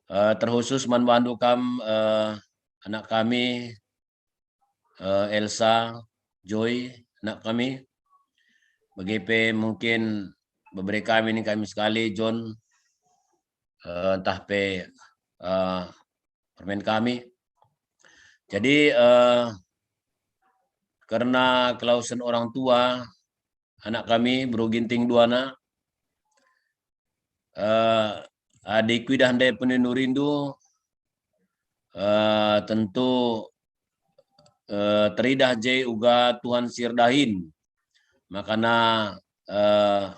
Eh, terkhusus man bandu kam, eh, anak kami, eh, Elsa, Joy, anak kami. Bage pe mungkin bebere kami ning kami sekali, John, eh, ntah pe, eh, permen kami. Jadi, eh, kerna kelawesen orang tua, anak kami, Bro Ginting duana, eh, adi kuidah ndai penindu rindu, eh, tentu, eh, teridah je uga Tuhan si erdahin. Makana, eh,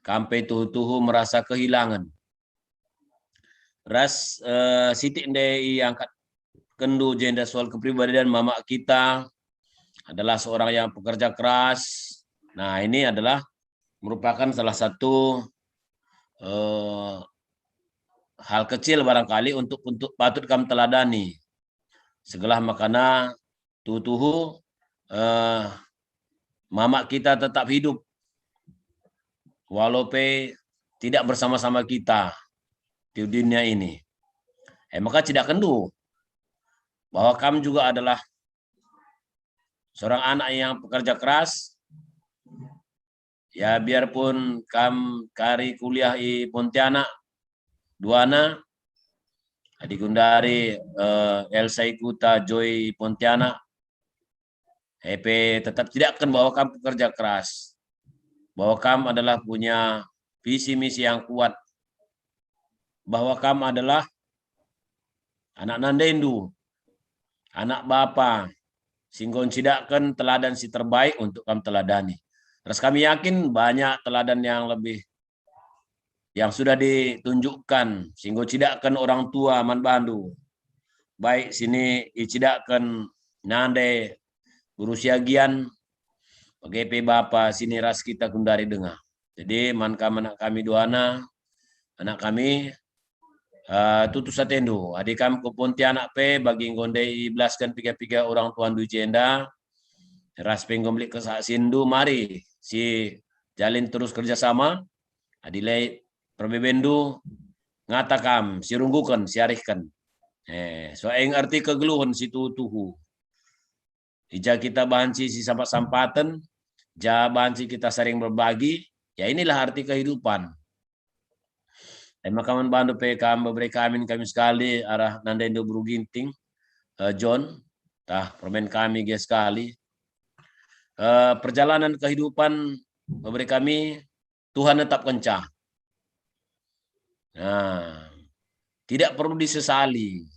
kam pe tuhu-tuhu merasa kehilangan. Ras, eh, sitik ndai iangkatkenndu jenda soal kepribadian mama kita adalah seorang yang pekerja keras. Nah, ini adalah merupakan salah satu, eh, hal kecil barangkali untuk, untuk patut kam teladani. Segelah makana tuhu-tuhu, eh, mama kita tetap hidup, walau pe tidak bersama-sama kita di dunia ini. Eh, maka cidakkenndu bahwa kam juga adalah seorang anak yang pekerja keras. Ya, biarpun kam kari kuliah i Pontianak, duana, adi gundari, eh, Elsa i Kuta, Joy i Pontianak, e pe tetap cidakken bahwa kam pekerja keras, bahwa kam adalah punya visi misi yang kuat, bahwa kam adalah anak nandendu, anak bapa, si enggo ncidakken teladan si terbaik untuk kam teladani. Ras kami yakin banyak teladan yang lebih, yang sudah ditunjukkan, si enggo cidakken orang tua man bandu, baik sini icidakken nande guru siagian, bage pe bapa sini ras kita gundari denga. Jadi, man kam anak kami duana, anak kami, eh, tutus atendu. Adi kam ku Pontianak pe, bagi enggo ndai ibelasken piga-piga orang tuandu i jenda, ras pe enggo melik kesaksindu, mari si jalin terus kerjasama. Adi lit perbebendu, ngata kam, si rungguken, si arihken. Eh, so eng arti kegeluhen si tuhu-tuhu. I ja kita banci sisampat-sampaten, ja banci kita saling berbagi, ya inilah arti kehidupan. E maka man bandu pe kam bebere kami, kami sekali arah nandendu Bro Ginting, eh, John, tah permen kami gia sekali. Eh, perjalanan kehidupan bebere kami Tuhan netapkenca. Nah, tidak perlu disesali.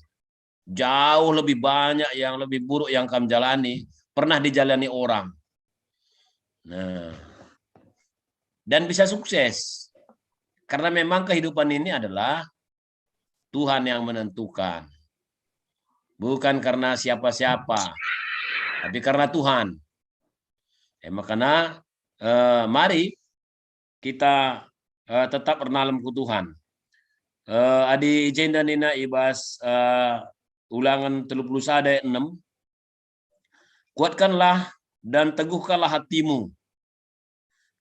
Jauh lebih banyak yang lebih buruk yang kam jalani, pernah dijalani orang. Nah, dan bisa sukses. Karena memang kehidupan ini adalah Tuhan yang menentukan. Bukan karena siapa-siapa, tapi karena Tuhan. Eh, makana, eh, mari kita, eh, tetap ernalem ku Tuhan. Eh, adi i jenda nina i bas, eh, Ulangen telu puluh sada ayat enam, "Kuatkanlah dan teguhkanlah hatimu.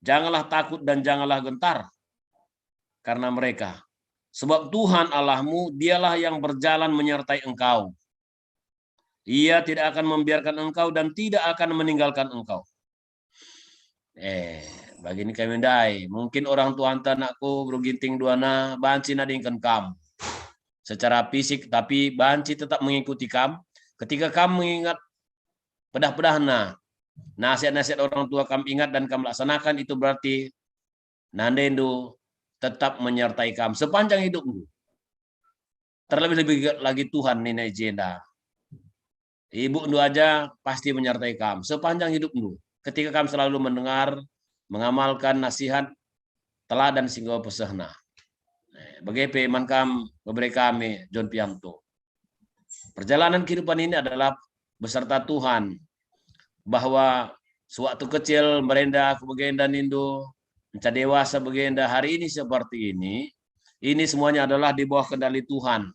Janganlah takut dan janganlah gentar karena mereka. Sebab Tuhan Allahmu, Dialah yang berjalan menyertai engkau. Ia tidak akan membiarkan engkau dan tidak akan meninggalkan engkau." Eh, bagin kami ndai. Mungkin orang tuanta, anakku, Bro Ginting duana, banci nadingken kam secara fisik, tapi banci tetap mengikuti kam. Ketika kam mengingat pedah-pedahna, nasihat-nasihat orang tua kam ingat dan kam laksanakan, itu berarti nandendu tetap menyertai kam sepanjang hidupndu. Terlebih-lebih lagi Tuhan nina i jenda. Ibundu aja pasti menyertai kam sepanjang hidupndu. Ketika kam selalu mendengar, mengamalkan nasihat, teladan si enggo pesehna. Eh, bage pe man kam bebere kami, John Pianto. Perjalanan kehidupan ini adalah beserta Tuhan, bahwa sewaktu kecil merenda aku bagenda nindu, enca dewasa bagenda, hari ini seperti ini, ini semuanya adalah di bawah kendali Tuhan.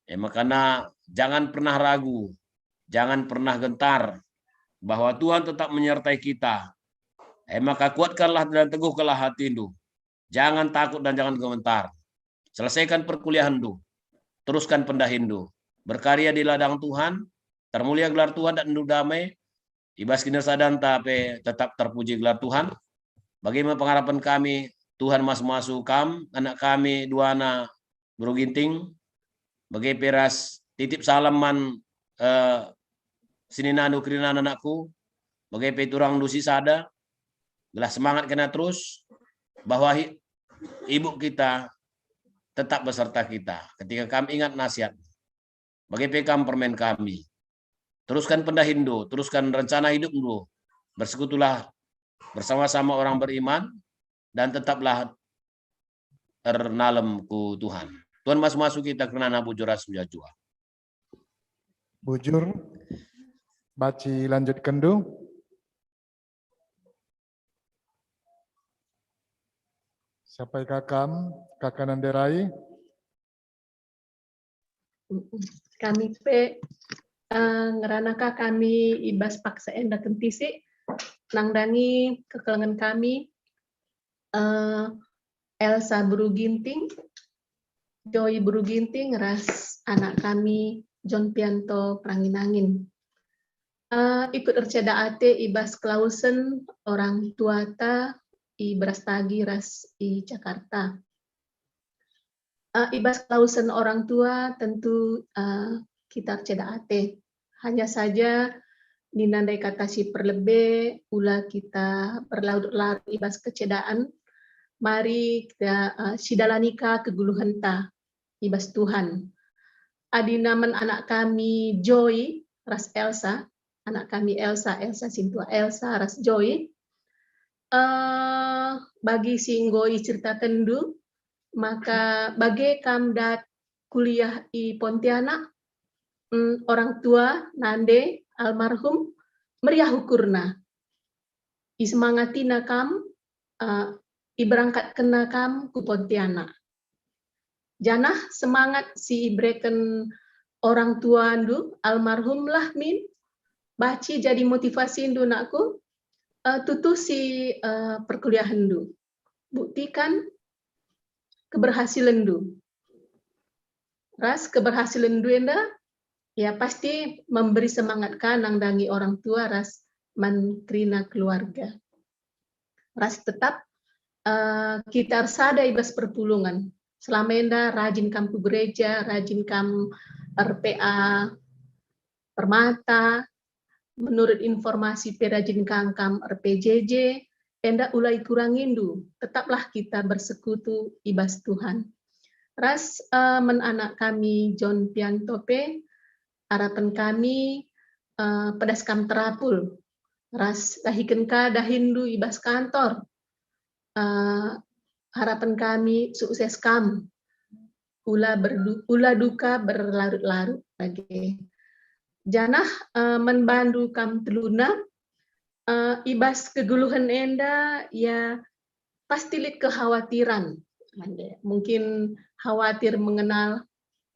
Eh, makana jangan pernah ragu, jangan pernah gentar, bahwa Tuhan tetap menyertai kita. Eh, maka kuatkanlah dan teguhkanlah hatindu. Jangan takut dan jangan gementar. Selesaikan perkuliahenndu. Teruskan pendahinndu. Berkarya di ladang Tuhan, termulia gelar Tuhan dan enndu damai. I bas kinisadanta pe tetap terpuji gelar Tuhan. Bage me pengarapen kami, Tuhan masu-masu kam, anak kami duana, Bro Ginting. Bage pe ras titip salam man, eh, seninandu kerina anakku. Bage pe turangndu si sada. Gelah semangat kena terus, bahwa hi-, ibu kita tetap beserta kita. Ketika kam ingat nasihat, bage pe kam permen kami. Teruskan pendahinndu, teruskan rencana hidupndu. Bersekutulah bersama-sama orang beriman, dan tetaplah ernalem ku Tuhan. Tuhan masu-masu kita kerina bujur ras mejuah-juah. Bujur, banci lanjutkenndu. Siapa kakam, kakak Nanderai? Kami pe, eh, ngerana ka kami i bas paksa enda kentisik, nandangi kekelengen kami, eh, Elsa Beru Ginting, Joy Beru Ginting, ras anak kami John Pianto Perangin-angin. Eh, ikut erceda ate i bas kelawesen orang tuata i Brastagi ras i Jakarta. Eh, i bas kelawesen orang tua tentu, eh, kita erceda ate. Hanya saja nina ndai kata si perlebe, ula kita berlarut-larut i bas kecedaan, mari kita, eh, sidalani ka kegeluhenta i bas Tuhan. Adi namen anak kami Joy ras Elsa, anak kami Elsa, Elsa sintua Elsa ras Joy, eh, bagi si enggo iceritakenndu, maka bage kam dat kuliah i Pontianak, mm, orang tua, nande, almarhum, meriah ukurna. Isemangatina kam, eh, iberangkatkenna kam ku Pontianak. Janah semangat si ibereken orang tuandu almarhumlah min banci jadi motivasindu, nakku, eh, tutusi, eh, perkuliahenndu. Buktikan keberhasilenndu. Ras keberhasilenndu enda, ya, pasti memberi semangat ka nandangi orang tua ras man kerina keluarga. Ras tetap, eh, kita ersada i bas perpulungen. Selama enda rajin kam ku gereja, rajin kam er-P A Permata, menurut informasi pe rajin kam, kam er-P J J, enda ula ikurangindu, tetaplah kita bersekutu i bas Tuhan. Ras, eh, man anak kami John Pianto pe, arapen kami, eh, pedas kam terapul, ras dahiken ka dahinndu i bas kantor. Eh, harapen kami sukses kam. Ula berdu-, ula duka berlarut-larut bage. Janah, eh, man bandu kam teluna, eh, i bas kegeluhen enda, ya, pasti lit kekhawatiran. Mungkin khawatir mengenal,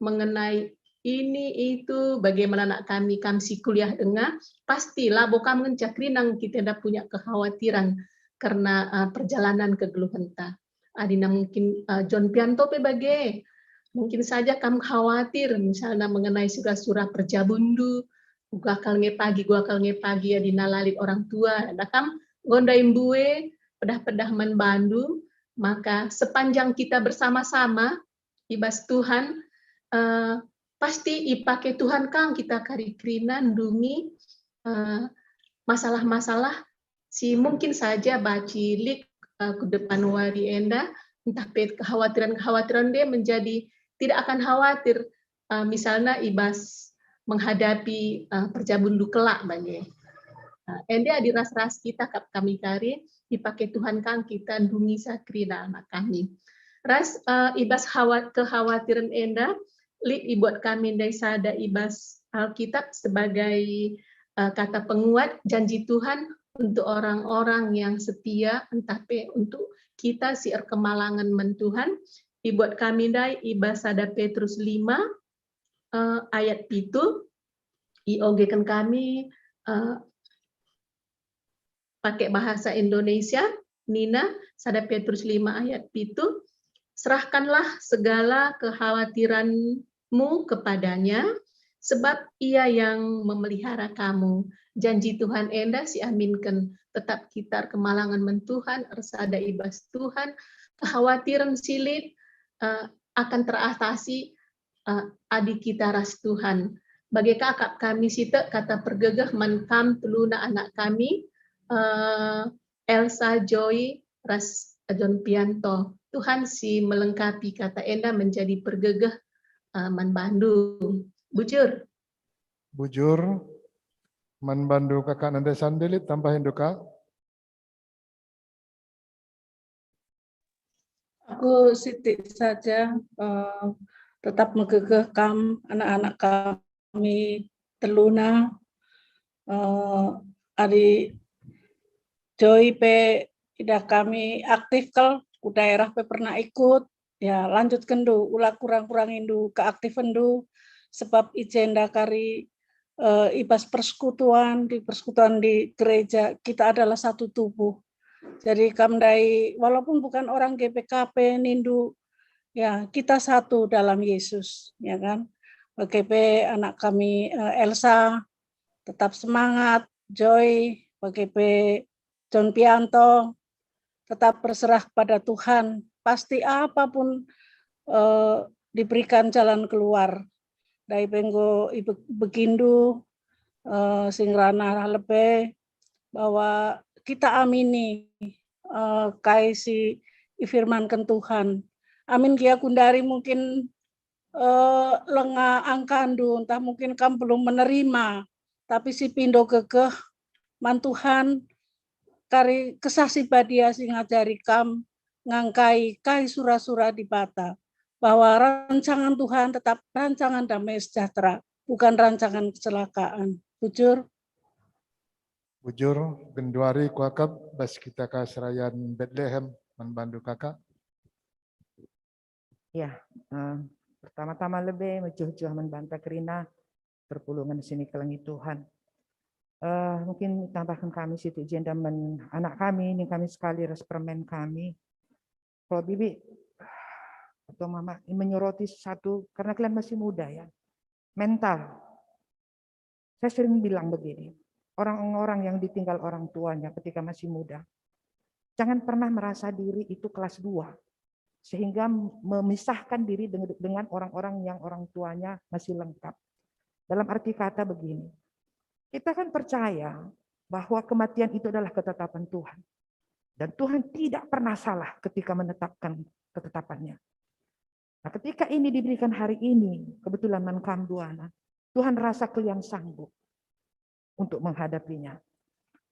mengenai ini, itu, bagaimana anak kami, kam si kuliah denga, pasti labo kam ngenca kerina kita enda punya kekhawatiran kerna, eh, perjalanan kegeluhenta. Adina mungkin, eh, John Pianto pe bage. Mungkin saja kam khawatir, misalna mengenai sura-sura perjabunndu, uga kal nge pagi, uga kal nge pagi, adina la lit orang tua. Enda kam nggo ndai mbue, pedah-pedah man bandu, maka sepanjang kita bersama-sama i bas Tuhan, eh, pasti ipake Tuhan kang kita kari kerina ndungi, eh, masalah-masalah si mungkin saja banci lit, eh, ku depan wari enda, ntah pe kekhawatiran-kekhawatiran enda menjadi tidak akan khawatir, eh, misalna i bas menghadapi, eh, perjabunndu kelak bage. Eh, enda adi ras-ras kita kap kami kari, ipake Tuhan kang kita ndungi sa kerina anak kami. Ras, eh, i bas khawa-, kekhawatiran enda, lit ibuat kami ndai sada i bas Alkitab sebagai, eh, kata penguat janji Tuhan untuk orang-orang yang setia, ntah pe untuk kita si erkemalangen man Tuhan. Ibuat kami ndai i bas sada Petrus lima, eh, ayat pitu, iogeken kami, eh, pake bahasa Indonesia, nina, sada Petrus lima ayat pitu, "Serahkanlah segala kekhawatiranmu kepada-Nya, sebab Ia yang memelihara kamu." Janji Tuhan enda si aminken, tetap kita erkemalangen man Tuhan, ersada i bas Tuhan, kekhawatiran si lit, eh, akan teratasi, eh, adi kita ras Tuhan. Bage ka kap kami sitik kata pergegeh man kam teluna anak kami, eh, Elsa, Joy, ras John Pianto. Tuhan si melengkapi kata enda menjadi pergegeh, eh, man bandu. Bujur. Bujur. Man bandu Kakak Nanda Sandi lit tambahinndu, Kak? Aku sitik saja, eh, tetap megegeh kam, anak-anak kami teluna, eh, adi Joy pe idah kami aktif kal, ku daerah pe pernah ikut, ya, lanjutkenndu, ula kurang-kurangindu keaktifenndu, sebab i jenda kari, eh, i bas persekutuan, di persekutuan di gereja, kita adalah satu tubuh. Jadi kam ndai, walaupun bukan orang G P K P nindu, ya, kita satu dalam Yesus, ya kan? Bage pe anak kami, eh, Elsa, tetap semangat, Joy, bage pe John Pianto, tetap berserah kepada Tuhan. Pasti apapun, eh, diberikan jalan keluar. Ndai pe enggo ibe-, ibegindu, eh, si ngerana arah lebe, bahwa kita amini, eh, kai si ifirmanken Tuhan. Amin gia gundari mungkin, eh, lenga angkandu, ntah mungkin kam belum menerima, tapi sipindo gegeh man Tuhan, kari Kesah Si Badia si ngajari kam ngangkai kai sura-sura Dibata, bahwa rancangan Tuhan tetap rancangan damai sejahtera, bukan rancangan kecelakaan. Bujur? Bujur, genduari kuakap bas kita ka serayan Betlehem man bandu Kakak. Ya, eh, pertama-tama lebe mejuah-juah man banta kerina perpulungen si nikelengi Tuhan. Eh, mungkin tambahken kami sitik jenda man anak kami, ning kami sekali ras permen kami. Kalau bibi atau mama menyoroti satu, karena kalian masih muda ya, mental. Saya sering bilang begini, orang-orang yang ditinggal orang tuanya ketika masih muda, jangan pernah merasa diri itu kelas dua, sehingga memisahkan diri deng-, dengan orang-orang yang orang tuanya masih lengkap. Dalam arti kata begini, kita kan percaya bahwa kematian itu adalah ketetapan Tuhan. Dan Tuhan tidak pernah salah ketika menetapkan ketetapannya. Nah, ketika ini diberikan hari ini, kebetulan man kam duana, Tuhan rasa kalian sanggup untuk menghadapinya.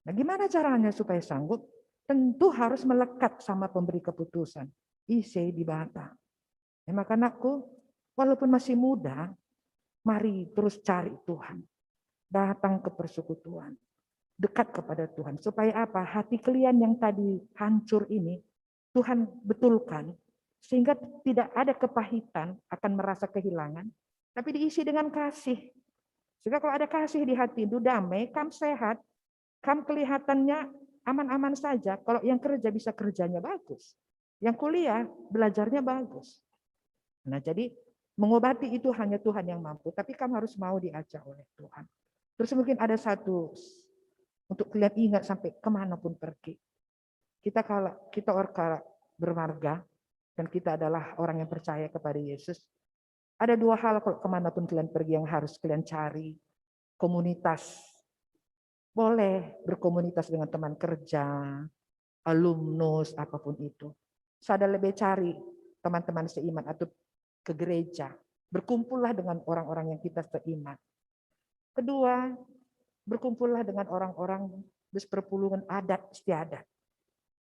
Nah, gimana caranya supaya sanggup? Tentu harus melekat sama pemberi keputusan, ise Dibata. E maka anakku, walaupun masih muda, mari terus cari Tuhan. Datang ke persekutuan. Dekat kepada Tuhan. Supaya apa? Hati kalian yang tadi hancur ini, Tuhan betulkan. Sehingga tidak ada kepahitan, akan merasa kehilangan, tapi diisi dengan kasih. Sehingga kalau ada kasih di hatindu, damai, kam sehat, kam kelihatannya aman-aman saja. Kalau yang kerja bisa kerjanya bagus. Yang kuliah, belajarnya bagus. Nah, jadi mengobati itu hanya Tuhan yang mampu, tapi kam harus mau diajak oleh Tuhan. Terus mungkin ada satu untuk kalian ingat sampai kemanapun pergi. Kita kalau kita orang bermarga dan kita adalah orang yang percaya kepada Yesus, ada dua hal kalau kemanapun kalian pergi yang harus kalian cari. Komunitas. Boleh berkomunitas dengan teman kerja, alumnus, apapun itu. Sada lebe cari teman-teman seiman atau ke gereja. Berkumpullah dengan orang-orang yang kita seiman. Kedua, berkumpullah dengan orang-orang berperpulungen adat istiadat.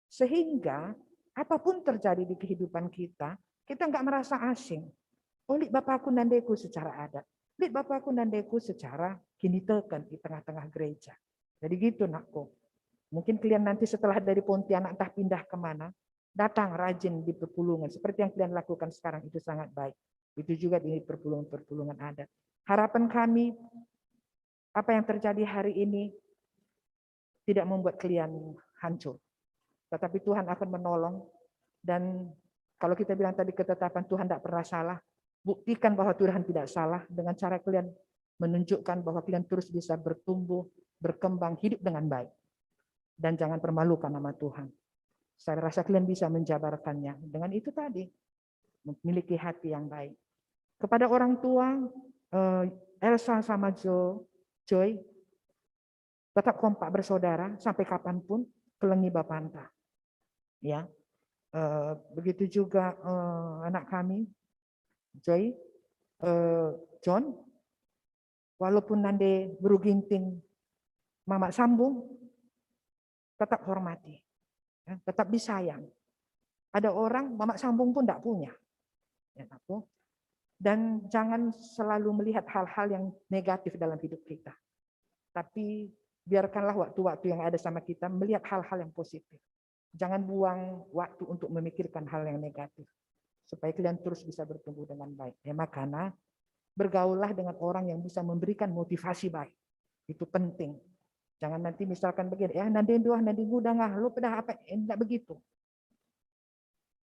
Sehingga apapun terjadi di kehidupan kita, kita nggak merasa asing. Oh, lit bapaku nandeku secara adat. Lit bapaku nandeku secara kiniteken di tengah-tengah gereja. Jadi gitu, nakku. Mungkin kalian nanti setelah dari Pontianak entah pindah kemana, datang rajin di perpulungen. Seperti yang kalian lakukan sekarang itu sangat baik. Itu juga di perpulungen-perpulungen adat. Harapan kami, apa yang terjadi hari ini tidak membuat kalian hancur. Tetapi Tuhan akan menolong. Dan kalau kita bilang tadi ketetapan Tuhan tidak pernah salah, buktikan bahwa Tuhan tidak salah dengan cara kalian menunjukkan bahwa kalian terus bisa bertumbuh, berkembang, hidup dengan baik. Dan jangan permalukan nama Tuhan. Saya rasa kalian bisa menjabarkannya dengan itu tadi, memiliki hati yang baik. Kepada orang tua, eh, Elsa sama Jo, Joy, tetap kompak bersaudara sampai kapanpun, kelengi bapanta. Ya, eh, begitu juga, eh, anak kami, Joy, eh, John, walaupun nande beru Ginting mamak sambung, tetap hormati, ya, tetap disayang. Ada orang mamak sambung pun tidak punya. Ya, aku. Dan jangan selalu melihat hal-hal yang negatif dalam hidup kita. Tapi biarkanlah waktu-waktu yang ada sama kita melihat hal-hal yang positif. Jangan buang waktu untuk memikirkan hal yang negatif. Supaya kalian terus bisa bertumbuh dengan baik. Ya, makanya bergaullah dengan orang yang bisa memberikan motivasi baik. Itu penting. Jangan nanti misalkan begini, ya, nande nduah, nande ngudang ah, lo pedah apa, eh, enggak begitu.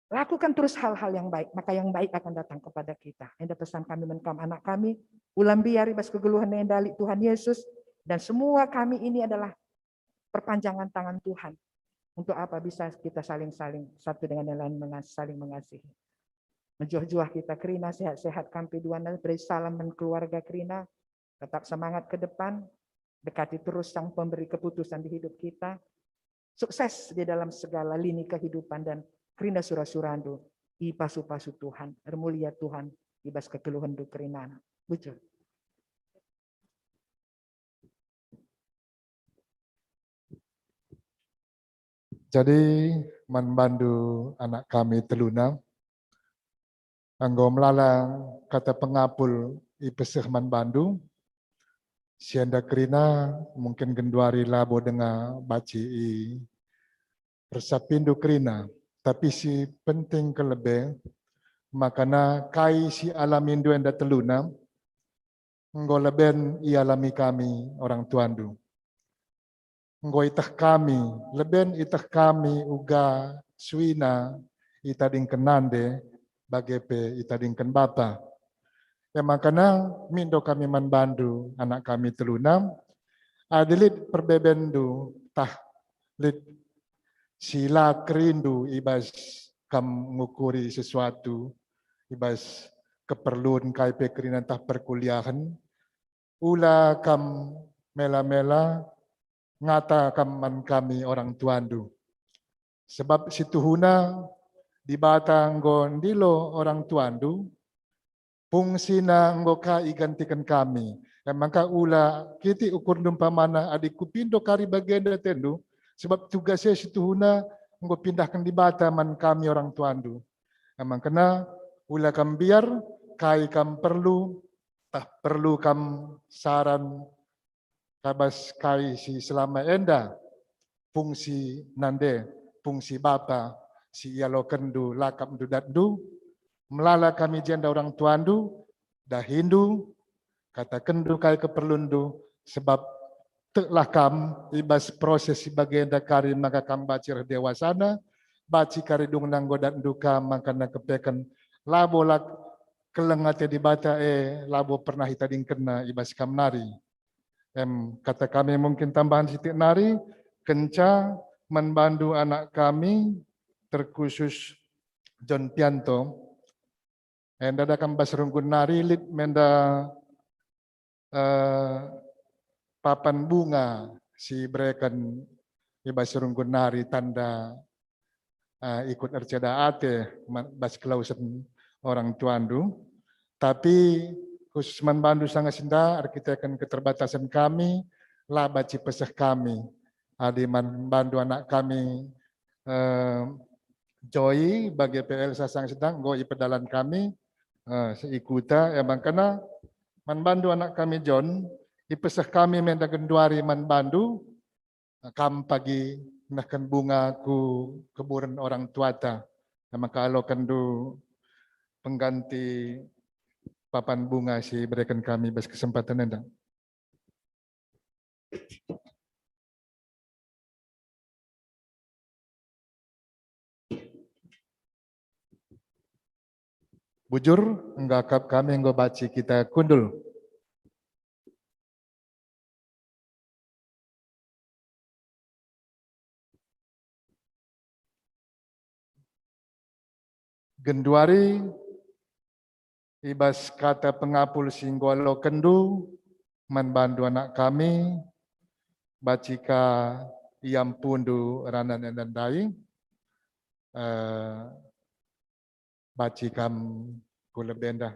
Lakukan terus hal-hal yang baik, maka yang baik akan datang kepada kita. Enda pesan kami man kam anak kami, ulambi ari bas kegeluhen enda lit Tuhan Yesus, dan semua kami ini adalah perpanjangan tangan Tuhan. Untuk apa bisa kita saling-saling satu dengan yang lain mengas-, saling mengasihi. Mejuah-juah kita kerina, sehat-sehat kam pe duana, beri salam man keluarga kerina, tetap semangat ke depan, dekati terus Sang Pemberi keputusan di hidup kita, sukses di dalam segala lini kehidupan dan kerina sura-surandu, ipasu-pasu Tuhan, ermulia Tuhan, i bas kegeluhenndu kerinana. Bujur. Jadi, man bandu anak kami teluna, enggo melala kata pengapul ipeseh man bandu, si enda kerina mungkin genduari labo denga banci iresapindu kerina, tapi si penting kelebe, makana kai si alamindu enda teluna, enggo leben ialami kami orang tuandu. Enggo iteh kami, leben iteh kami uga suina itadingken nande, bage pe itadingken bapa. E makana mindo kami man bandu, anak kami teluna, adi lit perbebenndu tah lit si la kerindu i bas kam ngukuri sesuatu, i bas keperlun kai pe kerina ntah perkuliahen, ula kam mela-mela, ngata kam man kami orang tuandu. Sebab situhuna Dibata enggo ndilo orang tuandu, fungsina enggo ka igantiken kami. E maka ula kitik ukurndu umpamana adi kupindo kari bagenda atendu, sebab tugas e situhuna enggo pindahken Dibata man kami orang tuandu. E maka ula kam mbiar kai kam perlu, tah perlu kam saran, ka bas kai si selama enda fungsi nande, fungsi bapa si ialokenndu lakapndu datndu, melala kami jenda orang tuandu, dahindu, katakenndu kai keperlunndu, sebab teklah kam i bas proses si bagenda kari maka kam banci reh dewasana, banci kari dungna enggo datndu kam maka nakepeken labo lak keleng ate Dibata e labo pernah itadingkenna i bas kam nari. Em, kata kami mungkin tambahan sitik nari, kenca man bandu anak kami, terkhusus John Pianto, enda da kam bas runggun nari lit menda, eh, papan bunga si bereken i bas runggun nari tanda, eh, ikut erceda ate ma-, bas kelawesen orang tuandu. Tapi khusus man bandu sanga senda erkiteken keterbatasen kami, la banci peseh kami. Adi man bandu anak kami, eh, Joy bage pe Elsa sanga senda enggo ipedalan kami, eh, seikuta, e maka man bandu anak kami John, ipeseh kami menda genduari man bandu, kam pagi nehken bunga ku keburen orang tuata, e maka alokenndu pengganti papan bunga si ibereken kami bas kesempatan enda. Bujur, enggo akap kami enggo banci kita kundul. Genduari i bas kata pengapul si enggo alokenndu man bandu anak kami, banci ka iampunndu ranan enda ndai, eh, banci kam ku lebe enda.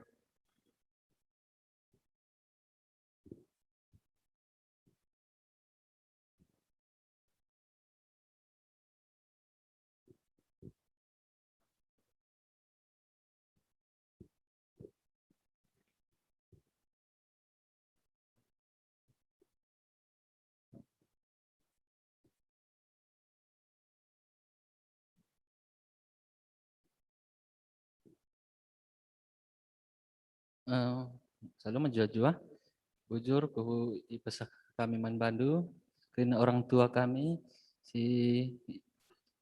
Eh, selalu mejuah-juah. Bujur, kuhu ipeseh kami man bandu, kerina orang tua kami, si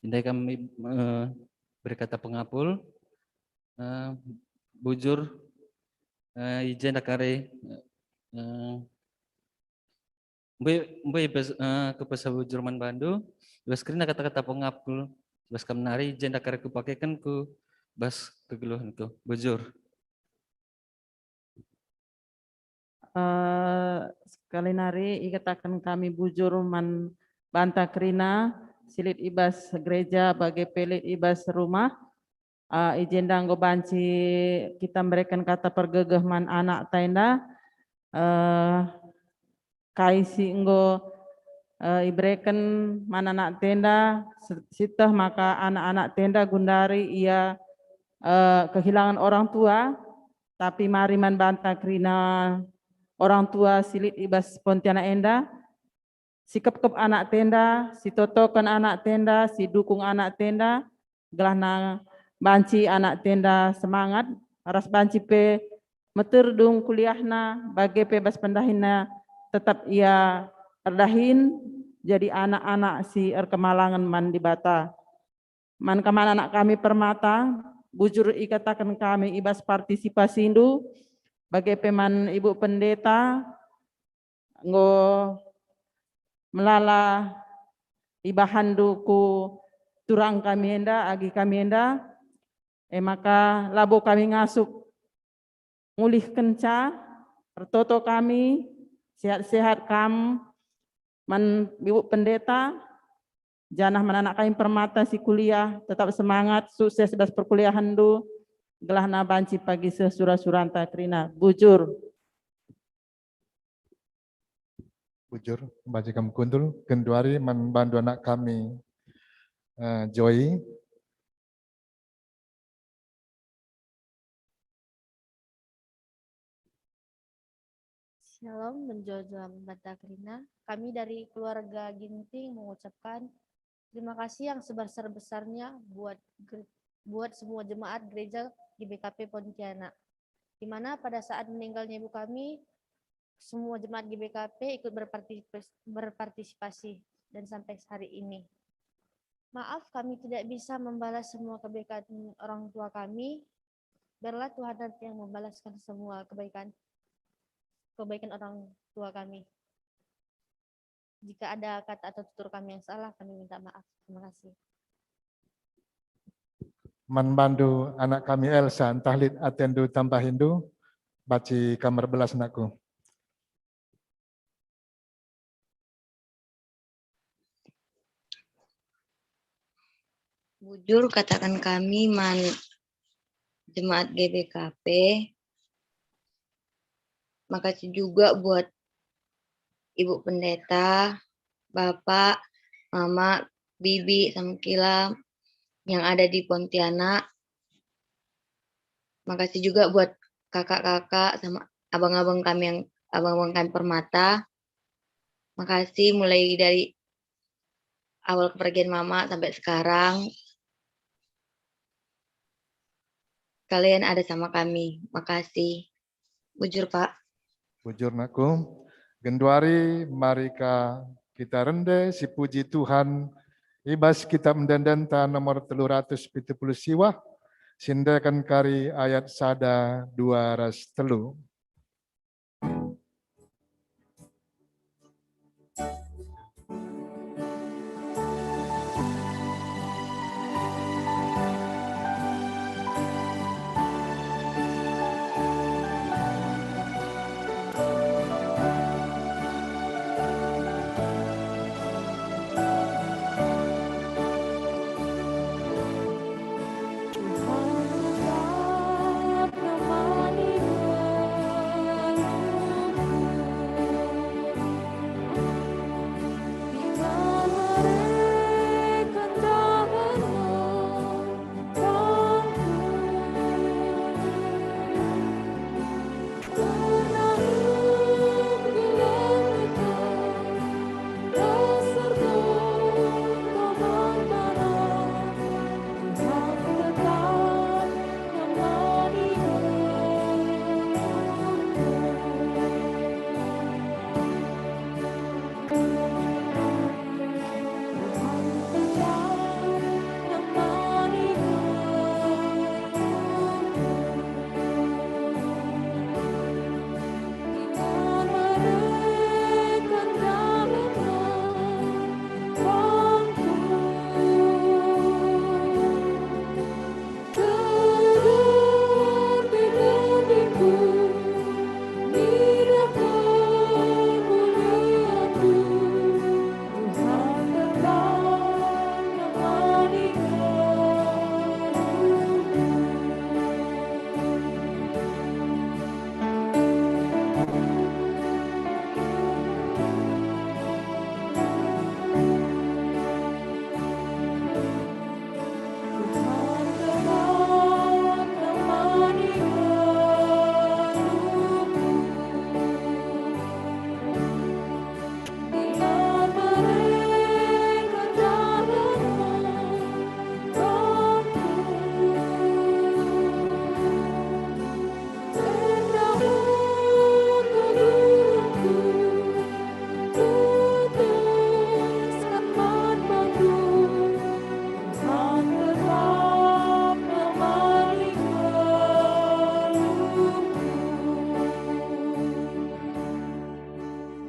ndai kami, eh, beri kata pengapul. Eh, bujur, eh, i jenda kari, eh, mbue, mbue ipes-, eh, kupeseh bujur man bandu, i bas kerina kata-kata pengapul, i bas kam nari, i jenda kari kupakeken ku bas kegeluhenku. Bujur. Eh, sekali nari ikataken kami bujur man banta kerina, si lit i bas gereja bage pe lit i bas rumah. Eh, i jenda enggo banci kita mereken kata pergegeh man anak ta enda. Eh, kai si enggo, eh, ibereken man anak ta enda, se-, sieteh maka anak-anak ta enda gundari ia, eh, kehilangan orang tua, tapi mari man banta kerina orang tua si lit i bas Pontianak enda, sikepkep anak ta enda, sitotoken anak ta enda, sidukung anak ta enda, gelahna banci anak ta enda semangat, ras banci pe meter dung kuliahna, bage pe bas pendahinna tetap ia erdahin jadi anak-anak si erkemalangen man Dibata. Man kam anak-anak kami permata, bujur ikataken kami i bas partisipasindu, bage pe man Ibu Pendeta, enggo melala ibahanndu ku turang kami enda, agi kami enda, e maka labo kami ngasup ngulihkenca, ertoto kami, sehat-sehat kam, man Ibu Pendeta, Janah man anak kami Permata si kuliah, tetap semangat, sukses bas perkuliahenndu, gelahna banci pagi seh sura-suranta kerina. Bujur. Bujur, banci kam kundul, genduari man bandu anak kami, eh, Joy. Shalom, menjoja Banta kerina. Kami dari keluarga Ginting mengucapkan terima kasih yang sebesar-besarnya buat ger-, buat semua jemaat gereja G B K P Pontianak, di mana pada saat meninggalnya ibu kami, semua jemaat G B K P ikut berpartisipasi, berpartisipasi dan sampai hari ini. Maaf, kami tidak bisa membalas semua kebaikan orang tua kami. Biarlah Tuhan nanti yang membalaskan semua kebaikan, kebaikan orang tua kami. Jika ada kata atau tutur kami yang salah, kami minta maaf. Terima kasih. Man bandu anak kami Elsa, ntah lit atendu tambahindu, banci kam erbelas, nakku. Bujur kataken kami man jemaat G B K P. Makasih juga buat Ibu Pendeta, Bapak, Mama, Bibi, sama Kila yang ada di Pontianak. Makasih juga buat kakak-kakak sama abang-abang kami yang, abang-abang kami Permata. Makasih mulai dari awal kepergian Mama sampai sekarang. Kalian ada sama kami. Makasih. Bujur, Pak. Bujur, nakku. Genduari mari ka kita rende sipuji Tuhan i bas Kitab Ende-endenta nomor telu ratus pitu puluh siwah, si ngendeken kari ayat sada, dua ras telu.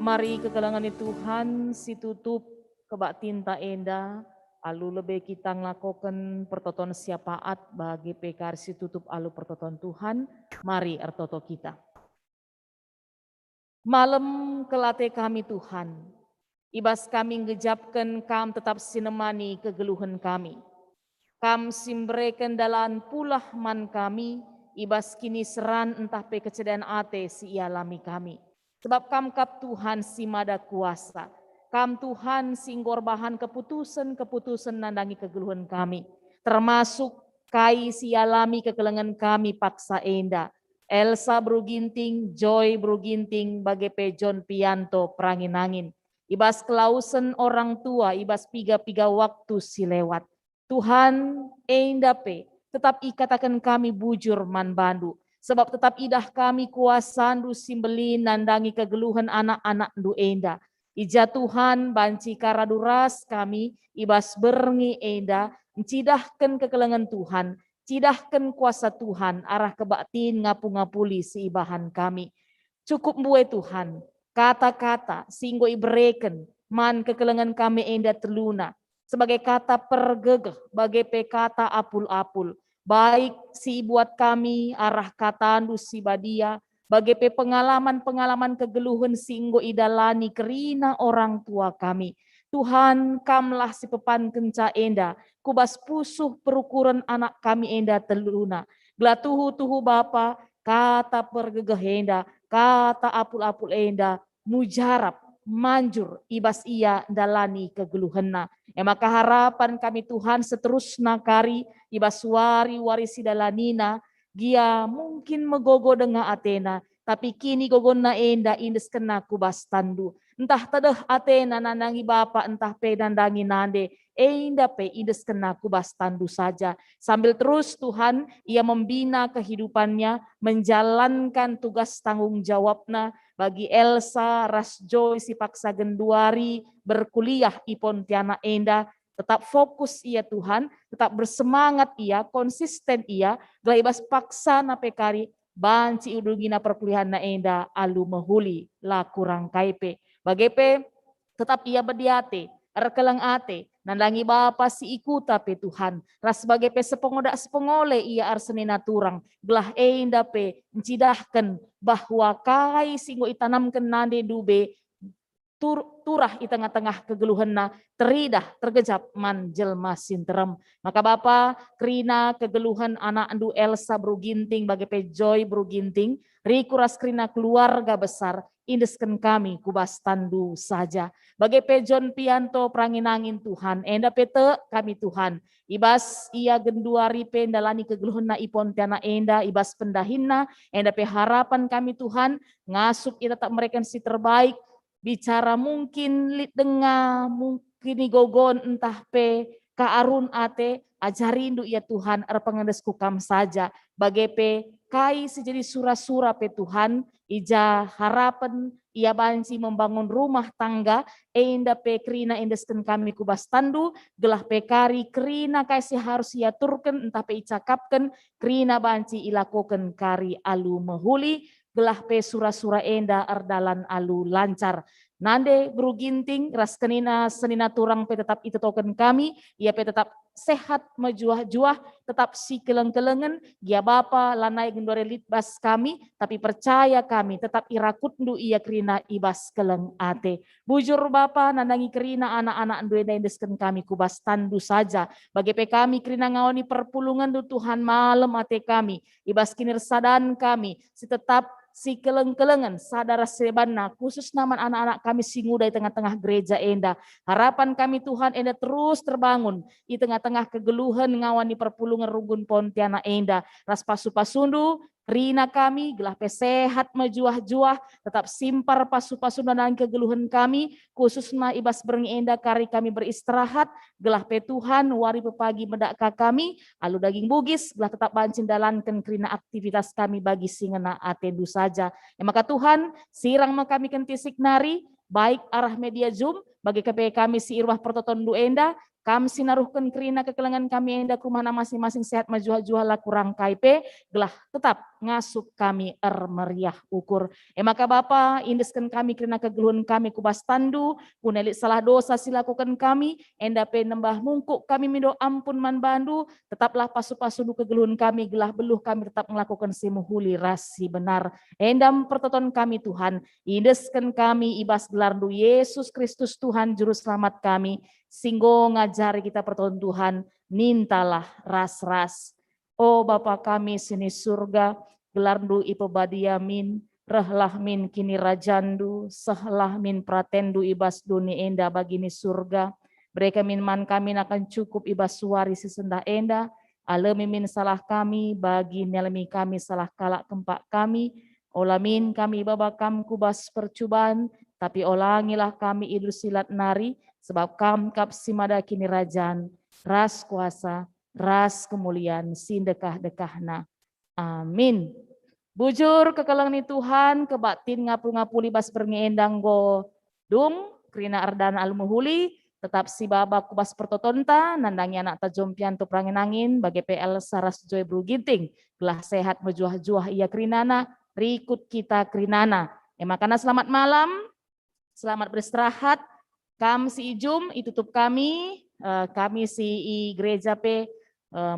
Mari kekelengen Tuhan si tutup kebaktinta enda, alu lebe kita ngelakoken pertoton syafaat bagi pekar si tutup alu pertoton Tuhan. Mari ertoto kita. Malem kel ate kami, Tuhan. I bas kami ngejapken Kam tetap si nemani kegeluhen kami. Kam si mbereken dalan pulah man kami i bas kiniseran ntah pe keceden ate si ialami kami. Sebab Kam kap Tuhan si mada kuasa. Kam Tuhan si enggo erbahan keputusen-keputusen nandangi kegeluhen kami, termasuk kai si ialami kekelengen kami paksa enda. Elsa beru Ginting, Joy beru Ginting, bage pe John Pianto perangin-angin. I bas kelausen orang tua, i bas piga-piga waktu si lewat. Tuhan, enda pe tetap ikataken kami bujur man bandu, sebab tetap idah kami kuasandu si mbelin nandangi kegeluhen anak-anakndu enda. I ja Tuhan banci ka radu ras kami i bas berngi enda, ncidahken kekelengen Tuhan, cidahken kuasa Tuhan arah kebaktin ngapu-ngapuli si ibahan kami. Cukup mbue Tuhan, kata-kata si enggo ibereken man kekelengen kami enda teluna, sebagai kata pergegeh, bage pe kata apul-apul, baik si ibuat kami arah katandu si badia, bage pe pengalaman-pengalaman kegeluhen si enggo idalani kerina orang tua kami. Tuhan, Kamlah si pepankenca enda ku bas pusuh perukuren anak kami enda teluna. Gelah tuhu-tuhu Bapa, kata pergegeh enda, kata apul-apul enda, mujarap, manjur i bas ia ndalani kegeluhenna. E maka harapan kami Tuhan seterusna kari i bas wari-wari si dalanina, gia mungkin megogo denga atena, tapi kinigogonna enda iendeskenna ku bas tandu. Ntah tedeh atena nandangi bapa ntah pe nandangi nande, enda pe iendeskenna ku bas tandu saja. Sambil terus Tuhan, ia membina kehidupannya, menjalankan tugas tanggung jawabna bagi Elsa ras Joy si paksa genduari berkuliah i Pontianak enda, tetap fokus ia Tuhan, tetap bersemangat ia, konsisten ia, gelah i bas paksana pe kari banci iudungina perkuliahenna enda alu mehuli, la kurang kai pe. Bage pe tetap ia bediate, erkeleng ate, nandangi bapa si i kuta pe Tuhan, ras bage pe sepengoda-sepengole ia ersenina turang, gelah enda pe ncidahken bahwa kai si enggo itanamken nande ndube tur-, turah i tengah-tengah kegeluhenna, teridah, tergejap man jelma si nterem. Maka Bapa, kerina kegeluhen anakndu Elsa beru Ginting bage pe Joy beru Ginting, riku ras kerina keluarga besar, iendesken kami ku bas tandu saja. Bage pe John Pianto perangin-angin Tuhan, enda pe tek kami Tuhan, i bas ia genduari pe ndalani kegeluhenna i Pontianak enda, i bas pendahinna, enda pe harapan kami Tuhan, ngasup ia tetap mereken si terbaik, bicara mungkin lit denga, mungkin igogon ntah pe kearun ate, ajarindu ia Tuhan, erpengendes ku Kam saja, bage pe kai si jadi sura-sura pe Tuhan, i ja harapen ia banci membangun rumah tangga, enda pe kerina endesken kami ku bas tandu, gelah pe kari kerina kai si harus iaturken ntah pe icakapken, kerina banci ilakoken kari alu mehuli, gelah pe sura-sura enda erdalan alu lancar. Nande beru Ginting ras kerina senina turang pe tetap itetoken kami, ia pe tetap sehat mejuah-juah, tetap sikeleng-kelengen, gia bapa lanai genduari lit bas kami, tapi percaya kami tetap irakutndu ia kerina i bas keleng ate. Bujur bapa nandangi kerina anak-anakndu enda endesken kami ku bas tandu saja, bage pe kami kerina ngawani perpulungenndu Tuhan malem ate kami, i bas kinirsadan kami, si tetap sikeleng-kelengen sada ras si debanna, khususna man anak-anak kami si nguda i tengah-tengah gereja enda. Harapan kami Tuhan enda terus terbangun i tengah-tengah kegeluhen ngawani perpulungen runggun Pontianak enda. Ras pasu-pasundu, kerina kami, gelah pe sehat mejuah-juah, tetap simpar pasu-pasundu nandangi kegeluhen kami, khususna i bas berngi enda kari kami beristirahat, gelah pe Tuhan wari pepagi medak ka kami, alu daging Bugis, gelah tetap banci ndalanken kerina aktivitas kami bagi si ngena atendu saja. E maka Tuhan, sirang me kami kentisik nari, baik arah media Zoom, bage pe kami si i rumah pertotonndu enda, Kam si naruhken kerina kekelengen kami enda ku rumahna masing-masing sehat mejuah-juah la kurang kai pe, gelah tetap ngasup kami ermeriah ukur. E maka Bapa, indesken kami kerina kegeluhen kami ku bas tanNdu, guna lit salah dosa si lakoken kami, enda pe nembah mungkuk kami mindo ampun man baNdu, tetaplah pasu-pasuNdu kegeluhen kami, gelah beluh kami tetap ngelakoken si mehuli ras si benar. Enda me pertoton kami, Tuhan, indesken kami i bas gelarNdu, Yesus Kristus, Tuhan Juru Selamat kami, si enggo ngajari kita pertoton, Tuhan, nintalah ras-ras. O Bapa kami si ni Surga, gelarNdu ipebadia min, rehlah min kinirajanNdu, sehlah min peratenNdu i bas doni enda bagi ni Surga. Bereken min man kami nakan cukup i bas wari si sendah enda, alemi min salah kami, bagi nialemi kami salah kalak kempak kami, ola min kami ibaba Kam ku bas percuban, tapi olangilah kami i bas si lat nari, sebab Kam kap si mada kinirajan, ras kuasa, ras kemulian si ndekah-ndekahna. Amin. Bujur kekelengen ni Tuhan, kebaktin ngapul-ngapuli bas berngi enda enggo dung, kerina erdalan alu mehuli, tetap sibaba ku bas pertotonta, nandangi anakta Jompianto Perangin-angin, bage pe Elsa ras Joy Beru Ginting, gelah sehat mejuah-juah ia kerinana, rikut kita kerinana. E makana selamat malam, selamat beristirahat. Kam si i jum, itutup kami, eh, kami si i gereja pe, eh,